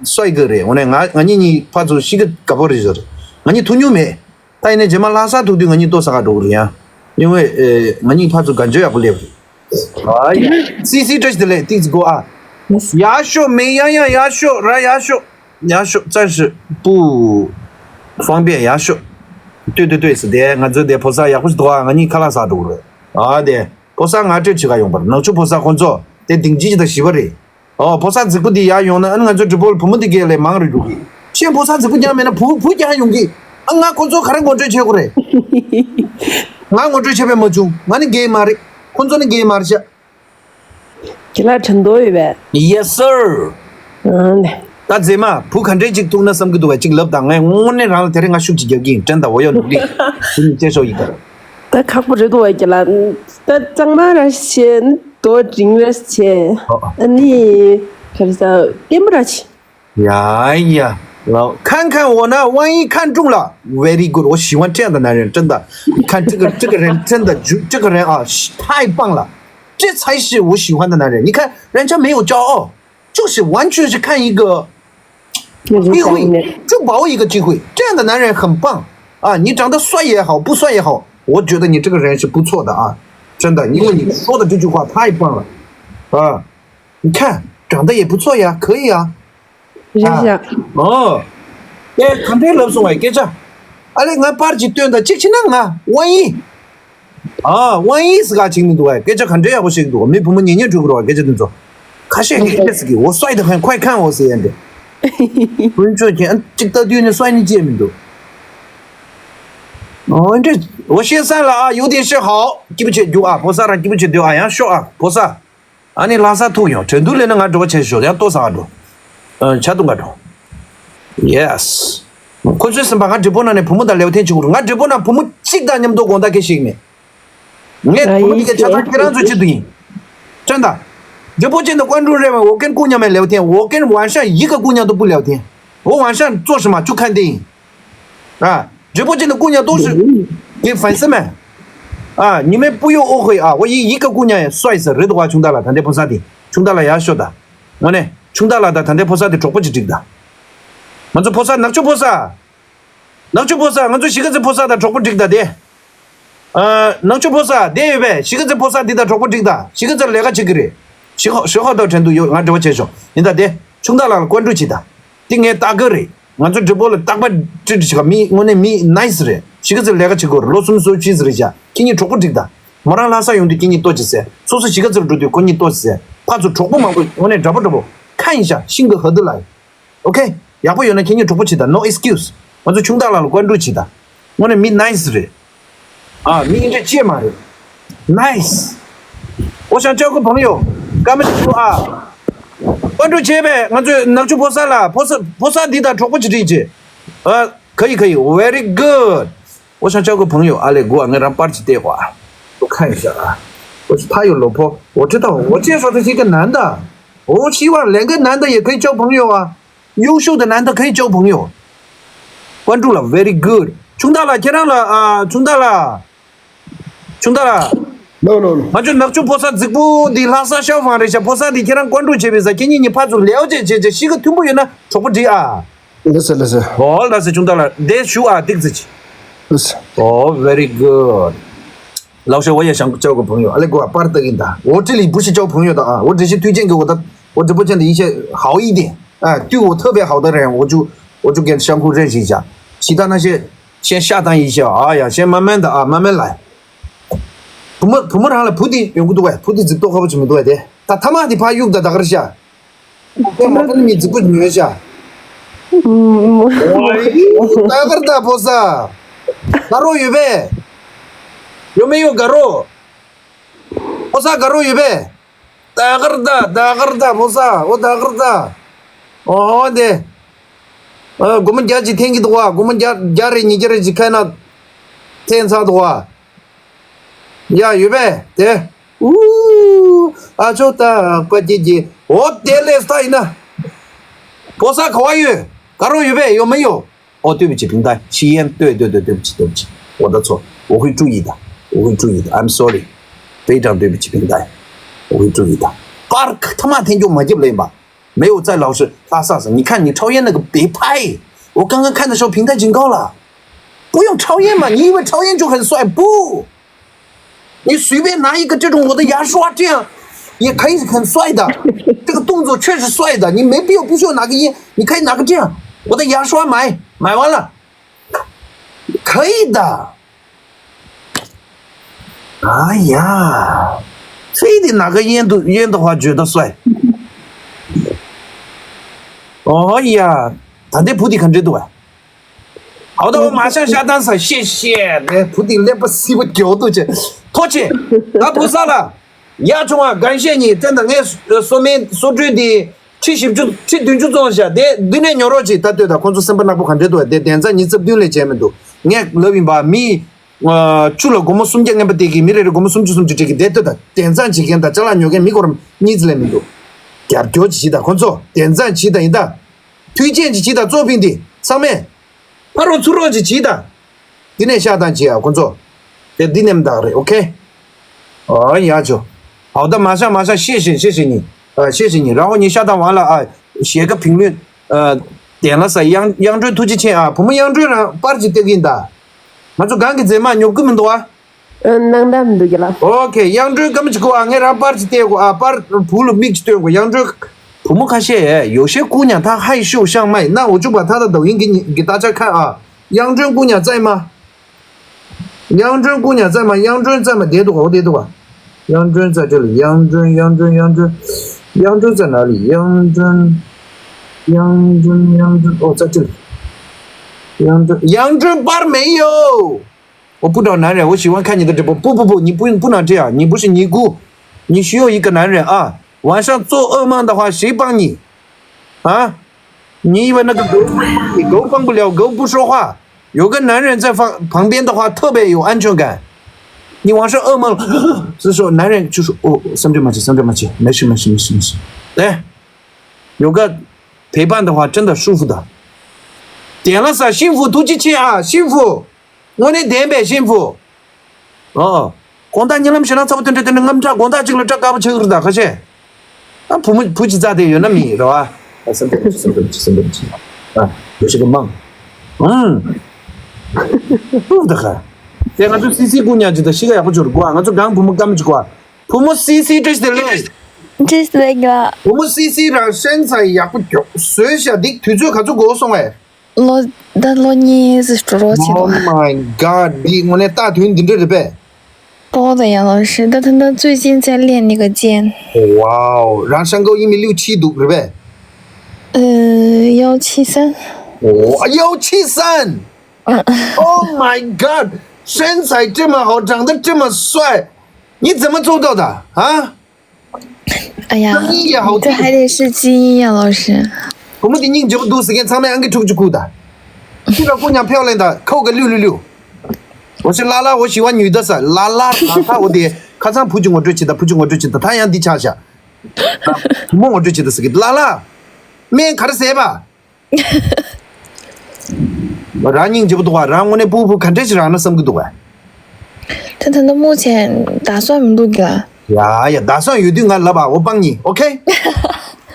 སོ་ཡི་ག་རེད། འོ་ནས་ང་ང་གཉིས་གཉིས་ཕར་ཚུར་ཤི་གི་དགའ་པོ་རེད་ཟེར། ང་གཉིས་ཐུག་མྱོང་མེད། ད་ཡིན་ནའི་རྗེས་མ་ལྷ་ས་ཐུག་དུས་ང་གཉིས་ལྟོ་ཟ་ག་འགྲོ་གི་རེད་ཡ། ཡིན་ཝེ་ཨེ་ང་གཉིས་ཕར་ཚུར་ག་འཇོ་ཡག་པོ་སླེབས་རེད། ཨ་ཡ། སི་སི་བཀྲ་ཤིས་བདེ་ལེགས་ཏིག་ཙི་གོ་ཨ། ཡར་ཤོག་མེ་ཡང་ཡང་ཡར་ཤོག་ར་ཡར་ཤོག་ཡར་ཤོག་བཙན་ཤི་པུ། ཧྥང་པེ་ཡར་ཤོག་ཏོས་ཏོས་ཏོས་སི་དེ་ང་ཚོའི་དེ་ཕོ་གསར་ཡག་པོ་ཞིག་འདུག་ཨ། ང་གཉིས་ཁ་ལག་ཟ་འགྲོ་གི་རེད། ཨ་དེ་ཕོ་གསར་ང་སྤྲོད་བྱེད་ག་ཡོང་པར་ནག་ཆུ་ཕོ་གསར་ཁོང་ཚོ་དེ་སྡིངས་ཆ་ཅིག་དང་བཞི་པ་རེད། ཨོ་ཕོ་གསར་རྫིག་པོ་འདི་ཡར་ཡོང་ན་ཨ་ནི་ང་ཚོ་འགྲུལ་པོ་ལ་བུ་མོ་འདི་གས་ལས་མང་རེ་འགྲོ་གི་ཁྱེད་བུ་གསར་རྫིག་པོ་རྐྱང་མེད་ན་བུ་བུ་རྐྱང་ཡོང་གི་ཨ་ང་ཁོ་ཚོ་ག་རེ་ངོ་སྤྲོད་བྱེད་དགོས་རེད། ང་ངོ་སྤྲོད་བྱེད་པས་མ་བྱུང་། ང་ནི་རྒན་མ་རེད། ཁོ་ཚོ་ནི་རྒན་མ་རེད་ཤག་ཁྱེད་ལ་དྲན་དོ་ཡོད་པས། Yes sir། ཨང་ནས། ད་རྫས་མ་བུ་ག་འདྲས་ཅིག་ཐུག་ན་བསམ་གི་འདུག་བས་ཅིག་ལབ་དང་། ངས་དངོས་གནས་རང་ལ་དེ་རིང་ང་ཤུགས་ཅིག་རྒྱག་གི་ཡིན། དྲན་དང་འོ་ཡོད་ནུག་ལི་དེ་ནི་བཅད་ཤོག་ཡིན་ད། ད་ཁག་པོ་རེད་འདུག་བས་ཁྱེད་ལ། ད་གཙང་མ་ར་བྱེད། རྡོ་འབྲིང་ར་བྱེད། ཨ་ནི་ག་རེ་ཟ་ལྟད་མོ་ར་བྱེད། 呀呀，老看看我那万一看中了，very good，我喜欢这样的男人，真的。你看这个这个人真的就这个人啊，太棒了，这才是我喜欢的男人。你看人家没有骄傲，就是完全是看一个机会，就把握一个机会，这样的男人很棒啊！你长得帅也好，不帅也好，我觉得你这个人是不错的啊，真的，因为你说的这句话太棒了啊！你看长得也不错呀，可以啊。 རེད་ཤག་ཨོ། ཀྱེ་ག་འདྲའི་ལབ་སོང་བའི་སྐད་ཆ། ཨ་ལེ་ང་པར་ཅིག་སྟོན་དང་གཅིག་བྱས་ན་ང་དབང་ཡིན། ཨ་དབང་ཡིན་ཟེར་ག་ཅིག་མི་འདུག་བའི་སྐད་ཆ་ག་འདྲའི་ཡག་པོ་བཤད་ཀྱི་འདུག་མི་བུ་མོ་ཉེ་ཉེ་འགྲོ་གི་རེད་བ་སྐད་ཆ་དེ་ཚོ། ཁ་ཤས་ཀྱིས་ཨེ་ཟེར་གི་འོ་སའི་ད་ཁན་ཁོའི་ཁན་འོ་ཟེར་ཡ་འདྲ། ཀུན་སྤྱོད་ཅན་ཨ་གཅིག་ལྟ་དུས་ནི་སའི་ནི་ཅེས་མི་འདུག་ཨོ་འདྲ། 我先散了啊，有点事好，对不起，有啊，菩萨让对不起，对啊，杨秀啊，菩萨。 ཨ་ནི་ལྷ་ས་ཐུག་ཡོང་། དྲན་འདུག་ལས་ན་ང་འགྲོ་བ་བྱས་ཤོག་ཡང་ལྟོ་ཟ་ག་འགྲོ། ཨ་ཆ་ཏུང་ག་འགྲོ། Yes། ཁོ་ཚོའི་སེམས་པ་ང་འགྲིག་པོ་ན་ནས་བུ་མོ་དང་ལེའོ་ཐེན་བྱེད་དགོས་རེད། ང་འགྲིག་པོ་ན་བུ་མོ་གཅིག་དང་མཉམ་དུ་དགོང་དག་སྐད་ཤེས་མེད། ངས་བུ་མོ་དེ་གའི་ཆ་ཚང་ཁྱེད་རང་ཚོའི་ཆེད་དུ་ཡིན། དྲན་དང་། འགྲིག་པོ་ཅན་དུ་ཀོན་ཀྲུང་རེ་བའི་འོ་ཀན་ཀུ་ཉམས་མེད་ལེའོ་ཐེན། 我跟王善一个姑娘都不聊天。我王善做什么就看电影。 ཨ། འགྲིག་པོ་ཅན་དུ་ཀུ་ཉམས་都是给粉丝们 ཨ།你们不要误会啊，我一一个姑娘也帅死，རེད་འདུག་བ། ཆུང་བདག་ལགས། ད་ལྟའི་ཕོ་གསར་དེ་ཆུང་བདག་ལགས་ཡག་ཤོས་ད། དངོས་གནས་ཆུང་བདག་ལགས་དང་ད་ལྟའི་ཕོ་གསར་དེ་གྲོགས་པོ་ཅིག་འགྲིག་ད། ང་ཚོ་ཕོ་གསར། ནག་ཆུ་ཕོ་གསར། ནག་ཆུ་ཕོ་གསར། ང་ཚོ་གཞིས་ཀ་རྩེ་ཕོ་གསར་དང་གྲོགས་པོ་འགྲིག་ད་དེ། ཨ། ནག་ཆུ་ཕོ་གསར་བསྡད་ཡོད་པས། གཞིས་ཀ་རྩེ་ཕོ་གསར་འདི་དང་གྲོགས་པོ་འགྲིག་ད། གཞིས་ཀ་རྩེར་ལས་ཀ་བྱེད་ཀྱི་རེད། ཞི་ཧོ་ཞི་ཧོ་ཏོ་དྲན་འདུག་ཡོད། ང་འབྲེལ་བ་བྱས་ཤོག་ཡིན་ད་དེ། ཆུང་བདག་ལགས་ལ་བཀའ་འདྲི་བྱེད་ད། འདི་ངའི་ལྟ་གི་རེད། ང་ཚོ་འབྲེལ་པོ་ལ་རྟག་པར་ཀྲི་ཀྲི་བྱེད་ག་མི་དངོས་གནས་མི་ནའི་སི་རེད། གཞིས་ཀ་རྩེར་ལས་ཀ་བྱེད་དགོས་རེད། ལོ་སུམ་ཅུ་སོ་བཞི་ཙམ་རེད་ཤག་ཁྱེད་གཉིས་གྲོགས་པོ་འགྲིག་ད། མོ་རང་ལྷ་ས་ཡོང་དུས་ཁྱེད་གཉིས་ལྟོ་ཅིག་ཟས། སོ་སོ་གཞིས་ཀ་རྩེར་འགྲོ་དུས་ཁོ་གཉིས་ལྟོ་ཅིག་ཟས། ཕར་ཚུར་གྲོགས་པོ་མང་པོ་དངོས་གནས་འདྲ་པོ་འདྲ་པོ་ཁ་ཡིན་ཤག་ཤིང་གི་ཧ་དུ་ལ་ཡིན། ཨོ་ཁེ། ཡག་པོ་ཡོད་ན་ཁྱེད་གཉིས་གྲོགས་པོ་བྱེད་དང་། no excuse། ང་ཚོ་ཆུང་བདག་ལགས་ལ་བཀའ་འདྲི་བྱེད་དང་། དངོས་གནས་མི་ནའི་སི་རེད། ཨ། མི་ཡིན་གཅིག་ཅེས་མ་རེད། ནའི་སི། 我想交个朋友། སྐར་མ་བཅུ་ཨ། བཀའ་འདྲི་བྱས་པས། ང་ཚོས་ནག་ཆུ་ཕོ་གསར་ལ། ཕོ་གསར་ཕོ་གསར་འདི་དང་གྲོགས་པོ་བྱེད་འགྲིག་ཅེས། ཨ། 可以可以། Very good། 我想交个朋友། ཨ་ལས། དགོས་ཨ། ངས་རང་པར་ཅིག་བལྟས་གོ་ཨ། 我看一下啊。我是他有老婆。我知道，我介绍这些个男的。哦，希望两个男的也可以交朋友啊。 优秀的男的可以交朋友。关注了，very good。ཆུང་བདག་ལགས། ཁྱེད་རང་ལ། ཨ། ཆུང་བདག་ལགས། ཆུང་བདག་ལགས། No, no, no. ང་ཚོ་ནག་ཆུ་ཕོ་གསར་རྫིག་པོ་འདི་ལྷ་ས་ཤའོ་ཧྥང་རེད་ཤག་ཕོ་གསར་འདི་ཁྱེད་རང་བཀའ་འདྲི་བྱས་པས་ཟེར། ཁྱེད་གཉིས་གཉིས་ཕར་ཚུར་ལེའོ་བྱས་བྱས་བྱས། གཤིས་ཀ་མཐུན་པོ་ཡོད་ན་གྲོགས་པོ་འགྲིག་ཨ། ལགས་སོ། ལགས་སོ། ཨོ་ལགས་སོ། ཆུང་བདག་ལགས། དེ་ཞུ་ཨ། ཏིག་ཙི་ཅིག་ལགས་སོ། ཨོ། very good། ལགས་སོ། 我也想交个朋友。 ཨ་ལས། དགོས་ཨ། པར་ལྟ་གིན་ད། 我这里不是交朋友的啊，我只是推荐给我的，我直播间的一些好一点。 哎，对我特别好的人，我就我就给相互认识一下。其他那些先下单一下，哎呀，先慢慢的啊，慢慢来。བུ་མོ་བུ་མོ་རང་ལ་བུ་དེ་ཡོང་གི་འདུག་བས། བུ་དེ་རྫིག་མདོག་ཁ་པོ་ཅིག་མི་འདུག་བས། དེ་ད་ཐ་མག་དེ་ཕར་གཡུག་ད། ད་གར་ཤ། དེ་མ་ད་ནི་མི་རྫིག་པོ་ཉོས་ཤ། ད་གར་ད། ཕོ་གསར་དགའ་རོགས་ཡོད་པས། 有没有 དགའ་རོགས། ཕོ་གསར་དགའ་རོགས་ཡོད་པས། ད་གར་ད། ད་གར་ད། ཕོ་གསར། ཨོ། ད་གར་ད། ཨོ་དེ། ཨ། སྒོར་མོ་བརྒྱ་ཅིག་འཐེན་གྱི་འདུག་བ། སྒོར་མོ་བརྒྱ་བརྒྱ་རེ་ཉིས་བརྒྱ་རེ་ཅིག་ཁ་ན་འཐེན་ཚར་འདུག་བ། ཡ། ཡོད་པས་དེ། ཨུ། ཨ་ཅོ་ད་ཀ་ཀྱེ་ཀྱེ། ཨོ་དེ་ལས་ད་ཡིན་ན། ཕོ་གསར་ག་བ་ཡོད། དགའ་རོགས་ཡོད་པས། 有没有། 哦，对不起，平台，吸烟，对对对，对不起，对不起，我的错，我会注意的，我会注意的，I'm sorry，非常对不起，平台，我会注意的。 པར་ཐ་མག་འཐེན་རྒྱུ་མ་བརྒྱབ་ལེན་པ། 没有再老实拉萨斯，你看你抽烟那个别拍，我刚刚看的时候平台警告了，不用抽烟嘛，你以为抽烟就很帅？不，你随便拿一个这种我的牙刷这样，也可以很帅的，这个动作确实帅的，你没必要不需要拿个烟，你可以拿个这样，我的牙刷买买完了，可以的。哎呀，非得拿个烟都烟的话觉得帅。哦呀，谈的菩提肯定对。 好的，我马上下单了，谢谢。 ལས་བུ་དེ་ཀླད་པ་སི་བ་རྒྱོ་དུ་ཆེ། ཐོ་ཆེ། ད་བུ་ས་ལ། ཡ་ཆུང་བ། 感谢你། 真的། ངས་སོ་སྨན་སོ་བཀྲུས་དེ་ཁྲི་བཞི་བཅུ། ཁྲི་བདུན་ཅུ་བཙོང་བཞག་དེ་འདི་ནས་ཉོ་རོགས་གྱིས། ད་ལྟོས་ད། ཁོང་ཚོ་སེམས་པ་ནག་པོ་ག་འདྲས་འདུག་དེ་དེང་སང་ཉིན་རྩ་བདུན་ལས་བྱས་མི་འདུག་ངས་ལབ་ཡིན་པ། མི་བཅུ་ལ་སྒོར་མོ་སུམ་བརྒྱ་རྔན་པ་སྟེར་གི། མི་རེ་རེ་སྒོར་མོ་སུམ་ཅུ་སུམ་ཅུ་སྤྲད་གི། དེ་ལྟོས་ད། དེང་སང་བྱེད་མཁན་དང་ཅ་ལག་ཉོ་མཁན་མི་སྐོར་གཉིས་ཙམ་ལས་མི་འདུག་རྒྱབ་སྐྱོར་ཅིག་བྱེད་ད། ཁོང་ཚོ་དེང་སང་བྱེད་ད་ཡིན་ད། 推荐ཅིག་བྱེད་ད། གཙོ་ཕིང་དེ་ཚང་མས། ཕ་རོགས་ཚུར་རོགས་ཅིག་བྱེད་དང་། འདི་ནས་ཤ་དང་བྱེད་ཨ་ཁོ་ཚོ། དེ་འདི་ནས་མི་དག་རེད། ཨོ་ཁེ། ཨོ་ཡ་ཆོ། ཨའོ་ད་མ་ཤ་མ་ཤ་ཤེས་ཤེས་ཤེས་ཤེས་ཉིན། ཨ་ཤེས་ཤེས་ཉིན། 然后ཉིན་ཤ་དང་བ་ལ་ཨ་ཞེ་ཀ་ཕིང་ལུན། ཨ་དེ་ལ་ས་དབྱངས་དབྱངས་སྒྲོན་ཐུགས་རྗེ་ཆེ་ཨ། བུ་མོ་དབྱངས་སྒྲོན་རང་པར་ཅིག་སྟེར་གི་ཡིན་ད། ང་ཚོ་གང་གི་མཛེས་མ་ཉོབ་ཀི་མི་འདུག་ཨ། ཨ་སྣང་དག་མི་འདུག་རྒན་ལགས། ཨོ་ཁེ། དབྱངས་སྒྲོན་སྐར་མ་གཅིག་གོ་ཨ། ངས་རང་པར་ཅིག་སྟེར་གོ་ཨ། པར་བུ་ལ་མིག་ཅིག་སྟོན་གོ། དབྱངས་སྒྲོན། 普木卡谢有些姑娘她害羞像麦，那我就把她的抖音给你给大家看啊。 དབྱངས་སྒྲོན་姑娘在吗？ དབྱངས་སྒྲོན་姑娘在吗？ དབྱངས་སྒྲོན在吗？ བསྡད་འདུག་ག་འོ་བསྡད་འདུག་ག་དབྱངས་སྒྲོན་在这里。 དབྱངས་སྒྲོན། དབྱངས་སྒྲོན། དབྱངས་སྒྲོན། དབྱངས་སྒྲོན在哪里？ དབྱངས་སྒྲོན། དབྱངས་སྒྲོན། དབྱངས་སྒྲོན། 哦，在这里。 དབྱངས་སྒྲོན། དབྱངས་སྒྲོན་པར་没有。 我不找男人，我喜欢看你的直播。不不不，你不不能这样，你不是尼姑，你需要一个男人啊。晚上做噩梦的话，谁帮你？啊？你以为那个狗帮你？狗帮不了，狗不说话，有个男人在旁旁边的话，特别有安全感。你晚上噩梦，这时候男人就说：“哦，三对马姐，三对马姐，没事没事没事没事。”哎，有个陪伴的话，真的舒服的。点了啥？幸福，突击器啊，幸福。 དངོས་གནས་བདེན་པའི་ཤིང་ཕུ། ཨོ། དགོང་དག་གཉིད་ལམ་ཞེ་དྲག་ཚ་པོ་དེ་འདྲ་དེ་འདྲ་རྔམ་དྲག་དགོང་དག་གཅིག་ལ་སྐྲ་དཀར་པོ་ཆགས་ཀྱི་རེད་ད་ཁ་ཤས། ཨ་བུ་མོ་བུ་གཅིག་བཙལ་བསྡད་ཡོད་ན་མི་རེད་བ། ཨ་སེམས་ཁྲལ་མ་བྱེད། སེམས་ཁྲལ་མ་བྱེད། སེམས་ཁྲལ་མ་བྱེད། ཨ་འགྲོ་ཤི་གི་མང་། ཨང་། ཨུ་ད་ཁ། དེ་ང་ཚོ་སི་སི་སྐུ་ཉག་ཅིག་དང་ཤི་ཁ་ཡག་པོ་བྱོས་རོགས་ཨ། ང་ཚོ་སྒང་བུ་མོ་སྐམ་ཅིག་གོ་ཨ། བུ་མོ་སི་སི་བཀྲ་ཤིས་བདེ་ལེགས། བཀྲ་ཤིས་བདེ་ལེགས་ལགས། བུ་མོ་སི་སི་རང་ཧྲན་ཚ་ཡག་པོ་ཀྱོག་བཟོས་ཤག་འདི་དུས་ཚོད་ག་ཚོད་འགོར་སོང་ངས། ལོ་ད་ལོ་གཉིས་ཙམ་འགྲོ་རོགས་བྱེད་Oh དོ། My God འདི་དངོས་གནས་རྟགས་དོན་འདི་འདྲ་རེད་པས། པོ་ད་ཡང་ལོ་ཧྲི་ད་ད་ད་最近在练那个剑。Wow རང་ཧྲན་ཀའོ་ཡིན་མི་ལིའུ་ཆི་འདུག་རེད་པས།呃，幺七三。 Oh 幺七三。 Oh my God身材这么好，长得这么帅，你怎么做到的啊？ 哎呀，这还得是基因呀，老师。 བུ་མོ་དེ་སྙིང་རྗེ་པོ་འདུག་ཟེར་མཁན་ཚང་མས་ཨང་ཀི་དྲུག་ཅུ་ཁུག་ད། ཁྱི་ལ་ཀུ་ཉག་ཕེའོ་ལེན་ད་ཁའོ་ག་ལུ་ལུ་ལུ། 我是拉拉，我喜欢女的噻，拉拉拉拉，我的。ཁ་སང་བུ་གཅིག་ངོ་སྤྲོད་བྱེད་ད་བུ་གཅིག་ངོ་སྤྲོད་བྱེད་ད་ད་ཡང་འདི་ཆགས་ཤག་བུ་མོ་ངོ་སྤྲོད་བྱེད་ད་ཟེར་གི་ལ་ལ། སྨན་ག་རེ་ཟས་པ། རང་སྙིང་རྗེ་པོ་འདུག་བ། རང་དངོས་གནས་ཕྲུ་གུ་ག་འདྲས་ཞིག་རག་ན་བསམ་གི་འདུག་བ། ད་ད་ད་目前打算མི་འདུག་གི་ལ། ཡ་ཡ་打算ཡོད་དུས་ང་ལབ་པ་འོ་སྤང་ཉིན་ཨོ་ཁེ།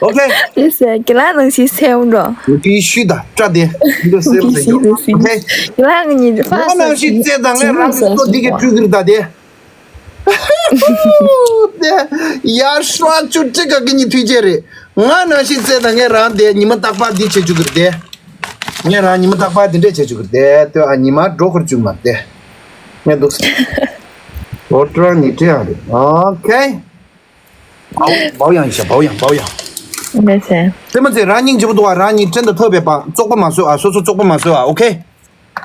ཨོ་ཁེ། ལགས་སོ་གི་ལ་ནང་བཞིན་སེམས་འགྲོ། ཡོད་དུས་ཤུ་ད་སྐྲ་དེ་འདི་ཚོ་སེམས་ཟེར་རྒྱུ་ཨོ་ཁེ། གི་ལ་ང་གཉིས་ཕ་ང་ནང་བཞིན་བཙལ་དང་ངས་རང་གི་ལྟོ་འདི་གི་བཀྲུས་གི་རེད་ད་དེ། དེ་ཡར་ཧྲ་ཅུ་ཀྲི་ག་གི་ཉི་ཐུས་ཅེ་རེད། ང་ནང་བཞིན་བཙལ་དང་ངས་རང་དེ་ཉི་མ་རྟག་པར་འདི་བྱེད་རྒྱུ་གི་རེད་དེ། ངས་རང་ཉི་མ་རྟག་པར་འདི་འདྲས་བྱེད་རྒྱུ་གི་རེད་དེ། ལྟོས་ཨ་ཉི་མ་འགྲོ་ཁར་བཅུག་མ་རེད་དེ། ངས་འདུག་སེ། ཨོ་ཀྲང་ཉི་ཀྲི་ཡང་རེད། ཨོ་ཁེ། བའོ་ཡང་ཤ་བའོ་ཡང་བའོ་ཡང་། ལགས་སོ། ཙེ་མ་ཙེ་རང་སྙིང་རྗེ་པོ་འདུག་ཨ། རང་ཉིད་ཁྲེན་ད་ཐོབ་པའི་པ་བཙོག་པ་མ་བཟོ་ཨ། སོ་སོ་བཙོག་པ་མ་བཟོ་ཨ། ཨོ་ཁེ།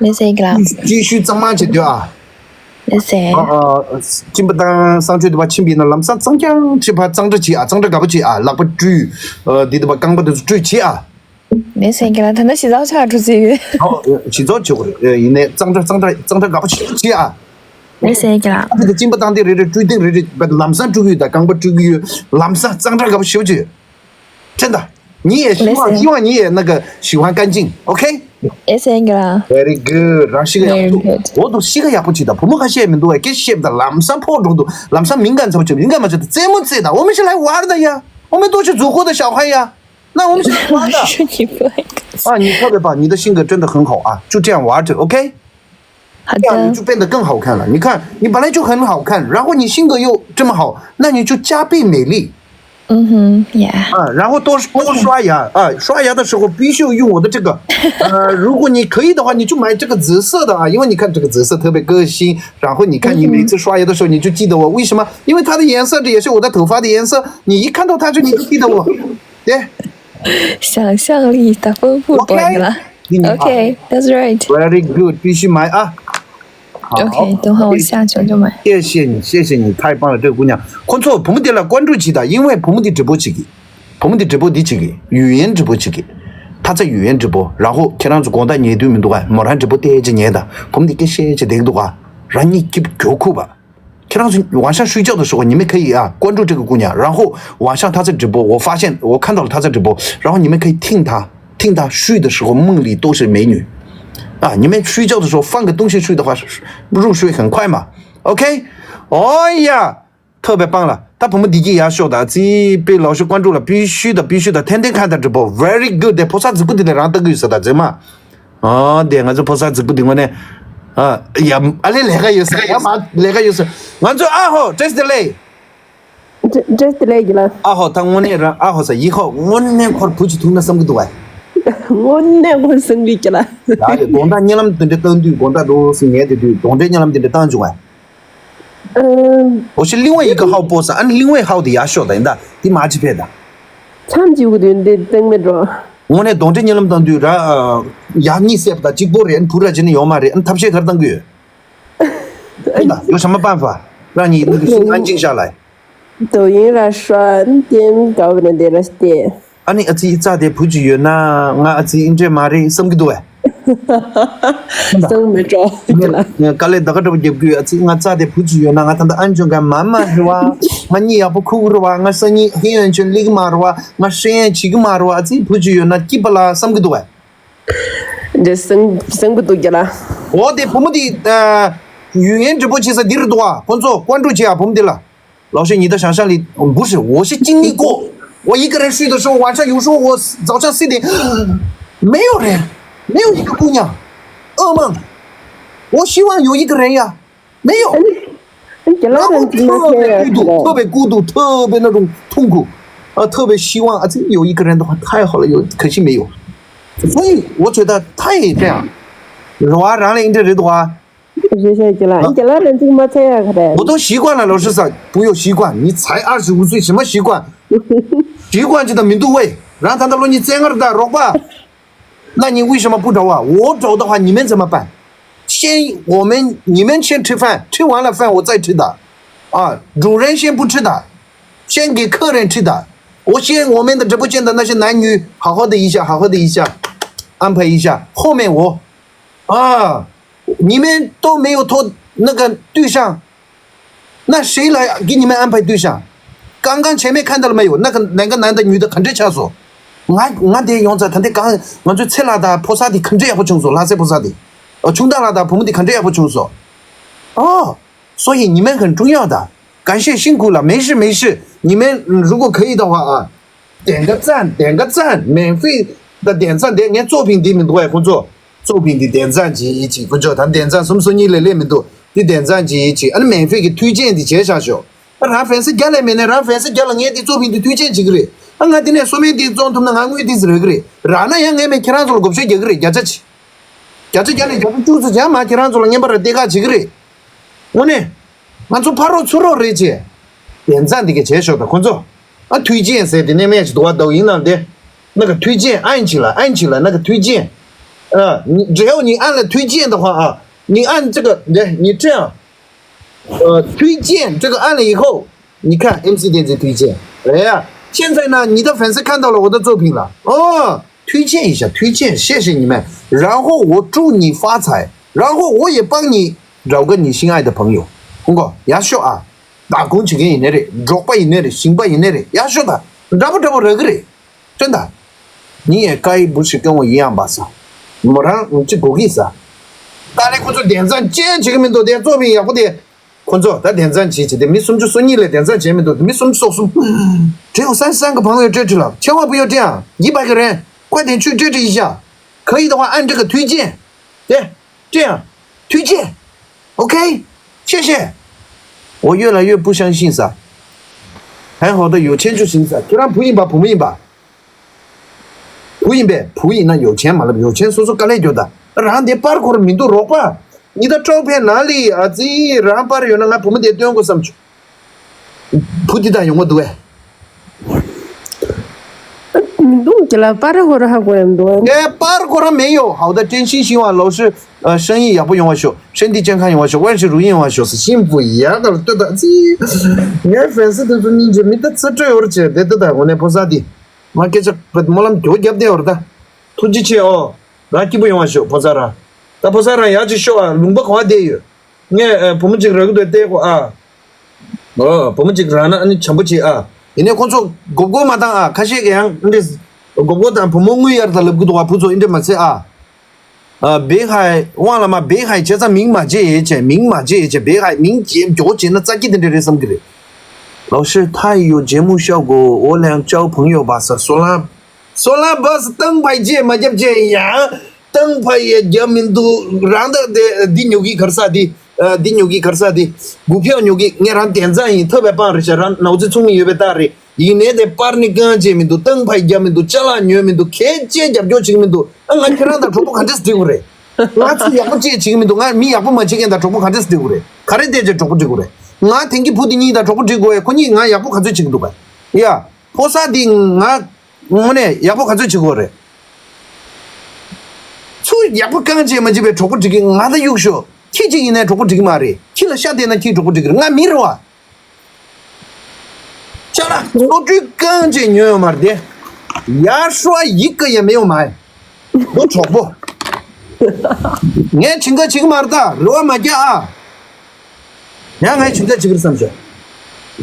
ལགས་སོ་གི་ལ། སྐྱིད་ཤུལ་གཙང་མ་བྱེད་སྡོད་ཨ། ལགས་སོ། ཨ་ཨ་སྦྱིན་པ་དང་བསང་མཆོད་དེ་བ་ཕྱིན་པ་ཡིན་ན་ལམ་སང་གཙང་རྐྱང་བྱེད་པ། གཙང་སྦྲ་བྱེད་ཨ། གཙང་སྦྲ་དགའ་པོ་བྱེད་ཨ། ལག་པ་བཀྲུས། ཨ་འདི་དེ་བ་རྐང་པ་དེ་ཚོ་བཀྲུས་བྱེད་ཨ། ལགས་སོ་གི་ལ། ད་ལྟ་ཞི་ཚགས་ཆགས་འགྲོ་ཚུལ་ཡོད། ཨོ་ཞི་ཚགས་བྱེད་དགོས་རེད། ཡིན་ནའི་གཙང་སྦྲ་གཙང་སྦྲ་གཙང་སྦྲ་དགའ་པོ་བྱེད་བྱེད་ཨ། ལགས་སོ་གི་ལ། ཨ་ཕི་དེ་སྦྱིན་པ་བཏང་དེ་རེ་རེ་བཀྲུས་སྟེང་རེ་རེ་བ་ལམ་སང་བཀྲུ་གི་ཡོད། ད་རྐང་པ་བཀྲུ་གི་ཡོད། ལམ་སང་གཙང་སྦྲ་དགའ་པོ་ཞེ་པོ་ཅིག་ཡོད། ཁྲེན་ད། 你也希望， ལགས་སོ། 希望你也那个喜欢干净，OK？ ལགས་སོ་གི་ལ། Very good རང་ཤི་ཁ་ཡག་པོ་འདུག་འོ་འདུག་ཤི་ཁ་ཡག་པོ་བྱེད་ད། བུ་མོ་ཁ་ཤས་མི་འདུག་བས་སྐད་བཤད་ད། ལམ་སང་ཕོག་འགྲོ་འདུག་ལམ་སང་མི་འགན་ཚ་པོ་བྱེད་མི་འགན་མ་བྱེད་ད། རྩེད་མོ་རྩེད་ད། 我们是来玩的呀，我们都是足够的小孩呀，那我们是来玩的。 啊你特别棒，你的性格真的很好啊，就这样玩着，OK？ 好的。 这样你就变得更好看了。你看，你本来就很好看，然后你性格又这么好，那你就加倍美丽。 嗯哼，yeah。 啊，然后多多刷牙啊，刷牙的时候必须要用我的这个，呃，如果你可以的话，你就买这个紫色的啊，因为你看这个紫色特别个性。然后你看你每次刷牙的时候，你就记得我，为什么？因为它的颜色这也是我的头发的颜色，你一看到它就你就记得我，对。 想象力大丰富，OK，对了。 OK，that's right。 Very good，必须买啊。好，OK，等会我下周就买。谢谢你，谢谢你，太棒了，这个姑娘。 ཁོ་ཚོ་བུ་མོ་དེ་ལ་关注བྱེད་ད། 因为བུ་མོ་དེ་直播བྱེད་ཀྱི། བུ་མོ་དེ་直播འདི་བྱེད་ཀྱི། 语音直播བྱེད་ཀྱི། 他在语音直播，然后ཁྱེད་རང་ཚོ་དགོང་དག་ཉལ་དུས་མི་འདུག་ག་མོ་རང་直播་བལྟས་བྱས་ཉལ་ད། བུ་མོ་དེ་སྐད་བཤད་བྱས་བསྡད་ཀྱི་འདུག་ག་རང་གཉིད་སྐྱིད་པོ་ཁུག་པ། ཁྱེད་རང་ཚོ་晚上睡觉的时候，你们可以啊关注这个姑娘，然后晚上她在直播，我发现我看到了她在直播，然后你们可以听她，听她睡的时候梦里都是美女，啊，你们睡觉的时候放个东西睡的话，入睡很快嘛。OK，哎呀，特别棒了。他朋友底下也说的，这被老师关注了，必须的，必须的，天天看她直播，very good的，菩萨子不停的让这个意思的，怎么？ ཨ་དེ་ང་ཚོ་ཕོ་གསར་རྫིག་པོ་འདི་དངོས་གནས། ཨ་ཡ་ཨ་ལེ་ལས་ཀ་ཡོད་ས་ཡ་མ་ལས་ཀ་ཡོད་ས། ང་ཚོ་ཨ་ཧོ་བཀྲ་ཤིས་བདེ་ལེགས། བཀྲ་བཀྲ་ཤིས་བདེ་ལེགས་ཀྱི་ལ། ཨ་ཧོ་ད་དངོས་གནས་རང་ཨ་ཧོ་ས་ཡི་ཧོ་དངོས་གནས་ཁོར་བུ་ཅིག་ཐུག་ན་བསམ་གི་འདུག་བ། དངོས་གནས་ཁོར་བསམ་གི་ཀྱི་ལ། ཡ་ཡ་དགོང་དག་གཉིད་ལམ་དེ་འདྲ་བཏང་དུས་དགོང་དག་འགྲོ་སི་ངས་དེ་དུས་གདོན་འདྲེ་གཉིད་ལམ་དེ་འདྲ་བཏང་བྱུང་བ། 我是另外一个号播送，俺另外号的也晓得，那的另外号的也晓得，那的马吉拍的。 མཚམས་གཅིག་གི་དུས་འདི་སྟེང་མེད་འགྲོ། དངོས་གནས་གདོན་འདྲེ་གཉིད་ལམ་བཏང་དུས་ར། ཡག་གཉིད་སད་པ་དང་གཅིག་པོ་རེད། བུ་ར་ཇི་ནི་ཡོང་མ་རེད། ཨ་ཐབས་ཤེས་ག་རེ་བཏང་གི་ཡོད། ཨ་ད་ཡོ་ཤ་མ་པན་ཧྥ། རང་ཉིད་ནུ་གི་ཤིང་ཨན་ཅིང་ཤ་ལ། དོ་ཡིན་ར་ཧྲ་ཨན་ཏེན་ག་བ་ནས་འདི་ར་སྟེ། ཨ་ནི་ཨ་ཙི་རྩ་དེ་བུ་ཅིག་ཡོད་ན་ང་ཨ་ཙི་ཨིན་འདྲེ་མ་རེད་བསམ་གི་འདུག་བས། སང་མེད་འགྲོ་ཀྱི་ལ། དཀའ་ལས་ད་ག་འདྲ་པོ་རྒྱབ་གི་ཡོད། ཨ་ཙི་ང་རྩ་དེ་བུ་ཅིག་ཡོད་ན་ང་ད་ལྟ་ཨན་ཅོན་ག་མ་མ་རེད་བ། ང་གཉིད་ཡག་པོ་ཁུག་རེད་བ། ང་སང་ཉིན་ཧེ་ཡོན་ཆོན་ལིག་མ་རེད་བ། ང་ཧྲེ་ཡན་བྱེད་གི་མ་རེད་བ། ཨ་ཙི་བུ་ཅིག་ཡོད་ན་སྐྱིད་པ་ལ་བསམ་གི་འདུག་བས། འདྲེ་སང་སང་བུ་འདུག་ཀྱི་ལ། འོ་དེ་བུ་མོ་དེ་ཨ་ 语言直播介绍 འདི་རེད་འདུག་ཨ། ཁོང་ཚོ་关注བྱེད་ཨ། བུ་མོ་འདི་ལ། 老师，你的想象力不是，我是经历过，我一个人睡的时候，晚上有时候我早上四点，没有人，没有一个姑娘，噩梦。我希望有一个人呀，没有。 རྒྱ་ལ་རང་ཅིག་མ་ཚད་ཡ། 特别孤独，特别孤独，特别那种痛苦，呃，特别希望啊，这有一个人的话太好了，有可惜没有，所以我觉得他也这样，是吧？然后呢，这人的话， རེད་ཤག་རྒྱ་ལ། རྒྱ་ལ་རང་ཅིག་མ་ཚད་ཡ་ག་རེད། 我都习惯了，老师说，不要习惯，你才二十五岁，什么习惯？习惯就得面对位，然后谈到了你这样的，རོགས་པ། 那你为什么不找我？我找的话，你们怎么办？先我们你们先吃饭，吃完了饭我再吃的，啊，主人先不吃的，先给客人吃的。我先我们的直播间的那些男女好好的一下，好好的一下，安排一下，后面我，啊，你们都没有拖那个对象， 那谁来给你们安排对象？刚刚前面看到了没有？那个两个男的女的肯定抢手。俺俺得用在他的刚俺最菜了的菩萨的肯定也不清楚，拉塞菩萨的，呃，穷大了的朋友的肯定也不清楚。哦，所以你们很重要的，感谢辛苦了，没事没事。你们、嗯、如果可以的话啊，点个赞，点个赞，免费的点赞点，连作品的名都外工作。 作品的点赞及一起，不就谈点赞什么时候你来来没多，你点赞及一起，俺免费给推荐的介绍说，俺粉丝加来没呢，俺粉丝加了，俺的作品的推荐几个嘞，俺俺的那说明的总他们俺我的是那个嘞，然后呀，俺们看上去了，过去几个嘞，加这去，加这加嘞，加这就是讲嘛，看上去了，俺把这得个几个嘞，我呢，俺做怕肉出肉嘞去，点赞的给介绍的工作。 啊，推荐噻，对那面是多抖音上的那个推荐，按起来，按起来那个推荐，呃，你只要你按了推荐的话啊，你按这个，对，你这样，呃，推荐这个按了以后，你看 M C 电子推荐，哎呀，现在呢，你的粉丝看到了我的作品了，哦，推荐一下，推荐，谢谢你们，然后我祝你发财，然后我也帮你找个你心爱的朋友，通过，也说啊。 打工བྱེད་མཁན་ཡིན་ནའི་རེད། འབྲོག་པ་ཡིན་ནའི་རེད། ཞིང་པ་ཡིན་ནའི་རེད། ཡག་ཤོས་དང་འདྲ་པོ་འདྲ་པོ་རག་གི་རེད། དྲན་ད། 你也该不是跟我一样吧 ས། མོ་རང་ཅི་གོ་གི་ས། ད་ལས་ཁོ་ཚོ་དན་ཚན་ཅན་བྱེད་ཀྱི་མི་འདུག་དེ་གཙོ་བའི་ཡག་པོ་དེ། ཁོ་ཚོ་ད་དན་ཚན་བྱེད་བྱེད་དེ་མི་སུམ་ཅུ་སོ་གཉིས་ལས་དན་ཚན་བྱེད་མི་འདུག་མི་སུམ་ཅུ་སོ་གསུམ། 只有三十三个朋友这只了，千万不要这样，一百个人，快点去这这一下，可以的话按这个推荐。对。 这样，推荐，OK，谢谢。我越来越不相信啥，还好的有钱就行啥，ཁྱེད་རང་བུ་ཡིན་པ་བུ་མོ་ཡིན་པ། བུ་ཡིན་པས། བུ་ཡིན་ན་ཡོ་ཆེན་མ་ལབ། ཡོ་ཆེན་སོ་སོ་དཀའ་ལས་རྒྱོབ་ད། རང་དེ་པར་འཁོར་མི་འདུག་རོགས་པ། 你的照片哪里啊？ཙི་རང་པར་ཡོད་ན་ང་བུ་མོ་དེ་སྟོན་དགོས་བསམ་བྱུང་། བུ་འདི་དང་ཡོང་བ་འདུག་བས། མི་འདུག་ཅི་ལ་པར་ཧོར་ཧ་གོ་ཡང་འདུག་ངས་པར་ཁོ་རང་མེད་ཡོ། 好的，真心希望老师，呃，生意也不用我说，身体健康用我说，万事如意用我说，是幸福一样的了，对的。ངའི་ཧྥན་སི་དེ་ཚོ་སྙིང་རྗེ་མི་ད་ཚ་སྤྲོད་ཡོར་བྱས་དེ་ད་ད་ངོ་ནས་ཕོ་གསར་དེ། ང་སྐད་ཆ་བེད་སྨོན་ལམ་མགྱོགས་རྒྱབ་བསྡད་ཡོར་ད། ཐུགས་རྗེ་ཆེ་ཨོ། རང་སྐྱིད་པོ་ཡོང་བ་ཤོག་ཕོ་གསར་རང་། ད་ཕོ་གསར་རང་ཡག་ཅིག་ཤོག་ཨ། ལུང་པ་ག་བ་བསྡད་ཡོད། ངས་ཨ་བུ་མོ་གཅིག་རག་གི་འདུག་བལྟས་གོ་ཨ། ཨོ་བུ་མོ་གཅིག་རག་ན་ཨ་ནི་བྱམས་པོ་བྱེད་ཨ། ཡིན་ནའི་ཁོང་ཚོ་མགོ་སྐོར་མ་བཏང་ཨ། ཁ་ཤས་ཀྱི་ཡང་འདི་མགོ་སྐོར་དང་བུ་མོ་དངུལ་གཡར་དང་ལབ་གི་འདུག་ཨ། བུ་ཚོ་ཨིན་འདྲ་མ་ཚད་ཨ། 呃，北海忘了吗？北海 བྱས་ཙང་མིང་མ་བརྗེད་ཡས་བྱས། མིང་མ་བརྗེད་ཡས་བྱས། 北海 མིང་བརྗེད་མགྱོགས་བྱས་ན་རྩ་སྐྱིད་དེ་འདྲ་རེད་བསམ་གི་རེད། 老师，他有节目效果，我俩交朋友吧。 ས་སོ་ལ། སོ་ལ་བ་སི་སྟངས་ཕ་ཡི་རྗེས་མ་རྒྱབ་རྗེས་ཡང་། སྟངས་ཕ་ཡི་རྒྱབ་མི་འདུག་རང་ད་དེ་འདི་ཉོ་གི་གར་ས་དེ། འདི་ཉོ་གི་གར་ས་དེ། སྒུག་ཕྱག་ཉོ་གི་ངས་རང་དན་རྩ་ཡིན་ཐབས་པའི་སྤང་རེད་ཤག་རང་ནའུ་ཙི་ཚུགས་མི་ཡོད་པའི་རྟགས་རེད། ཡིན་ནའི་དེ་པར་ནི་རྐང་བྱེད་མི་འདུག་སྟངས་ཕ་ཡི་རྒྱབ་མི་འདུག་ཅ་ལག་ཉོས་མི་འདུག་ཁྱེད་ཅེས་རྒྱབ་སྐྱོར་བྱེད་ཀྱི་མི་འདུག་ཨ་ང་ཁྱེད་རང་དང་གྲོགས་པོ་ག་འདྲས་སྒྲིག་དགོས་རེད། ང་ཚོ་ཡག་པོ་ཅེས་བྱེད་ཀྱི་མི་འདུག་ང་མི་ཡག་པོ་མ་བྱེད་མཁན་དང་གྲོགས་པོ་ག་འདྲས་སྒྲིག་དགོས་རེད། ག་རེ་བལྟས་ཅེས་གྲོགས་པོ་སྒྲིག་དགོས་རེད། ང་དེང་གི་བུ་དེ་གཉིས་དང་གྲོགས་པོ་སྒྲིག་དགོས་ཡ། ཁོ་གཉིས་ང་ཡག་པོ་ག་ཚོད་བྱེད་ཀྱི་འདུག་ག་ཡ། ཕོ་གསར་འདི་ང་དངོས་གནས་ཡག་པོ་ག་ཚོད་བྱེད་དགོས་རེད། ཚུར་ཡག་པོ་རྐང་བྱེད་མ་བྱེད་པའི་གྲོགས་པོ་སྒྲིག་གི་ང་ད་གཡུག་ཤོག་ཁྱི་གཅིག་ཡིན་ནའི་གྲོགས་པོ་སྒྲིག་གི་མ་རེད། ཁྱི་ལ་ཤ་བསྟན་ན་ཁྱིའི་གྲོགས་པོ་སྒྲིག་གི་རེད། ང་མི་རེད་བ། ཅ་ལག་སོ་བཀྲུའི་རྐང་རྗེས་ཉོས་ཡོད་མ་རེད་དེ། ཡར་ཧྲོ་ཡིག་ག་ཡ་མེད་ཡོད་མ་རེད། ལོ་གྲོགས་པོ། ངས་བྱིན་ཁ་བྱེད་ཀྱི་མ་རེད་ད། རེ་བ་མ་རྒྱག་ཨ། ཡང་ངས་བྱིན་ཁ་བྱེད་ཀྱི་རེད་བསམ་བྱུང་།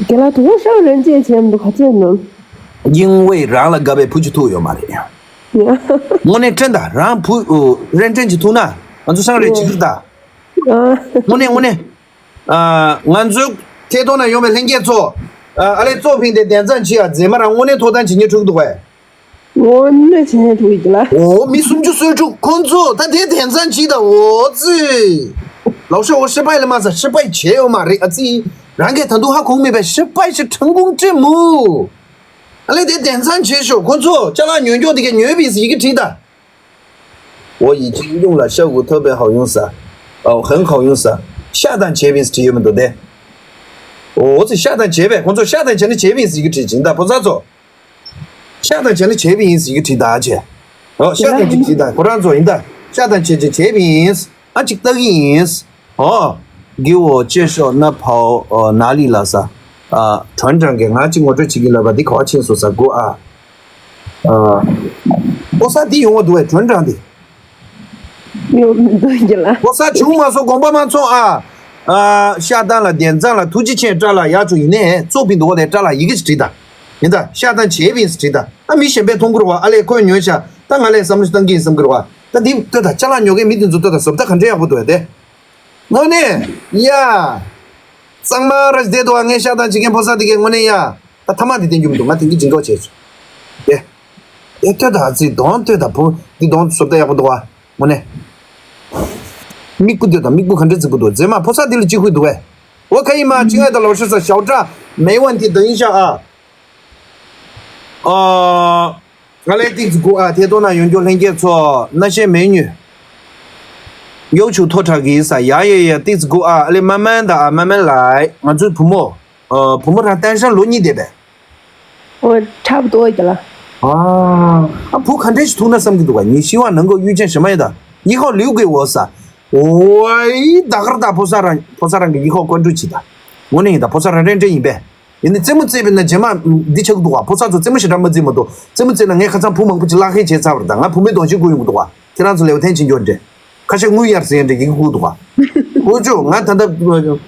རྒན་ལགས་དུ་བ་ཧྲ་རན་ཅེས་བྱས་མི་འདུག་ག་ཅེས་ནམ། 因为 རང་ལ་དགའ་བའི་བུ་གཅིག་ཐུག་ཡོད་མ་རེད། དངོས་གནས་དྲན་ད་རང་བུ་རན་ཅན་གཅིག་ཐུག་ན་ང་ཚོ་སང་རེ་བྱེད་ཀྱི་རེད་ད། དངོས་གནས་དངོས་གནས། ཨ། ང་ཚོའི་ཐད་གཏོང་ན་ཡོང་བའི་ལྷན་རྒྱས་ཚོ། ཨ། ཨ་ལས་གཙོ་ཕིང་དེ་གདན་འཛོམས་བྱེད་ཡ་མཛེས་མ་རང་དངོས་གནས་ཐོབ་ཐང་བྱེད་སྙིང་འདོད་འདུག་བས། དངོས་གནས་བྱེད་སྙིང་འདོད་ཡོད་ལ། འོ་མི་སུམ་ཅུ་སོ་དྲུག་ཁོང་ཚོ་ད་དེ་གདན་འཛོམས་བྱེད་ད། འོ་ཙི། ལའོ་ཤ་འོ་ཧྲི་པའི་ལ་མ་ས་ཧྲི་པའི་བྱས་ཡོད་མ་རེད། ཨ་ཙི། རང་གིས་ད་དུང་ཧ་གོ་མེད་པའི་ཧྲི་པའི་ཞི་ཁྲང་ཀུང་ཀྲི་མུ། ཨ་ལས་དེ་གདན་འཛོམས་བྱེད་ཤོག་ཁོང་ཚོ་ཅ་ལག་ཉོ་མཁན་དེ་གས་ཉོས་པིན་ཟེར་ཡི་གེ་བྲིས་ད། 我已经用了效果特别好用噻。哦，很好用噻。下单结冰是只有那么多的。哦，这下单结呗，工作下单前的结冰是一个指针的，不是做。下单前的结冰是一个指达去。哦，下单就指达，不让做人的，下单前就结冰，啊，就得意思。哦，给我介绍那跑呃哪里了噻？啊，船长给俺经过这几个了吧？你考清楚噻，给我啊。 ཨ། ཕོ་གསར་འདི་ཡོང་བ་འདུག་བས། དྲོན་དྲང་འདི། ཡོང་མི་འདུག་གི་ལ། ཕོ་གསར་བྱུང་མ་སོང་དགོངས་པ་མ་ཚོམས་ཨ། ཨ། ཤ་སྟག་ལ་བདེན་གཙང་ལ་ཐུགས་རྗེ་ཆེ་སྐྲ་ལ་ཡག་བྱུང་ཡིན་ནས་བཙོག་པའི་འདུག་བ་དེ་སྐྲ་ལ་ཡི་གེ་ཞིག་བྲིས་དང་། ཡིན་ད་ཤ་སྟག་བྱས་པ་ཡིན་ཟེར་བྲིས་དང་། ཨ་མི་གཞན་པས་མཐོང་གི་རེད་བ། ཨ་ལས་ཁོས་ཉོས་ཤག་ད་ང་ལས་བསམ་བློ་བཏང་གི་ཡིན་བསམ་གི་རེད་བ། ད་འདི་ལྟོས་དང་ཅ་ལག་ཉོ་མཁན་མི་དེ་ཚོ་ལྟོས་དང་བཟོ་ལྟ་ག་འདྲ་ཡག་པོ་འདུག་བས་དེ། དངོས་གནས། ཡ། གཙང་མ་ར་ཞིག་བསྡད་འདུག་བ། ངས་ཤ་སྟག་བྱེད་མཁན་ཕོ་གསར་དེ་གས་དངོས་གནས་ཡ། ད་ཐ་མག་དེ་བསྟན་རྒྱུ་མི་འདུག་ང་དེང་གི་སྦྱིན་གྲོགས་བྱས་ཚུལ། ཡེ། ཡེ་ལྟོས་དང་ཨ་ཙི་གདོང་ལྟོས་དང་བུ། འདི་གདོང་བཟོ་ལྟ་ཡག་པོ་འདུག་བ། དངོས་གནས། མིག་པུ་ལྟོས་དང་མིག་པུ་ག་འདྲ་རྫིག་པོ་འདུག་མཛེས་མ་ཕོ་གསར་དེ་ལ་གཅིག་ཁུལ་འདུག་བས། འོ་ཁ་ཡིན་མ་ཅི་ང་ད་ལོ་ཤ་ས་ཞའོ་ཀྲ་མེ་ཝན་དེ་ད་ཡིན་ཤག་ཨ། ཨ། ང་ལས་ཏིག་ཙི་གུ་ཨ། ཐད་གཏོང་ན་ཡོང་རྒྱུ་ལྷན་རྒྱས་ཚོ་ན་ཤེས་མེད་ཉུ། 要求拖长 གི་ས་ཡ་ཡ་ཡ་ཏིག་ཙི་གུ་ཨ། ཨ་ལེ་慢慢的啊，慢慢来。 ང་ཚོའི་བུ་མོ། ཨ། བུ་མོ་རང་ཏན་ཧྲན་ལོ་གཉིས་བསྡད་པས། འོ་འཁྲབ་ཏོ་གི་ལ། ཨ། ཨ་བུ་ག་འདྲས་ཤིག་ཐུག་ན་བསམ་གི་འདུག་ག 你希望能够遇见什么样的 ཡིག་ཧོ་ལིའུ་གི་འོ་ས། འོའི་ད་གར་ད་ཕོ་གསར་རང་ཕོ་གསར་རང་གི་ཡིག་ཧོ་ཀོན་ཀྲུ་ཅི་ད། དངོས་གནས་ཡིན་ད་ཕོ་གསར་རང་རེ་འདྲ་ཡིན་པས། ཡིན་ནའི་རྩེད་མོ་རྩེས་པས་ན་རྗེས་མ་འདི་ཆགས་འདུག་བ། ཕོ་གསར་ཚོ་རྩེད་མོ་ཞེ་དྲག་མ་རྩེས་མ་གཏོགས་རྩེད་མོ་རྩེས་ན་ངས་ཁ་སང་བུ་མང་པོ་ཅིག་བརླག་ཁེལ་བྱས་ཚར་བ་རེད་ད། ང་བུ་མོའི་གདོང་ཞིག་བསྐུར་ཡོང་གི་འདུག་བ། ཁྱེད་རང་ཚོ་ལེའུ་ཐེན་ཕྱིན་འགྱོ་འདྲེ། ཁ་ཤས་དངུལ་གཡར་ཟེར་འདྲེ་ཡི་གེ་བསྐུར་འདུག་བ། ཨོ་ཅོ་ང་ད་ལྟ་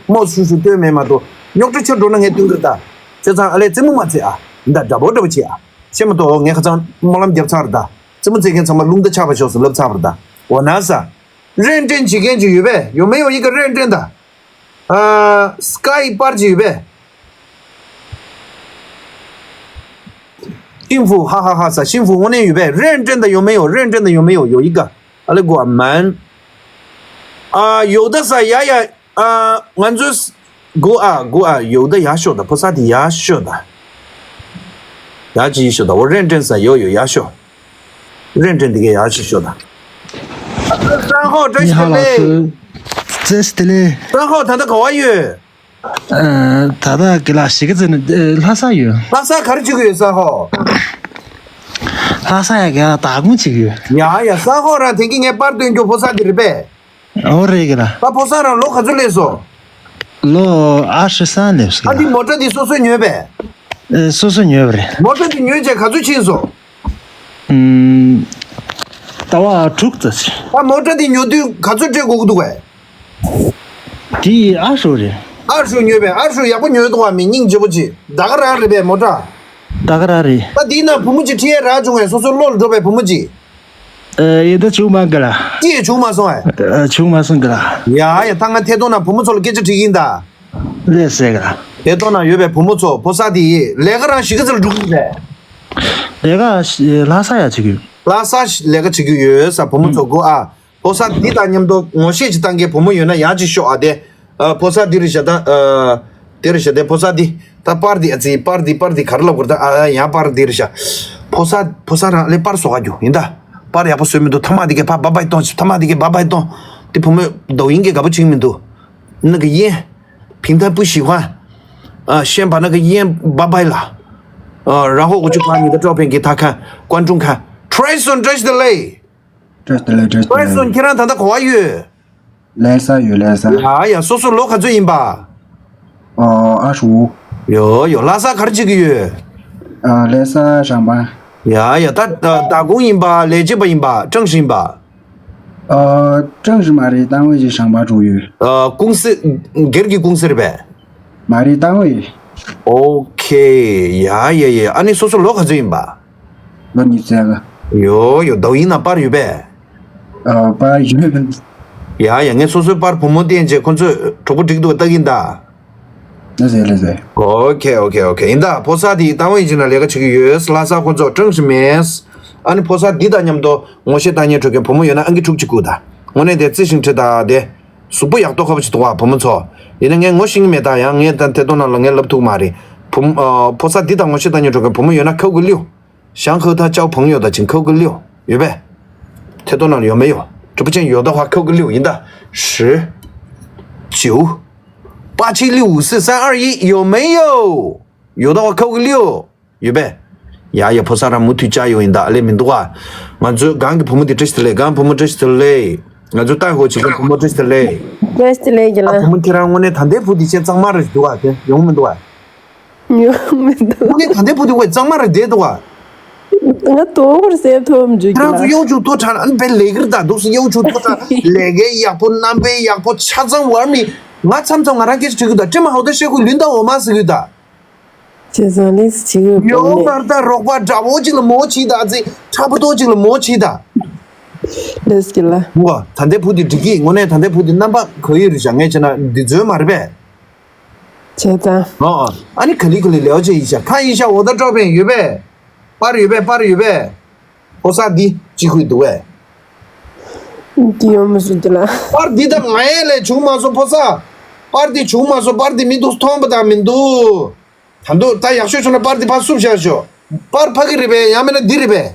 རྨོ་ཤུ་ཤུ་སྟོན་མེད་མ་གཏོགས་རྙོག་དྲ་ཆེར་འགྲོ་ན་ངས་སྟོན་གི་རེད་ད། བྱས་ཙང་ཨ་ལས་རྩེད་མོ་མ་རྩེས་ཨ། འདི་འདྲ་འདྲ་པོ་འདྲ་པོ་བྱེད་ཨ། ཤེས་མ་གཏོགས་ངས་ཁ་སང་སྨོན་ལམ་བརྒྱབ་ཚར་རེད་ད། རྩེད་མོ་རྩེ་མཁན་ཚང་མ་རླུང་རྟ་ཆག་པ་ཤོག་ཟེར་ལབ་ཚར་བ་རེད་ད། འོ་ན་ས། རེད་འདྲེན་བྱེད་མཁན་ཅིག་ཡོད་པས། 有没有一个认证的 ཨ། སི་ཀའི་པར་ཅིག་ཡོད་པས། 幸福 ཧ་ཧ་ཧ་ས། 幸福 དངོས་གནས་ཡོད་པས། 认证的有没有 认证的有没有 有一个 ཨ་ལེ་གོ་ཨ་མན། ཨ། 有的 ས། ཡ་ཡ། ཨ། ང་ཚོས་གོ་ཨ་གོ་ཨ། 有的 ཡག་ཤོས་ད། ཕོ་གསར་དེ་ཡག་ཤོས་ད། ཡག་ཅིག་ཤོས་ད། འོ་认证 ས། 有有 ཡག་ཤོས། 认证 དེ་གས་ཡག་ཅིག་ཤོས་ད། 三号 བཀྲ་ཤིས་བདེ་ལེགས། 你好，老师。བཀྲ་ཤིས་བདེ་ལེགས། 三号 ད་ལྟ་ག་བ་ཡོད། ཨ། ད་ལྟ་གི་ལ་ཞིག་གི་ཚེ་ནི་ལྷ་ས་ཡོད། ལྷ་ས་ག་རེ་བྱེད་ཀྱི་ཡོད། 三号 ལྷ་ས་ཡ་གི་ལ་ད་གུང་བྱེད་ཀྱི་ཡོད། ཡ་ཡ། 三号 རང་དེང་གི་ངས་པར་སྟོན་རྒྱུ་ཕོ་གསར་དེ་རེད་པས། ཨོ་རེད་གི་ལ། ད་ཕོ་གསར་རང་ལོ་ག་ཚོད་སླེབས་སོང་། ལོ་ཨ་ཧྲི་སང་སླེབས་སོང་། ཨ་འདི་མོ་ཊ་འདི་སོ་སོས་ཉོས་པས། ཨེ། སོ་སོས་ཉོས་པ་རེད། མོ་ཊ་འདི་ཉོས་བྱས་ག་ཚོད་ཕྱིན་སོང་། ཨུམ། ཟླ་བ་དྲུག་ཙམ་ཕྱིན། ད་མོ་ཊ་འདི་ཉོ་དུས་ག་ཚོད་སྤྲད་དགོས་ཀྱི་འདུག་གས། དེ་ཨ་ཧྲུའུ་རེད། ཨ་ཧྲུའུ་ཉོས་པས། ཨ་ཧྲུའུ་ཡག་པོ་ཉོས་འདུག་བ། མི་སྙིང་རྗེ་པོ་ཅིག་ད་ག་རང་རེད་པས་མོ་ཊ། ད་ག་རང་རེད། ད་དེའི་ནང་བུ་མོ་ཅིག་ཁྲིད་ཡས་རག་བྱུང་བས། སོ་སོའི་བློ་ལ་འགྲོ་བའི་བུ་མོ་ཅིག་ཨ། ཡིན་ད་བྱུང་མ་གི་ལ། ཅི་ཡང་བྱུང་མ་སོང་ཨེ། ཨ། བྱུང་མ་སོང་གི་ལ། ཡ་ཡ། ད་ང་ཐད་གཏོང་ནང་བུ་མོ་ཚོ་ལ་སྐད་ཆ་དྲིས་ཀྱི་ཡིན་ད། ལས་ཟེར་གི་ལ། ཐད་གཏོང་ནང་ཡོད་པའི་བུ་མོ་ཚོ། ཕོ་གསར་དེ་ལས་ཀ་རང་གཞིས་ཀ་རྩེ་ལ་འགྲོ་གི་ཡིན་པས། ལས་ཀ་ལྷ་ས་ཡ་བྱེད་ཀྱི་ཡོད། ལྷ་ས་ལས་ཀ་བྱེད་ཀྱི་ཡོད་ས། བུ་མོ་ཚོ་གོ་ཨ། ཕོ་གསར་འདི་དང་མཉམ་དུ་ངོ་ཤེས་ཅིག་བཏང་མཁན་བུ་མོ་ཡོད་ན་ཡག་ཅིག་ཤོག་ཨ། དེ། ཨ། ཕོ་གསར་འདི་རེད་ཤག་ད། ཨ། དེ་རེད་ཤག་དེ་ཕོ་གསར་འདི། ད་པར་འདི། ཨ་ཙི། པར་འདི་པར་འདི་ག་རེ་ལབ་དགོས་རེད་ད། ཨ། ཡང་པར་འདི་རེད་ཤག་ཕོ་གསར་ཕོ་གསར་རང་ལས་པར་བཟོ་ག་རྒྱུ་ཡིན་ད། པར་ཡག་པོ་བཟོས་མི་འདུག་ཐ་མག་འདི་གས་ཕར་བཱ་བཱའི་གཏོང་། ཐ་མག་འདི་གས་བཱ་བཱའི་གཏོང་། དེ་བུ་མོས་抖音 གས་དགའ་པོ་བྱེད་ཀྱི་མི་འདུག 那个烟། 平台不喜欢。 ཨ། 先把那个烟拜拜了。 ཨ། 然后我就把你的照片给他看，观众看。 Try soon, try the lay. བཀྲ་ཤིས་བདེ་ལེགས། བཀྲ་ཤིས་བདེ་ལེགས། ཁྱེད་རང་ད་ལྟ་ག་བ་ཡོད། ལྷ་ས་ཡོད། ལྷ་ས། ཡ་ཡ། སོ་སོ་ལོ་ག་ཚོད་ཡིན་པ། ཨོ། ཨ་ཧྲུའུ། ཡོ་ཡོ། ལྷ་ས་ག་རེ་བྱེད་ཀྱི་ཡོད། ཨ། ལྷ་ས་ཞང་པ། ཡ་ཡ། ད་ད་ད་གུང་ཡིན་པ། ལས་བྱེད་པ་ཡིན་པ། ཀྲང་ཧྲི་ཡིན་པ། ཨ། ཀྲང་ཧྲི་མ་རེད། ཏང་ཝེ་ཞིག་ཞང་པ་ཀྲུའུ་ཡོད། ཨ། ཀུང་སི། སྒེར་གྱི་ཀུང་སི་རེད་པས། མ་རེད། ཏང་ཝེ། ཨོ་ཁེ། ཡ་ཡ་ཡ། ཨ་ནི་སོ་སོ་ལོ་ག་ཚོད་ཡིན་པ། ལོ་ཉི་ཤུ་རྩ་ལྔ། ཡོ་ཡོ། 抖音 ནང་པར་ཡོད་པས། ཨ། པར་ཡོད། ཡ་ཡ། ངས་སོ་སོའི་པར་བུ་མོ་བསྟན་བྱས་ཁོ་ཚོས་གྲོགས་པོ་འགྲིག་འདུག་ལྟ་གིན་ད། ལགས་སེ་ལགས་སེ། ཨོ་ཁེ་ཨོ་ཁེ་ཨོ་ཁེ། ཡིན་ད་ཕོ་གསར་དེ་ཏང་ཝེ་ཡིན་ཅིག་ན་ལས་ཀ་བྱེད་ཀྱི་ཡོད། ལྷ་ས་ཁོ་ཚོ་ཀྲང་ཧྲི་མེས། ཨ་ནི་ཕོ་གསར་འདི་དང་མཉམ་དུ་ངོ་ཤེས་ལྟ་ཉན་འགྲོ་མཁན་བུ་མོ་ཡོད་ན་ཨང་ཀི་དྲུག་ཅིག་བསྐུར་ད། དངོས་གནས་དེ་རྩི་ཤིང་ཁྲི་ད་དེ། གཟུགས་པོ་ཡག་ཏོག་ཁ་པོ་ཅིག་འདུག་བ་བུ་མོ་ཚོ། ཡིན་ན་ངས་ངོ་ཤེས་ཀྱི་མེད་ད། ཡང་ངས་ད་ཐད་གཏོང་ནང་ལ་ངས་ལབ་ཐུབ་མ་རེད། བུ་མོ་ཨ་ཕོ་གསར་འདི་དང་ངོ་ཤེས་ལྟ་ཉན་འགྲོ་མཁན་བུ་མོ་ཡོད་ན་ཁ་གུ་ལིའོ། 想和他交朋友的请扣个六，预备。 ཐད་གཏོང་ནང་有没有？直播间有的话扣个六，赢的。十、九、八七六五四三二一，有没有？有的话扣个六，预备。 ཡ་ཡ། ཕོ་གསར་རང་མུ་མཐུད་བཅར་ཡོང་ཡིན་ད། ཨ་ལས་མི་འདུག་ཨ། ང་ཚོའི་སྒང་གི་བུ་མོ་དེ་བཀྲ་ཤིས་བདེ་ལེགས། སྒང་བུ་མོ་བཀྲ་ཤིས་བདེ་ལེགས། ང་ཚོ་ལྟ་དགོས་བྱེད་མཁན་བུ་མོ་བཀྲ་ཤིས་བདེ་ལེགས། བཀྲ་ཤིས་བདེ་ལེགས་ཀྱི་ཨ་ལ། བུ་མོ་ཁྱེད་རང་དངོས་གནས་ད་ལྟའི་བུ་དེ་ཁྱེད་གཙང་མ་རེད་འདུག་ཨ། དེ་ཡོང་མི་འདུག་ཨ། ཡོང་མི་འདུག་དངོས་གནས་ད་ལྟའི་བུ་དེ་ཁོས་གཙང་མ་རེད་བསྡད་འདུག་ཨ། ང་དོག་པར་སེམས་ཐོབ་འཇུག་ཁྱེད་རང་ཚོ་གི་ལ། གཡོག་ཆུ་ཐོག་དྲགས་ཨ་ནི་བས་ལས་ཀིར་ད་འདུག་སེ། གཡོག་ཆུ་ཐོག་དྲགས་ལས་ཀའི་ཡག་པོ་རྣམ་པའི་ཡག་པོ་ཆ་ཚང་བར་མི། ང་མཚམས་མཚམས་ང་རང་སྐད་ཆ་དྲི་གི་ད། ཀྲི་མ་ཧའོ་ད་ཤེ་ཁུ་ལུན་ད་འོ་མ་ཟེར་གི་ད། བྱས་ཙང་ལེགས་སུ་བྱེད་དགོས་ཡོ་པ་མར་ད་རོགས་པ་དགྲ་བོ་གཅིག་ལ་མོ་བྱེད་ད་ཟེ། ཁྲ་པོ་ཏོ་གཅིག་ལ་མོ་བྱེད་ད། ལེགས་ཀྱི་ལ། ངོ་ད་ལྟའི་བུ་དེ་འགྲིག་གི། དངོས་གནས་ད་ལྟའི་བུ་དེ་རྣམ་པ་ག་ཡོད་རེད་བཞག་ངས་བྱས་ན་འདི་ཚོའི་མ་རེད་པས། བྱས་ཙང་། ཨ་ཨ་ཨ་ནི་ག་ལི་ག་ལི་ལེའོ་ཆེ་ཡིན་ཤག་ཁ་ཡིན་ཤག་འོ་ད་ཀྲོ་པན་ཡོད་པས། པར་ཡོད་པས། པར་ཡོད་པས། ཕོ་གསར་འདི་གཅིག་ཁུལ་འདུག་པས། འདི་ཡོང་མི་སྲིད་ཀྱི་ལ། པར་འདི་ད་ང་ཡས་ལས་བྱུང་མ་སོང་ཕོ་གསར། པར་འདི་བྱུང་མ་སོང་། པར་འདི་མི་འདུག་མཐོང་པ་དང་མི་འདུག་ད་འདུག་ད་ཡག་ཤོས་བྱུང་ན་པར་འདི་ཕར་བསུབ་བཞག་ཤོག་པར་ཕ་གི་རེད་པས། ཡང་མིན་ན་འདི་རེད་པས།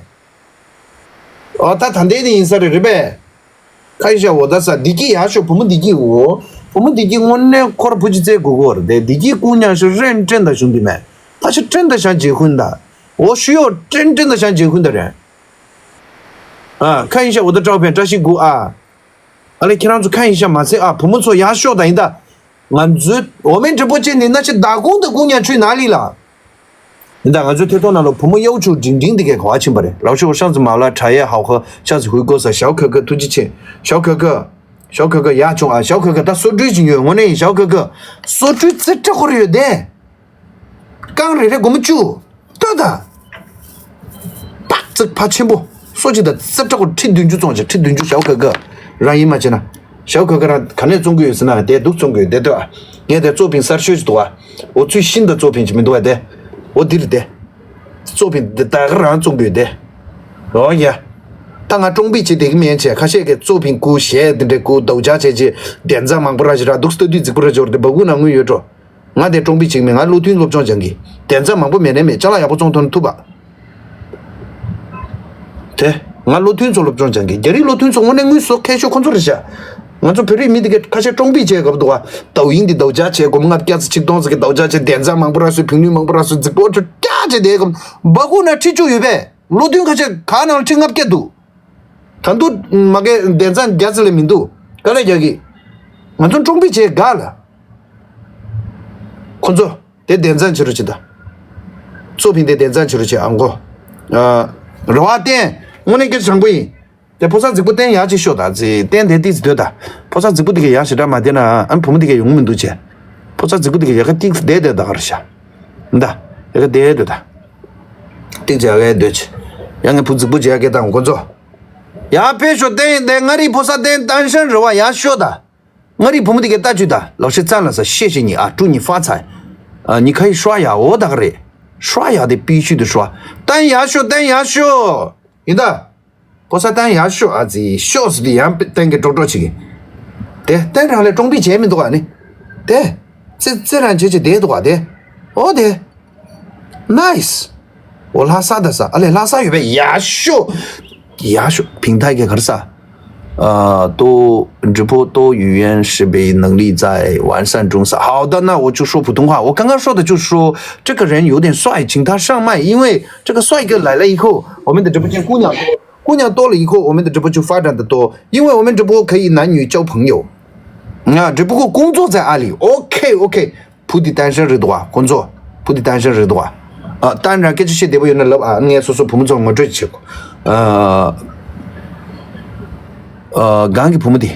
ཨོ་ད་ད་འདས་འདི་ཡིན་ས་རེད་རེད་པས། ཁ་ཡི་ཤ་འོ་ད་ས་བདེ་སྐྱིད་ཡག་ཤོས་བུ་མོ་བདེ་སྐྱིད་འོ། བུ་མོ་བདེ་སྐྱིད་དངོས་གནས་ཁོར་བུ་ཅི་བཙལ་དགོས་གོ་རེད་དེ། བདེ་སྐྱིད་སྐུ་མྱང་ཤོ་རན་ཏྲན་ད་བྱུང་འདི་མེད། ད་ཤ་ཏྲན་ད་ཤང་རྗེ་ཁུན་ད། འོ་ཤུ་ཡོ་ཏྲན་ཏྲན་ད་ཤང་རྗེ་ཁུན་ད་རེད། ཨ་ཁ་ཡི་ཤ་འོ་ད་ཀྲའོ་ཕན་བཀྲ་ཤིས་དགུ་ཨ། ཨ་ལེ་ཁྱེད་རང་ཚོ་ཁ་ཡི་ཤ་མ་ཚད་ཨ། བུ་མོ་ཚོ་ཡག་ཤོས་ད་ཡིན་ད། ང་ཚོའི་འོ་མའི་འབྲས་བུ་ཅན་ནི་ན་ཆེ་ད་ཀུང་ད་ཀུང་ཉང་ཆུའི་ནང་ལི་ལ། ཡིན་ད་ང་ཚོའི་ཐད་གཏོང་ནང་ལོ་བུ་མོ་ཡའུ་ཆུ་འབྲིང་འབྲིང་དེ་གའི་ག་བ་ཕྱིན་པ་རེད། ལའོ་ཤོ་ཤང་ཙི་མ་ལ་ཁྲ་ཡའི་ཧའོ་ཧེ་ཤང་ཙི་ཧུའི་གོ་ས་ཞའོ་ཁེ་ཁེ་ཐུགས་རྗེ་ཆེ། ཞའོ་ཁེ་ཁེ། ཞའོ་ཁེ་ཁེ་ཡག་བྱུང་ཨ། ཞའོ་ཁེ་ཁེ་ད་སོ་བཀྲུས་ཅིག་ཡོད་དངོས་གནས་ཡིན་ཞའོ་ཁེ་ཁེ། སོ་བཀྲུས་ཙི་ཁྲ་ཁོ་རེ་ཡོད་དེ། རྐང་རེ་རེ་སྒོར་མོ་བཅུ། ལྟོས་དང་། ཏག་ཙིག་ཕ་ཆེན་པོ། སོ་གཅིག་དང་རྩེ་ཁྲ་ཁོ་ཁྲི་བདུན་ཅུ་བཙོང་བྱ། ཁྲི་བདུན་ཅུ་ཞའོ་ཁ་ཁ། རང་ཡིན་མ་བྱས་ན། ཞའོ་ཁ་ཁ་རང་ག་ནས་བཙོང་གི་ཡོད་ཟེར་ན་དེ་འདུག་བཙོང་གི་ཡོད་དེ་ལྟོས་ཨ། ངས་དེ་གཙོ་ཕིང་གསར་ཤོས་ཅིག་འདུག་ཨ། འོ་ཚུལ་ཤིན་ཏུ་གཙོ་ཕིང་ཅིག་མི་འདུག་ཨ་དེ། འོ་འདིར་དེ། གཙོ་ཕིང་དེ་ད་ག་རང་བཙོང་གི་ཡོད་དེ། འོ་ཡ། ད་ང་ཀྲོང་པི་བྱེད་བསྡད་ཀྱི་མིན་བྱས། ཁ་ཤས་ཀྱིས་གཙོ་ཕིང་སྐུ་གཞས་དེ་འདྲའི་སྐུ་རྡོག་རྒྱག་བྱས་རྗེས་དན་རྩྭ་མང་པོ་ར་ཞིག་ར་འདུག་སྟོད་དུས་རྫིག་པོ་ར་འབྱོར་ཏེ་སྦ་ཁུག་ནང་དངུལ་ཡོད་འགྲོ། ང་དེ་ཀྲོང་པི་བྱེད་ཀྱི་མིན། ང་བློ་མཐུན་སློབ་སྦྱོང་སྦྱང་གི། དན་རྩྭ་མང་པོ་མེད་ནའི་མེད། ཅ་ལག་ཡག་པོ་བཙོང་ཐུབ་ན་ཐུབ་པ། དེ། ང་བློ་མཐུན་ཚོ་སློབ་སྦྱོང་སྦྱང་གི། རྒྱ་རིགས་བློ་མཐུན་ཚོ་དངོས་གནས་དངུལ་བཟོ་མཁས་ཤོས་ཁོ་ཚོ་རེད་ཤག་ང་ཚོ་བོད་རིགས་མི་དེ་གས་ཁ་ཤས་ཀྲོང་པི་བྱས་སྐབས་འདུག་བ། ཏའོ་ཡིན་འདི་རྡོག་རྒྱག་བྱས་སྒོར་མོ་ལྔ་བརྒྱ་ཙམ་ཆིག་སྟོང་ཙམ་གྱི་རྡོག་རྒྱག་བྱས། དན་རྩྭ་མང་པོ་ར་བཟོས། བིང་ལུན་མང་པོ་ར་བཟོས། རྫིག་པོ་ཅོ་ཀྱག་བྱས་བསྡད་སྐབས་སྦ་ཁུག་ན་ཁྲི་བཅུ་ཡོད་པས། བློ་མཐུན་ཁ་ཤས་ག་ནང་ལ་ཁྲི་ལྔ་བརྒྱ་འདུག་ད་དུང་མ་གས་དན་རྩྭ་བརྒྱ་ཙམ་ལས་མི་འདུག་དཀའ་ལས་རྒྱག་གི། ང་ཚོ་ཀྲོང་པི་བྱས་དགའ་ལ། ཁོ་ཚོ་དེ་དན་རྩྭ་བྱེད་རོགས་བྱེད་ད། གཙོ་ཕིང་དེ་དན་རྩྭ་བྱེད་རོགས་བྱེད་ཨ་མགོ། ཨ། རེ་བ་བསྟན། དངོས་གནས་སྐད་ཆ་དྲང་པོ་ཡིན། དེ་ཕོ་གསར་རྫིག་པོ་བསྟན་ཡག་ཅིག་ཤོད་ད་ཟེ། བསྟན་དེ་ཏིག་ཙི་སྡོད་ད། ཕོ་གསར་རྫིག་པོ་དེ་གས་ཡག་ཞེ་དྲག་མ་བསྟན་ན་ཨ་བུ་མོ་དེ་གས་ཡོང་མི་འདུག་བྱས། ཕོ་གསར་རྫིག་པོ་དེ་གས་ཡག་ག་ཏིག་ཙི་བསྡད་བསྡད་ད་ག་རེ་ཤག་ད། ཡག་ག་བསྡད་སྡོད་ད། ཏིག་ཙི་ཡག་ག་སྡོད་བྱས། ཡང་ངས་བུ་རྫིག་པོ་བྱེད་ཡག་སྐད་བཏང་ཁོ་ཚོ། ཡག་ཕེབས་ཤོག་བསྟན་ཡིན་དེ། ང་རིག་ཕོ་གསར་བསྟན་ཏན་ཤན་རེ་བ་ཡག་ཤོད་ད། 我的朋友的给带去的，老师赞了，谢谢你啊，祝你发财。呃，你可以刷牙，我大概刷牙的必须得刷，但牙刷，但牙刷，你的，我说但牙刷啊，这刷是的，让等个多多去。对，但是后来装备前面的话呢，对，这这两节就得的话的，哦对。 Nice. 我拉萨的啥？啊嘞，拉萨有没有？雅秀，雅秀，平台给可是啥？呃，多直播多语言识别能力在完善中啥？好的，那我就说普通话。我刚刚说的就是说，这个人有点帅，请他上麦，因为这个帅哥来了以后，我们的直播间姑娘多，姑娘多了以后，我们的直播就发展的多，因为我们直播可以男女交朋友。啊，只不过工作在阿里。OK，OK。 བུ་དེ་单身རེད་འདུག་ཨ། ཁོང་ཚོ་བུ་དེ་单身རེད་འདུག་ཨ། ཨ། ད་ཡིན་ན་སྐད་ཆ་བཤད་བདེ་པོ་ཡོད་ན་ལབ་ཨ། ངས་སོ་སོ་བུ་མོ་ཚོར་ངོ་སྤྲོད་ཅིག་བྱེད་དགོས། ཨ། ཨ། སྒང་གི་བུ་མོ་དེ།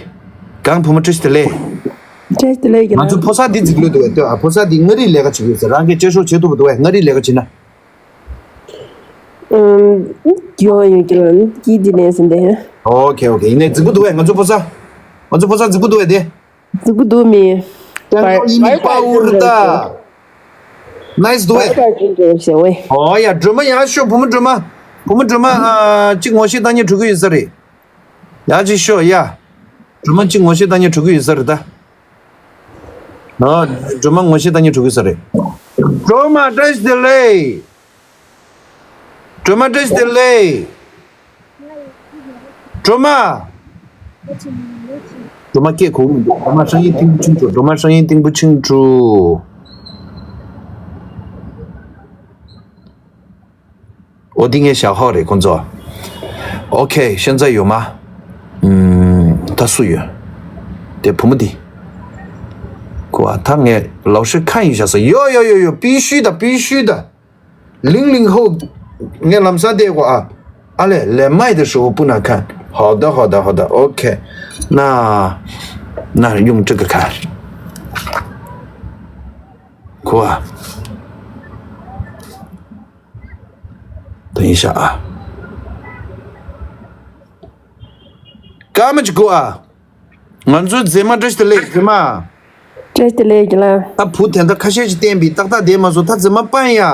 སྒང་བུ་མོ་བཀྲ་ཤིས་བདེ་ལེགས། བཀྲ་ཤིས་བདེ་ལེགས་ཀྱི་ང་ཚོ་ལགས། ཕོ་གསར་འདི་རྫིག་ལོས་འདུག་ཨ། ལྟོས་ཨ། ཕོ་གསར་འདི་མངའ་རིས་ལས་ཀ་བྱེད་ཀྱི་ཡོད་ཟེར། རང་གིས་དཔྱད་ཤོག་བྱེད་ཐུབ་པ་འདུག་ཨ། མངའ་རིས་ལས་ཀ་བྱེད་ན། ཨམ། ཡོང་ཡོང་གི་ལ་ཀི་དེ་ལན་ཟིན་དེ། ཨོ་ཁེ་ཨོ་ཁེ། ཡིན་ནའི་རྫིག་པོ་འདུག་ཨེ་ང་ཚོ་ཕོ་གསར། ང་ཚོ་ཕོ་གསར་རྫིག་པོ་འདུག་ཨེ་དེ། རྫིག་པོ་འདུག་མི། ཀྲང་ཀའོ་ལི་མི་པའོ་རི་ད། ནའིས་འདུག་ཨེ། ཨོ་ཡ། སྒྲོལ་མ་ཡག་ཤོས། བུ་མོ་སྒྲོལ་མ། བུ་མོ་སྒྲོལ་མ་ཨ་གཅིག་ངོ་ཤེས་བཏང་མཁན་འགྲོ་གི་ཡོད་ས་རེད། ཡག་ཅིག་ཤོད་ཡ། སྒྲོལ་མ་གཅིག་ངོ་ཤེས་བཏང་མཁན་འགྲོ་གི་ཡོད་ས་རེད་ད། ཨ། སྒྲོལ་མ་ངོ་ཤེས་བཏང་མཁན་འགྲོ་གི་ཡོད་ས་རེད། སྒྲོལ་མ་བཀྲ་ཤིས་བདེ་ལེགས། སྒྲོལ་མ་བཀྲ་ཤིས་བདེ་ལེགས། སྒྲོལ་མ། སྒྲོལ་མ་སྐད་གོ་གི་མི་འདུག་སྒྲོལ་མ་声音听不清楚། སྒྲོལ་མ声音听不清楚། འོ་འདི་ངའི་ཞག་ཧོ་རེད་ཁོང་ཚོ། ཨོ་ཁེ།现在有吗？ཨུམ། ད་སུ་ཡོད། དེ་བུ་མོ་འདི། ཁོ་ཨ་ད་ངས་老师看一下ཟེར། ཡོ་ཡོ་ཡོ་ཡོ། 必须的，必须的།零零后。ངས་ལམ་སང་བལྟས་གོ་ཨ། ཨ་ལས་连麦的时候不能看。好的，好的，好的。OK。那那用这个看。 ཁོ་ཨ། 等一下啊། སྐར་མ་གཅིག་ཁོ་ཨ། ང་ཚོའི་མཛེས་མ་བཀྲ་ཤིས་བདེ་ལེགས་མཛེས་མ། བཀྲ་ཤིས་བདེ་ལེགས་ལ། ད་བུ་དེ་འདྲ་ཁ་ཤས་ཤིག་བསྟན་པའི་ཏག་ཏག་བསྡད་མ་སོང་། ད་མཛེས་མ་སྤང་ཡ།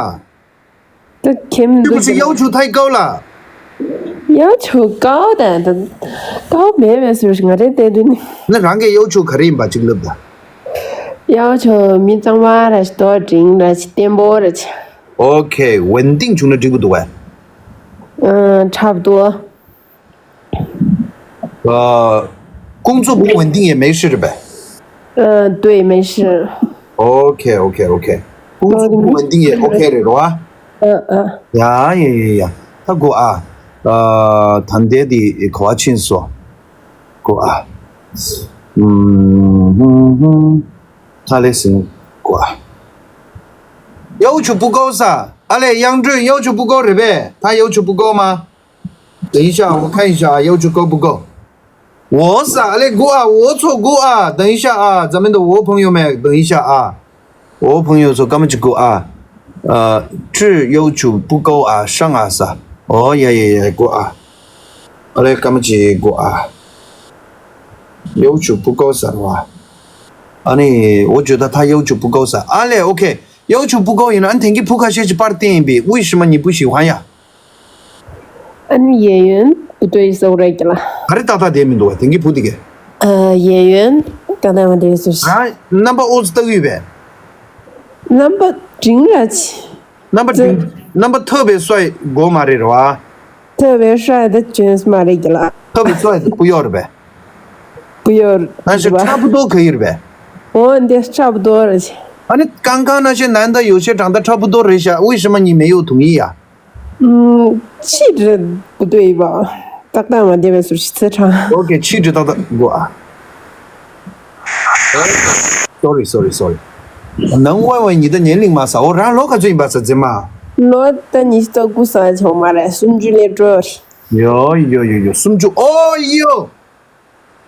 ད་ཁྱིམ་是不是要求太高了？ 要求高的，高没没事，我这对对。 ན་རང་གི་要求་ག་རེ་ཡིན་པ་གཅིག་ལབ་ད། 要求མི་གཙང་བ་ར་ཞིག་རྡོ་འགྲིང་ར་ཞིག་བརྟན་པོ་ར་ཞིག 。 ཨོ་ཁེ། 稳定བྱུང་ན་འགྲིག་པ་འདུག་བས། 嗯，差不多。 呃，工作不稳定也没事的呗。 嗯，对，没事。 OK OK OK。 工作不稳定也 OK 的是吧？ 嗯嗯。 ཡ་ཡ་ཡ་ཡ། ད་གོ་ཨ། ཨ། ད་འདས་དེ་ག་བ་ཕྱིན་སོ། གོ་ཨ། ཨུམ། ཧུམ་ཧུམ། ད་ལས་ཟིན་གོ་ཨ། 要求不高ས། ཨ་ལས་དབྱངས་སྒྲོན་要求不高རེད་པས། ད་要求不高吗？ 等一下，我看一下啊，要求高不高？我是啊，来过啊，我错过啊，等一下啊，咱们的我朋友们，等一下啊，我朋友说干嘛去过啊？呃，这要求不高啊，上啊是啊，哦呀呀呀，过啊，来干嘛去过啊？要求不高是吧？啊，你，我觉得他要求不高是啊，啊嘞，OK，要求不高，然后你天天扑克先去bar店一杯，为什么你不喜欢呀？ ཨ་ནི་演员不对手རེད་ཀྱི་ལ། ག་རེ་ཏག་ཏག་བསྡད་མི་འདུག་བ་དེང་གི་བུ་དེ་གས། ཨ། 演员ག་ནས་མ་བསྡད་སུ་ཞིག་ང་རྣམ་པ་ཨོ་ཙི་ལྟ་གི་ཡོད་པས། རྣམ་པ་འབྲིང་ར་ཆེ། རྣམ་པ་འབྲིང་རྣམ་པ་ཐོབ་པའི་སོ་ཡི་སྒོ་མ་རེད་ར་བ། ཐོབ་པའི་སོ་ཡི་ད་ཅོན་སི་མ་རེད་ཀྱི་ལ། ཐོབ་པའི་སོ་ཡི་ད་སྤུ་གཡོག་རེད་པས། 不要。 但是差不多可以了呗。 འོ་འདི་差不多རེད། 啊，你刚刚那些男的有些长得差不多一下，为什么你没有同意呀？ ཨུམ། 气质不对吧？ཏག་ཏག་མ་བསྡད་པའི་ཟུར་ཞིག་ཚེ་ཕྲང་། 我给气质到的过啊。Sorry sorry sorry。能问问你的年龄吗？ས་འོ་རང་ལོ་ག་ཚོད་ཡིན་པ་ས་ཙེ་མ། ལོ་ད་ཉི་ཤུ་རྩ་དགུ་ས་ཆུང་མ་རེད། སུམ་ཅུ་སླེབས་འགྲོ། ཡོ་ཡོ་ཡོ་ཡོ། སུམ་ཅུ། ཨོ་ཡོ།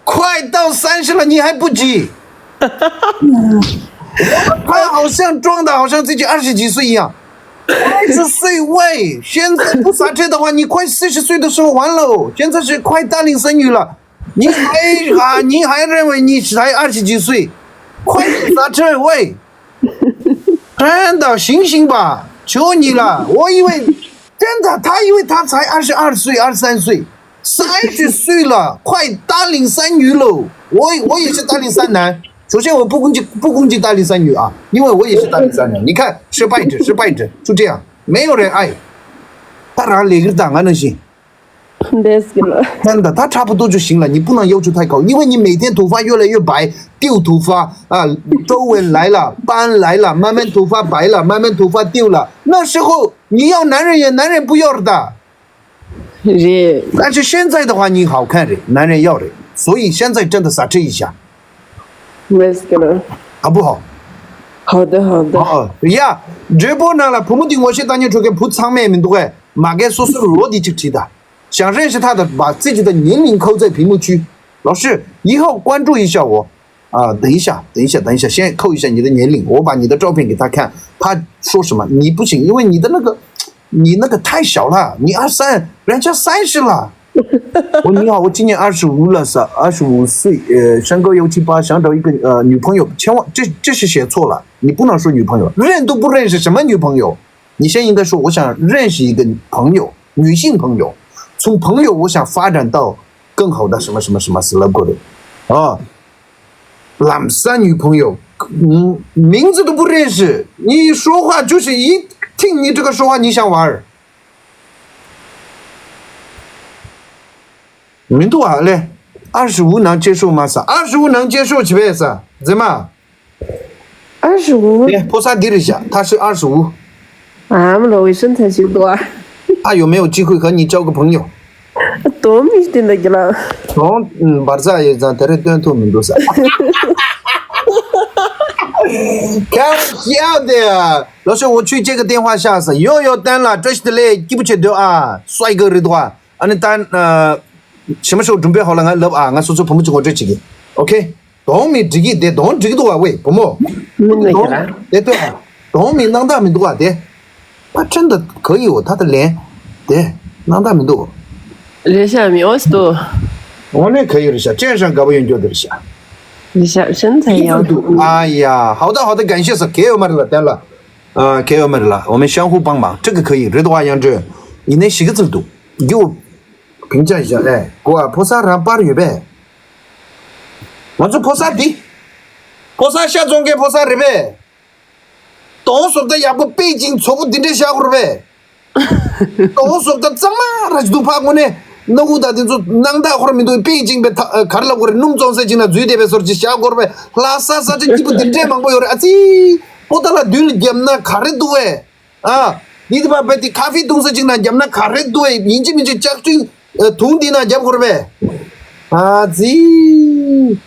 快到三十了，你还不急？他好像装的好像自己二十几岁一样。二十岁喂，现在不刹车的话，你快四十岁的时候完喽。现在是快大龄剩女了，你还啊，你还认为你才二十几岁？快点刹车喂！真的醒醒吧，求你了！我以为真的，他以为他才二十二岁、二十三岁， 三十岁了，快大龄剩女喽！我我也是大龄剩男。首先我不攻击不攻击大龄剩女啊，因为我也是大龄剩男。你看失败者失败者就这样，没有人爱。当然那个档案那些，真的他差不多就行了，你不能要求太高，因为你每天头发越来越白，掉头发啊，皱纹来了，斑来了，慢慢头发白了，慢慢头发掉了，那时候你要男人也男人不要的。 རེད། 但是现在的话你好看嘞，男人要嘞，所以现在真的刹车一下，没事了。好不好？好的，好的。哦，ཡ། འབྲས་པོ་ནང་ལ་བུ་མོ་འདི་ངོ་ཤེས་ལྟ་ཉན་འགྲོ་མཁན་བུ་ཚང་མས་མི་འདུག་གས། མ་གས་སོ་སོར་ལོ་འདི་གཅིག་བྲིས་དང་། 想认识他的把自己的年龄扣在屏幕区。老师，以后关注一下我。 啊，等一下，等一下，等一下，先扣一下你的年龄，我把你的照片给他看。他说什么？你不行，因为你的那个，你那个太小了，你二三，人家三十了。我你好，我今年二十五了，是二十五岁，呃，山高腰七八，想找一个呃女朋友，千万这这是写错了，你不能说女朋友，认都不认识，什么女朋友？你先应该说，我想认识一个朋友，女性朋友，从朋友我想发展到更好的什么什么什么 celebrity 啊，懒散女朋友，嗯，名字都不认识，你说话就是一听你这个说话，你想玩儿。མི་འདུག་ཨ་ལེ། 二十五 能接受吗 ས། 二十五 能接受 བྱེད་པས་ས། མཛེས་མ། 二十五 ལེ། ཕོ་གསར་འདི་རེད་ཤག 他是二十五། ཨ་མ་ལོ་བའི་身材 ཞིག་འདུག་ཨ། 他有没有机会和你交个朋友？ དོ་མི་དེ་འདྲ་གི་ལ། དོ་འབར་ས་ཡོད་ཙང་དེ་རིང་སྟོན་ཐུབ་མི་འདུག་ས། ཁྱེད་ཤེས་དེ། ལོ་ཤོ་འུ་ཆུའི་ཅེ་གི་ཏན་ཧ་ཤ་ས་ཡོ་ཡོ་ཏན་ལ་བཀྲ་ཤིས་བདེ་ལེགས་སྐྱིད་པོ་བྱེད་འདོད་ཨ་སུའི་གི་རི་དོ་ཨ། ཨ་ནི་ད་ཨ། ཞི་མ་ཤོག་སྒྲུང་དཔེ་ཧོ་ལ་ང་ལབ་ཨ། ང་སོ་སོ་བུ་མོ་ཅིག་ངོ་སྤྲོད་བྱེད་ཀྱི། ཨོ་ཁེ། དོང་མི་འགྲིག་གི་དེ་དོང་འགྲིག་འདུག་བ་ཝེ་བུ་མོ། མི་ནག་གི་ར། དེ་ལྟོས་ཨ། དོང་མི་སྣང་དག་མི་འདུག་བ་དེ། ཨ་ཁྲེན་ད་ག་ཡི་འོ་ད་ད་ལན། དེ་སྣང་དག་མི་འདུག་རེད་ཤག་མི་འོ་སི་ཏོ། དངོས་གནས་ག་ཡི་རེད་ཤག་ཅན་ཧྲང་དགའ་པོ་ཡོད་འགྱོ་དེ་རེད་ཤག་རེད་ཤག་ཤན་ཚ་ཡང་འདུག་ཨ་ཡ་ཧའོ་ད་ཧའོ་ད་གན་ཤེས་ས་གལ་ཡོད་མ་རེད་ལ་དེ་ལ། ཨ་གལ་ཡོད་མ་རེད་ལ་འོ་མེ་ཤང་ཧུ་པང་མ་ཁྲི་གི་ག་ཡི་རེད་དོ་ཨ་ཡང་འགྲོ། ཡིན་ནའི་ཞི་གི་ཙིག་འདུག་རྒྱུ། བིང་ཅང་ཞག་ཨེ་གོ་ཨ་ཕོ་གསར་རང་པར་ཡོད་པས། ང་ཚོ་ཕོ་གསར་འདི། ཕོ་གསར་ཤ་བཙོང་མཁན་ཕོ་གསར་རེད་པས། དོང་བཟོ་ལྟ་ཡག་པོ་པེ་ཅིང་བཙོག་པོ་འདི་འདྲས་བཞག་དགོས་རེད་པས། དོང་བཟོ་ལྟ་གཙང་མ་ར་ཅིག་འདུག་ཕ་དངོས་གནས་སྣ་ཁུག་དང་དེ་ཚོ་སྣང་དག་ཁོ་ར་མི་འདུག་པེ་ཅིང་པའི་ཐ་ག་རེ་ལབ་དགོས་རེད་སྣུམ་བཙོང་ས་ཅིག་ན་འཛུལ་བསྡད་པའི་བཟོ་ཅིག་བཞག་དགོས་རེད་པས། ལྷ་ས་ས་ཆ་སྐྱིད་པོ་འདི་འདྲས་མང་པོ་ཡོད་རེད་ཨ་ཙི། པོ་ཏ་ལ་མདུན་ལ་བརྒྱབ་ན་ག་རེ་འདུག་བས། ཨ། འདི་དེ་བ་བས་དེ་ཁ་ཧྥེ་བཏུང་ས་ཅིག་ན་བརྒྱབ་ན་ག་རེ་འདུག་ཨེ་ཡིན་གཅིག་མིན་གཅིག་ལྕགས་ཀྲིན་དུང་འདི་ན་བརྒྱབ་དགོས་རེད་པས། ཨ་ཙི།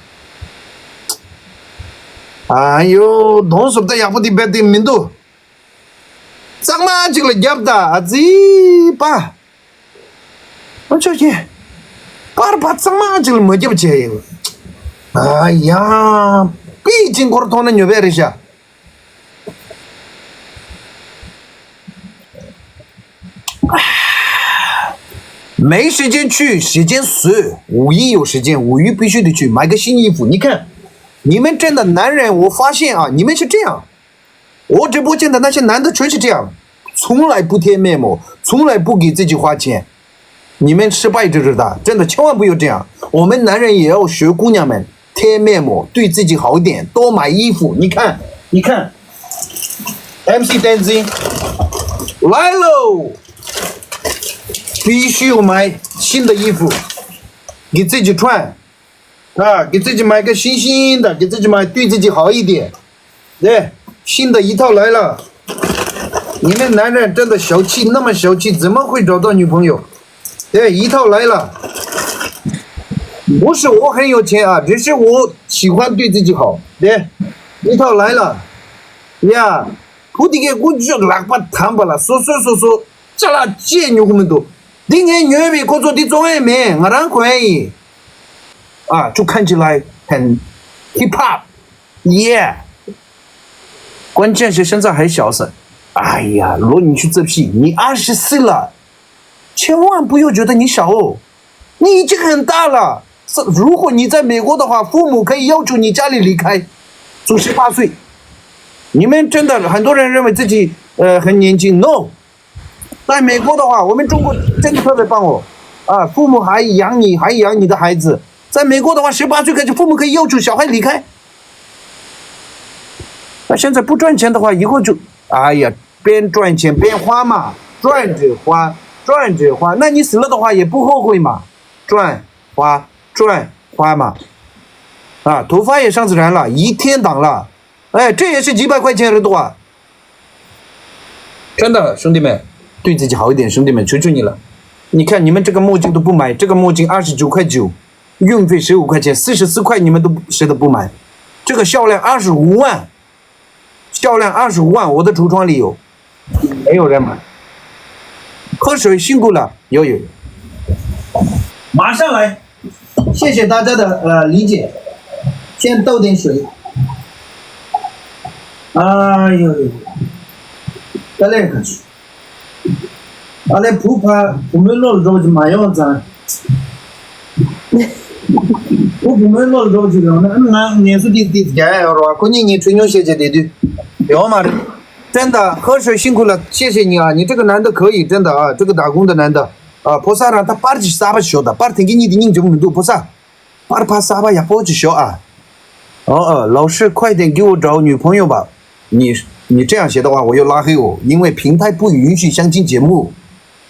ཨ་ཡོ་དོང་སོབ་ད་ཡག་པོ་དེ་བས་དེ་མི་འདུག་གཙང་མ་ཅིག་ལ་བརྒྱབ་ད་ཨ་ཙི་པ། ཨ་ཆོ་ཁྱེད། པར་པ་གཙང་མ་ཅིག་ལ་མ་བརྒྱབ་བྱས་ཡིན། ཨ་ཡ། པེ་ཅིང་སྐོར་མཐོང་ན་ཉོ་བས་རེད་ཤག 没时间去，时间死。五一有时间，五一必须得去买个新衣服。你看，你们真的男人，我发现啊，你们是这样。我直播间的那些男的全是这样，从来不贴面膜，从来不给自己花钱。你们失败就是的，真的千万不要这样。我们男人也要学姑娘们， 贴面膜，对自己好一点，多买衣服。你看，你看，MC Dancing 来喽！必须要买新的衣服，给自己穿啊，给自己买个新新的，给自己买，对自己好一点。对，新的一套来了。你们男人真的小气，那么小气，怎么会找到女朋友？对，一套来了。不是我很有钱啊，只是我喜欢对自己好。对，一套来了。ཡ། བུ་དེ་གས་ཀུ་ཅོ་ལག་པ་དམ་པ་ལ་སོ་སོ་སོ་སོ་ཅ་ལག་ཅེས་ཉོ་གི་མི་འདུག་འདི་ངས་ཉོས་པའི་ཁོ་ཚོ་འདི་བཙོང་ཡས་མེད། ང་རང་གོན་ཡས་ཡིན། ཨ་ཅུ་ཁན་ཅི་ལའི་ཧན་ཧིབ་ཧོབ། Yeah。关键是现在还小是，哎呀，罗，你去这屁，你二十四了，千万不要觉得你小哦，你已经很大了。是，如果你在美国的话，父母可以要求你家里离开，从十八岁。你们真的很多人认为自己呃很年轻，no，在美国的话，我们中国真的特别棒哦，啊，父母还养你，还养你的孩子，在美国的话，十八岁开始，父母可以要求小孩离开。那现在不赚钱的话，以后就，哎呀，边赚钱边花嘛，赚着花，赚着花，那你死了的话也不后悔嘛，赚花赚花嘛，啊，头发也上自然了，移天堂了，哎，这也是几百块钱的多啊。真的，兄弟们，对自己好一点，兄弟们，求求你了。你看你们这个墨镜都不买，这个墨镜二十九块九，运费十五块钱，四十四块你们都舍得不买，这个销量二十五万，销量二十五万，我的橱窗里有，没有人买。喝水辛苦了，有有有，马上来。谢谢大家的呃理解，先倒点水。哎呦呦，再来一口气。 ཨ་ལས་བུ་ཕ་བུ་མོའི་བློར་འགྲོ་གི་མ་ཡོང་ཙང་ ཁོ་བུ་མོའི་བློར་འགྲོ་ཅིག་ཡོང་ན་ང་ངལ་གསོ་ཏིས་ཏིས་རྒྱག་ཡ་ཡོད་རེད་བ། ཁོ་གཉིས་གཉིས་འཁྲུལ་སྙོག་བཤད་བྱས་བསྡད་དུས་ཡོང་མ་རེད། 真的，河水辛苦了，谢谢你啊！你这个男的可以，真的啊，这个打工的男的啊，菩萨让他班儿去撒吧，学的班儿挺给你的，你就没读菩萨。 པར་ཕ་གསར་པ་ཡག་པོ་ཅིག་ཞོག་ཨ། ཨོ་ཨོ། 老师快点给我找女朋友吧。你你这样写的话，我又拉黑哦，因为平台不允许相亲节目。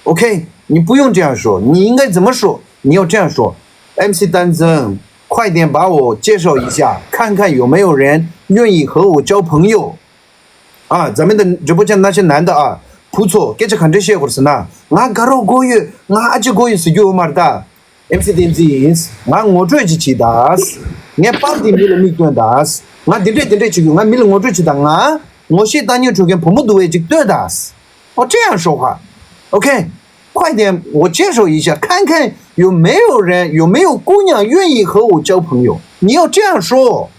OK，你不用这样说，你应该怎么说？你要这样说：MC 丹增，快点把我介绍一下，看看有没有人愿意和我交朋友。 ཨ། 咱们的直播间那些男的啊， བུ་ཚོ་སྐད་ཆ་ག་འདྲ་བཤད་དགོས་ཟེར་ན། ང་དགའ་རོགས་དགོས་ཡོད། ང་ཨ་ཅེ་དགོས་ཡོད་ཟེར་རྒྱུ་ཡོད་མ་རེད་ད། MC 丹增། ང་ངོ་སྤྲོད་ཅིག་བྱེད་ད། ངས་པར་འདི་མི་ལ་མིག་སྟོན་ད། ང་འདི་འདྲས་འདི་འདྲས་བྱེད་རྒྱུ། ང་མི་ལ་ངོ་སྤྲོད་བྱེད་ད། ང་ངོ་ཤེས་ལྟ་ཉན་འགྲོ་མཁན་བུ་མོ་འདུག་བས་ཅིག་ལྟོས་ད། ཨོ་这样说话。OK，快点，我介绍一下，看看有没有人，有没有姑娘愿意和我交朋友。你要这样说。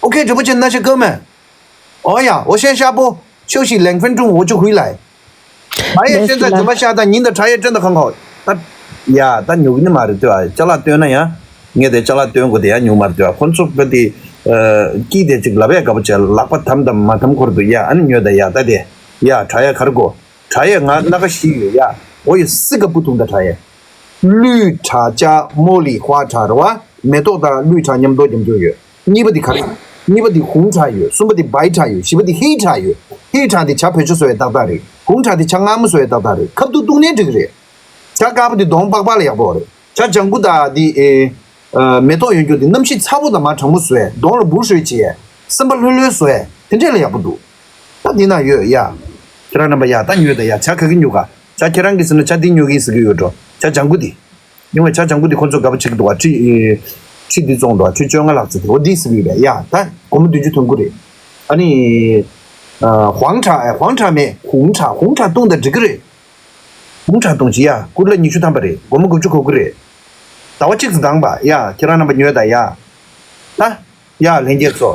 OK，直播间那些哥们， 哦呀，我先下播，休息两分钟我就回来。茶叶现在怎么下单？您的茶叶真的很好。ད་ཡ་ད་ཉོ་གི་ནི་མ་རེད་དེ། ཅ་ལག་སྟོན་ན་ཡ། ངས་དེ་ཅ་ལག་སྟོན་དགོས་དེ་ཡ་ཉོ་མ་རེད་དེ། ཁོ་ཚོ་ག་དེ་སྐྱིད་དེ་ཅིག་ལབ་ཡ་དགའ་པོ་བྱས། ལག་པ་དམ་དམ་མ་དམ་འཁོར་འདུག་ཡ། ཨ་ནི་ཉོས་ད་ཡ། ད་དེ་ཡ་茶叶ག་རེ་དགོས།茶叶ང་སྣ་ཁ་བཞི་ཡོད་ཡ། འོ་ཡ་སི་ག་པུ་ཐུང་ད་茶叶། 绿茶加茉莉花茶རེད་བ། མེ་ཏོག་དང་绿茶མཉམ་དུ་མཉམ་དུ་ཡོད། གཉིས་པ་དེ་ག་རེ། གཉིས་པ་དེ་红茶ཡོད། གསུམ་པ་དེ་白茶ཡོད། བཞི་པ་དེ་黑茶ཡོད། 黑茶དེ་ཇ་བེད་སྤྱོད་བཟོ་བའི་ཏག་ཏག་རེད། 红茶དེ་ཇ་མངར་མོ་བཟོ་བའི་ཏག་ཏག་རེད། ཁ་ཐུག་བཏུང་ནའི་འགྲིག་གི་རེད། ཇ་དཀར་པོ་དེ་གདོང་པགས་པ་ལ་ཡག་པོ་རེད། ཇ་ལྗང་གུ་དང་དེ་ཨེ། ཨ། མེ་ཏོག་ཡོད་རྒྱུ་དེ་གནམ་གཤིས་ཚ་པོ་དང་མ་གྲང་མོ་བཟོས་གདོང་ལ་འབུར་ཧྲོས་བྱས། སེམས་པ་ལྷོད་ལྷོད་བཟོས་དེ་འདྲས་ལ་ཡག་པོ་འདུག་ད་འདི་ན་ཡོད་ཡ། ཁྱེད་རང་རྣམ་པ་ཡ་ད་ཉོས་ད་ཡ། ཇ་ག་གི་ཉོ་ག་ཇ་ཁྱེད་རང་གིས་ཟེར་ན་ཇ་འདི་ཉོ་གི་ཟེར་གི་ཡོད་འགྲོ། ཇ་ལྗང་གུ་དེ། ཉོ་བའི་ཇ་ལྗང་གུ་དེ་ཁོ་ཚོ་དགའ་པོ་བྱེད་ཀྱི་འདུག་བ། ཁྲི་ཁྲི་འདི་བཙོང་འདུག་བ། ཁྲི་བཅོ་ལྔ་ལྷག་ཙམ་དེ་འོ་འདི་ཟེར་གི་ཡོད་པས་ཡ། ད་སྒོར་མོ་བདུན་ཅུ་ཐོན་གི་རེད། ཨ་ནི། ཨ། 黄茶 ཨེ། 黄茶མེད། 红茶 红茶བཏུང་ད་འགྲིག་གི་རེད། 红茶བཏུང་ཅི་ཡ། སྐུར་ལ་ཉི་ཤུ་ཐམ་པ་རེད། སྒོར་མོ་དགུ་བཅུ་གོ་གི་རེད། ཟླ་བ་གཅིག་ཙམ་འདང་པ་ཡ། ཁྱེད་རང་རྣམ་པ་ཉོས་ད་ཡ། ད། ཡ་ལྷན་རྒྱས་ཚོ།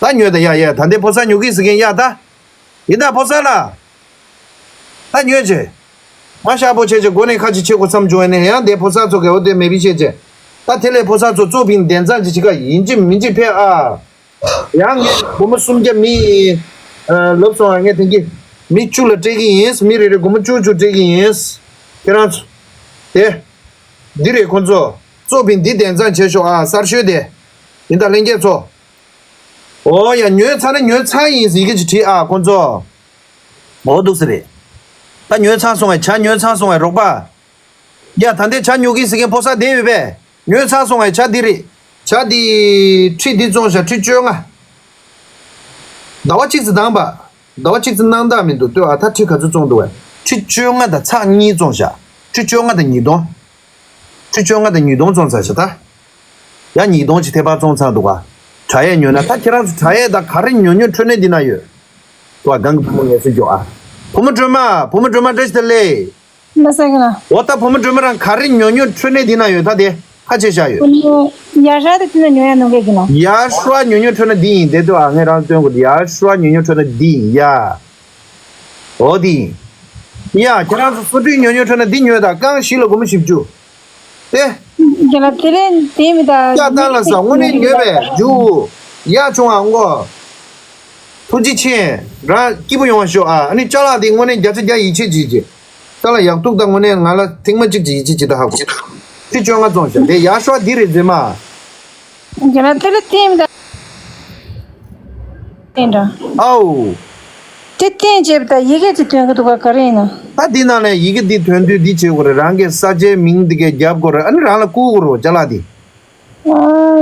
ད་ཉོས་ད་ཡ་ཡ། ད་འདི་ཕོ་གསར་ཉོ་གི་ཟེར་མཁན་ཡ་ད། ཡིན་ད་ཕོ་གསར་ལ། ད་ཉོས་ཅེ། མ་ཤ་པོ་ཆེ་ཆེ་སྒོ་ནས་ཁ་ཅིག་ཆེ་གོ་བསམ་བྱུང་བས་ནས་ཡང་དེ་ཕོ་གསར་ཚོ་གས་འོ་དེ་མེ་བི་ཤེས་ཅེ། ད་དེ་ལས་ཕོ་གསར་ཚོ་གཙོ་ཕིན་བདེན་ཙང་ཅི་ཅི་ག་ཡིན་ཅི་མིན་ཅི་ཕེ་ཨ། ཡང་ངས་སྒོར་མོ་སུམ་བརྒྱ་མི། ཨ། ལབ་སོང་ཨ། ངས་དེང་གི་མི་བཅུ་ལ་སྤྲད་ཀྱི་ཡིན། མི་རེ་རེ་སྒོར་མོ་བཅུ་བཅུ་སྤྲད་ཀྱི་ཡིན། ཁྱེད་རང་ཚོ། དེ། འདི་རེད་ཁོང་ཚོ། གཙོ་ཕིན་འདི་བདེན་ཙང་བྱེད་ཤོག་ཨ། གསར་ཤོས་དེ། ཡིན་ད་ལྷན་རྒྱས་ཚོ། ཨོ་ཡ། ཉོས་ཚར་ན་ཉོས་ཚར་ཡིན་ཟེར་གི་ཅིག་བྲིས་ཨ་ཁོང་ཚོ། ཨོ་འདུག་སེ་རེད། ད་ཉོས་ཚར་སོང་བས། ཇ་ཉོས་ཚར་སོང་བས་རོགས་པ། ཡ་ད་ལྟའི་ཇ་ཉོ་གི་ཟེར་མཁན་ཕོ་གསར་བསྡད་ཡོད་པས། ཉོས་ཚར་སོང་བས་ཇ་འདི་རེད། ཇ་འདི་ཁྲི་འདི་བཙོང་བཞག་ཁྲི་བཅོ་ལྔ། ཟླ་བ་གཅིག་ཙམ་འདང་པ། ཟླ་བ་གཅིག་ཙམ་གནང་སྟངས་མི་འདུག་ལྟོས་ཨ། ད་ཁྲི་ག་ཚོད་བཙོང་འདུག་བས། ཁྲི་བཅོ་ལྔ་དང་ཚེག་གཉིས་བཙོང་བཞག་ཁྲི་བཅོ་ལྔ་དང་ཉིས་སྟོང་། ཁྲི་བཅོ་ལྔ་དང་ཉིས་སྟོང་བཙོང་ཚར་ཤག་ད། ཡ་ཉིས་སྟོང་ཅིག་ཐེ་བ་བཙོང་ཚར་འདུག་ག་ཇ་ཡས་ཉོས་ན་ད་ཁྱེད་རང་ཚོ་ཇ་ཡས་ད་ག་རེ་ཉོ་ཉོ་འཕྲོ་ནས་འདི་ན་ཡོད། ལྟོས་ཨ། སྒང་གི་བུ་མོ་ངལ་གསོ་རྒྱོབ་ཨ། བུ་མོ་སྒྲོལ་མ། བུ་མོ་སྒྲོལ་མ་བཀྲ་ཤིས་བདེ་ལེགས། མ་ཟ་གི་ལ། འོ་ད་བུ་མོ་སྒྲོལ་མ་རང་ག་རེ་ཉོ་ཉོ་འཕྲོ་ནས་འདི་ན་ཡོད་ད་དེ། ཁ་ཕྱེ་བཞག་ཡོད། ཡ་ཧྲ་དེ་དེ་ན་ཉོ་ཡ་ནོ་གེ་གི་ལ། ཡ་ཧྲ་ཉོ་ཉོ་འཕྲོ་ན་འདི་ཡིན་དེ་ལྟོས་ཨ། ངས་རང་སྟོན་དགོས་དེ། ཡ་ཧྲ་ཉོ་ཉོ་འཕྲོ་ན་འདི་ཡིན་ཡ། འོ་དེ་ཡིན། ཡ་ཁྱེད་རང་ཚོ་སོ་བཀྲུས་ཉོ་ཉོ་འཕྲོ་ན་འདི་ཉོས་ད། རྐང་བཞི་ལ་སྒོར་མོ་བཞི་བཅུ། དེ། རྒན་ལགས་དེ་ལས་དེ་མི་ད། ཡ་ད་ལ་ས་དངོས་གནས་ཉོས་པས་རྒྱུ། ཡ་ཆུང་ཨ་མགོ། ཐུགས་རྗེ་ཆེ། རང་སྐྱིད་པོ་ཡོང་བ་ཤོག་ཨ། ཨ་ནི་ཅ་ལག་དེ་དངོས་གནས་བརྒྱ་ཆ་བརྒྱ་ཡིད་ཆེས་བྱེད་ཀྱི། ཅ་ལག་ཡག་ཐུག་ད་དངོས་གནས་ང་ལ་ཐེངས་མ་གཅིག་ཅིག་ཡིད་ཆེས་བྱེད་ད་ཧ་གོ། ཁྲི་བཅོ་ལྔ་བཙོང་ཤག་དེ་ཡ་ཧྲ་འདི་རེད་མཛེས་མ། རྒན་ལགས་དེ་ལ་བསྟན་ད། བསྟན་འདྲ། ཨའོ། དེ་བསྟན་བྱས་པ་ད་ཡི་གེ་ཅིག་ཐོན་གི་འདུག་ག་ག་རེ་ཡིན་ན། ད་འདི་ནང་ནས་ཡི་གེ་འདི་ཐོན་དུས་འདི་བྱེད་དགོས་རེད། རང་གི་ས་ཆའི་མིང་འདི་གའི་རྒྱབ་དགོས་རེད། ཨ་ནི་རང་ལ་བསྐུར་དགོས་རེད་ཅ་ལག་འདི། ཨ་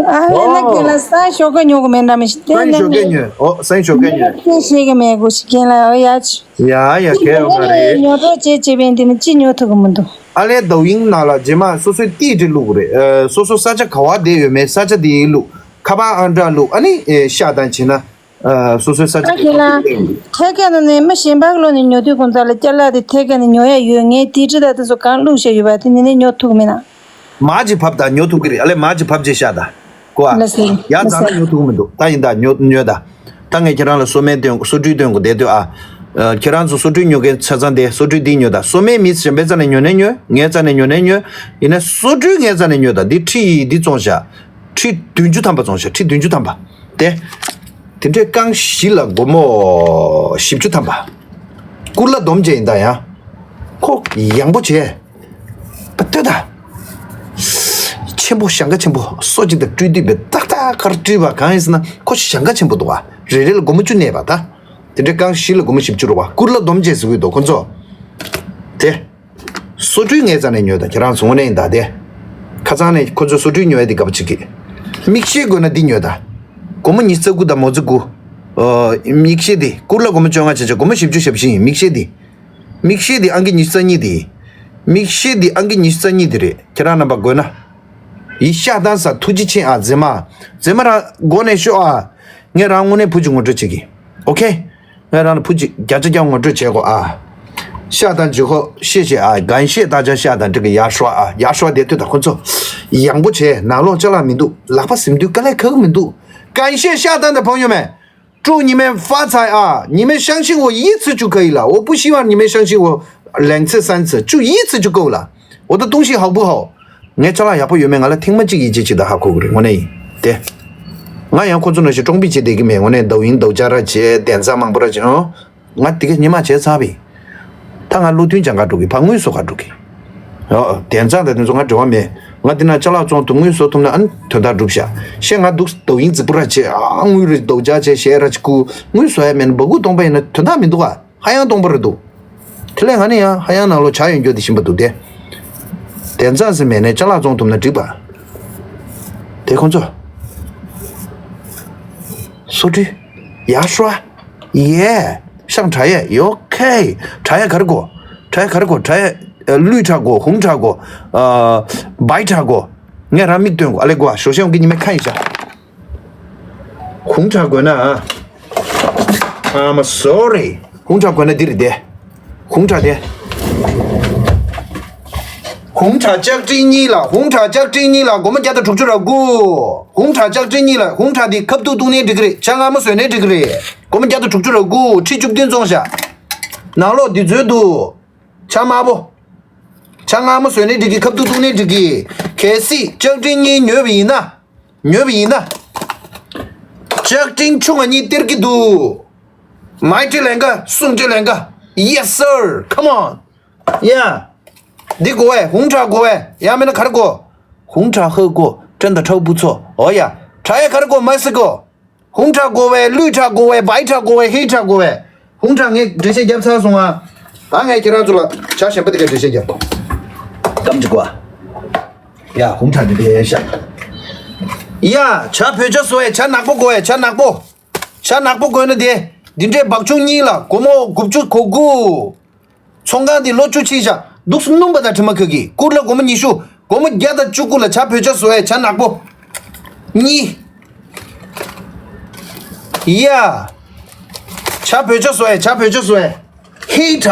ཨ་ལས་ན་ཨོ། རྒན་ལགས་སང་ཞོགས་ཀ་ཉོ་གི་མེད་འདྲ་མི་ཤེས་དེ་སང་ནས་ཞོགས་ཀས་ཉོས། ཨོ་སང་ཞོགས་ཀས་ཉོས། དེ་ཤེས་གི་མེད་གོ་ཤི་རྒན་ལགས་ཨོ་ཡ་ཆུ། ཡ་ཡ་གས་ཡོད་མ་རེད། ཉོ་གྲོགས་བྱེད་བྱེད་པའི་འདི་ནི་ཅི་ཉོ་ཐུབ་གི་མི་འདུག་ཨ་ལས་抖音ནང་ལ་རྗེས་མ་སོ་སོའི་ཏིས་ཏི་བླུག་རེད། ཨ་སོ་སོ་ས་ཆ་ག་བ་བསྡད་ཡོད་མེད་ས་ཆ་དེ་བླུག་ཁ་པར་ཨང་གྲངས་བླུག་ཨ་ནི་ཨེ་ཤ་དང་བྱས་ན་ཨ་སོ་སོའི་ས་ཆ་ཨ་དེ་ཁྱེད་ལ་བླུག་ཐད་ཀ་ནང་ནས་མི་གཞན་པ་གི་ལོ་ནས་ཉོ་དུས་གོང་ཚ་ལ་ཅ་ལག་དེ་ཐད་ཀ་ནས་ཉོ་ཡ་ཡོད། ངས་ཏིས་ཏི་ད་དེ་ཚོ་གང་བླུག་བཞག་ཡོད་པ་དེ་ནི་ནས་ཉོ་ཐུབ་མེད་ན། མ་ཅིག་ཕབ་དང་ཉོ་ཐུབ་ཀྱི་རེད། ཨ་ལས་མ་ཅིག་ཕབ་རྗེས་ཤ་དང་གོ་ཨ། ལ་སེ་ཡ་ལ་རྫ་ན་སེ་ཉོ་ཐུབ་ཀྱི་མི་འདུག་ད་ཡིན་ད་ཉོ་ཉོ་ད། ད་ངས་ཁྱེད་རང་ལ་སོ་སྨན་སྟོན་སོ་བཀྲུས་སྟོན་དགོས་བསྡད་དུས་ཨ། ཁྱེད་རང་ཚོ་སོ་བཀྲུས་ཉོ་མཁན་ཆ་ཚང་དེ་སོ་བཀྲུས་འདི་ཉོ་ད། སོ་སྨན་མི་གཞན་པའི་རྩ་ནས་ཉོ་ནས་ཉོ། ངའི་རྩ་ནས་ཉོ་ནས་ཉོ། ཡིན་ན་སོ་བཀྲུས་ངའི་རྩ་ནས་ཉོ་ད། འདི་ཁྲི་ཡིས་འདི་བཙོང་བཞག། ཁྲི་བདུན་ཅུ་ཐམ་པ་བཙོང་བཞག། ཁྲི་བདུན་ཅུ་ཐམ་པ། དེ། དེ་འདྲའི་རྐང་བཞི་ལ་སྒོར་མོ་བཞི་བཅུ་ཐམ་པ། སྐུར་གླ་སྡོམ་བྱས་ཡིན་ད་ཡང་། ཁོ་ཡང་པོ་བྱས། ལྟོས་དང་། ཆེན་པོ་ཞེང་ཁ་ཆེན་པོ་སོ་གཅིག་དང་བཀྲུས་དུས་པའི་ཏག་ཏག་གར་བཀྲུས་པ་གང་ཡིན་ཟེར་ན་ཁོ་ཞེང་ཁ་ཆེན་པོ་འདུག་བ། རེ་རེ་ལ་སྒོར་མོ་བཅུ་གནས་པ་ད། དེ་འདྲའི་རྐང་བཞི་ལ་སྒོར་མོ་བཞི་བཅུ་རེད་བ། སྐུར་གླ་སྡོམ་བྱས་ཟེར་གི་འདུག་ཁོ་ཚོ། དེ། སོ་བཀྲུས་ངའི་རྩ་ནས་ཉོས་ད། ཁྱེད་རང་ཚོ་དངོས་གནས་ཡིན་ད་དེ། ཁ་སང་ནས་ཁོ་ཚོས་སོ་བཀྲུས་ཉོ་ཡ་དེ་དགའ་པོ་བྱེད་ཀྱི། མིག་ཤེལ་དགོས་ན་འདི་ཉོས་ད། སྒོར་མོ་ཉི་ཤུ་རྩ་དགུ་དང་མོ་རྩ་དགུ། ཨ། མིག་ཤེལ་དེ་སྐུར་གླ་སྒོར་མོ་བཅོ་ལྔ་བྱས་བྱས་སྒོར་མོ་བཞི་བཅུ་ཞེ་བཞི་ཡིན་མིག་ཤེལ་དེ། མིག་ཤེལ་དེ་ཨང་ཀི་ཉི་ཤུ་རྩ་གཉིས་དེ། མིག་ཤེལ་དེ་ཨང་ཀི་ཉི་ཤུ་རྩ་གཉིས་དེ་རེད། ཁྱེད་རང་རྣམ་པ་དགོས་ན། ཡི་ཤ་སྟག་ས་ཐུགས་རྗེ་ཆེ་ཨ། མཛེས་མ། མཛེས་མ་རང་སྒོ་ནས་ཤོག་ཨ། ངས་རང་དངོས་གནས་བུ་གཅིག་ངོ་སྤྲོད་བྱེད་ཀྱི། ཨོ་ཁེ། ངས་རང་ལ་བུ་གཅིག་བརྒྱ་ཆ་བརྒྱ་ངོ་སྤྲོད་བྱེད་དགོས་ཨ། ཤ་དང་ཇི་ཧོ་ཤེས་ཤེས་ཨ། གན་ཤེས་ད་ཅང་ཤ་དང་འགྲིག་གི། ཡར་ཤོག་ཨ། ཡར་ཤོག་དེ་ཐོས་དང་ཁོ་ཚོ། ཡང་པོ་བྱས། ནང་ལོགས་ཅ་ལག་མི་འདུག། ལག་པ་ཟིན་དུས་དཀའ་ལས་ཁག་གི་མི་འདུག། 感谢下单的朋友们，祝你们发财啊！你们相信我一次就可以了，我不希望你们相信我两次、三次，就一次就够了。我的东西好不好？ ངའི་ཅ་ལག་ཡག་པོ་ཡོད་མེད་ང་ལ་ཐེངས་མ་གཅིག་ཡིད་ཆེས་བྱེད་དང་ཧ་གོ་གི་རེད། དངོས་གནས་ཡིན་དེ། ང་ཡང་ཁོ་ཚོ་ནང་བཞིན་ཀྲོང་པི་བྱེད་བསྡད་ཀྱི་མེད། དངོས་གནས་抖音་རྡོག་རྒྱག་ར་བྱེད། 点赞མང་པོ་ར་བྱེད། ཨང་། ང་དེ་ག་ཉི་མ་བྱས་ཚར་བས། ད་ང་བློ་མཐུན་ཅང་ག་འགྲོ་གི། ཕ་དངུལ་བཟོ་ག་འགྲོ་གི། ཨོ། 点赞་དང་དེ་ཚོ་ང་འབྲེལ་བ་མེད། ང་འདི་ན་ཅ་ལག་བཙོང་ཐུབ། དངུལ་བཟོ་ཐུབ་ན་ཨ་ནི་དོན་དག་འགྲུབ་ཤག། ཤེས། ང་འདུག་抖音་རྫིག་པོ་ར་བྱེད། ཨ། དངུལ་རེ་རྡོག་རྒྱག་བྱེད། གཞས་ར་བྱེད་ཀུ། དངུལ་བཟོ་ཡ་མེད་ན་སྦ་ཁུག་སྟོང་པ་ཡིན་ན་དོན་དག་མི་འདུག་ཨ། ཧ་ཡང་སྟོང་པ་རེད་འདུག། དེ་ལས་ང་ནི་ཡང་ཧ་ཡང་ནང་ལོགས་ཇ་ཡོད་འགྱོ་དེ་ཤིན་པ་འདུག་དེ། 点赞ཟེར་མེད་ནས་ཅ་ལག་བཙོང་ཐུབ་ན་འགྲིག་པ། དེ་ཁོང་ཚོ། སོ་བཀྲུས། ཡར་ཤོག་ཨ། ཡེ། ཤང་ཁྲ་ཡེ། ཡོ་ཁེ། ཁྲ་ཡེ་ག་རེ་དགོས། ཁྲ་ཡེ་ག་རེ་དགོས། ཁྲ་ཡེ། ཨ། 绿茶 དགོས། 红茶 དགོས། ཨ། 白茶 དགོས། ངས་རང་མིག་སྟོན་དགོས། ཨ་ལེ་དགོས་ཨ། ཞོ་ཤང་གི་ཉི་མ་ཁ་ཡིན་ཤག། 红茶 དགོས་ན་ཨ། I'm sorry། 红茶 དགོས་ན་འདི་རེད་དེ། 红茶 དེ། 红茶 ལྕགས་ཀྲིན་གཉིས་ལ། 红茶 ལྕགས་ཀྲིན་གཉིས་ལ་སྒོར་མོ་བརྒྱ་དང་དྲུག་ཅུ་རེ་དགུ། 红茶 ལྕགས་ཀྲིན་གཉིས་ལ། 红茶 དེ་ཁབ་ཏུ་བཏུང་ནའི་འགྲིག་གི་རེད། ཇ་མངར་མོ་བཟོས་ནའི་འགྲིག་གི་རེད། སྒོར་མོ་བརྒྱ་དང་དྲུག་ཅུ་རེ་དགུ། ཁྲི་བཅུ་བདུན་བཙོང་བཞག། ནང་ལོགས་འདི་ཚོའི་འདུག། ཇ་དམར་པོ། ཇ་མངར་མོ་བཟོས་ནའི་འགྲིག་གི། ཁབ་ཏུ་བཏུང་ནའི་འགྲིག་གི། གལ་སྲིད་ལྕགས་ཀྲིན་གཉིས་ཉོས་པ་ཡིན་ན། ཉོས་པ་ཡིན་ན། ལྕགས་ཀྲིན་ཆུང་ང་གཉིས་སྟེར་གྱི་འདུག། མའི་ཀྲི་ལན་ཀ། སུང་ཀྲི་ལན་ཀ། Yes sir, come on. Yeah. འདི་དགོས་བས། 红茶 དགོས་བས། ཡང་མིན་ན་ག་རེ་དགོས། 红茶 ཧ་གོ། ཁྲན་ད་ཁྲའུ་བུ་ཚོ། ཨོ་ཡ། ཁྲ་ཡེ་ག་རེ་དགོས། མ་སི་གོ། 红茶 དགོས་བས། 绿茶 དགོས་བས། 白茶 དགོས་བས། 黑茶 དགོས་བས། 红茶 ངས་འགྲེལ་བཤད་བརྒྱབ་ཚར་སོང་ཨ། ད་ངས་ཁྱེད་རང་ཚོ་ལ་ཇ་གཞན་པ་དེ་ག་འགྲེལ་བཤད་བརྒྱབ། སྐམ་གྱི་བཀོ། ཡ། 红茶 འདི་འདྲ་ཡིན་ཤག། ཡ། ཇ་བོད་ཇ་བཟོ་བས། ཇ་ནག་པོ་དགོས་བས། ཇ་ནག་པོ། ཇ་ནག་པོ་དགོས་ན་དེ། འདི་འདྲའི་སྦག་ཆུང་གཉིས་ལ་སྒོར་མོ་དགུ་བཅུ་གོ་དགུ། ཚོང་ཁང་འདི་ལོ་བཅུ་ཕྱིན་ཤག། འདུག་སེ་སྣུམ་པ་དང་དྲི་མ་ཁ་གི། སྐུར་ལ་སྒོར་མོ་ཉི་ཤུ། སྒོར་མོ་བརྒྱ་དང་བཅུ་དགུ་ལ་ཇ་བོད་ཇ་བཟོ་ཡས། ཇ་ནག་པོ། གཉིས། ཡ། ཇ་བོད་ཇ་བཟོ་ཡས། ཇ་བོད་ཇ་བཟོ་ཡས། ཧེ་ཇ།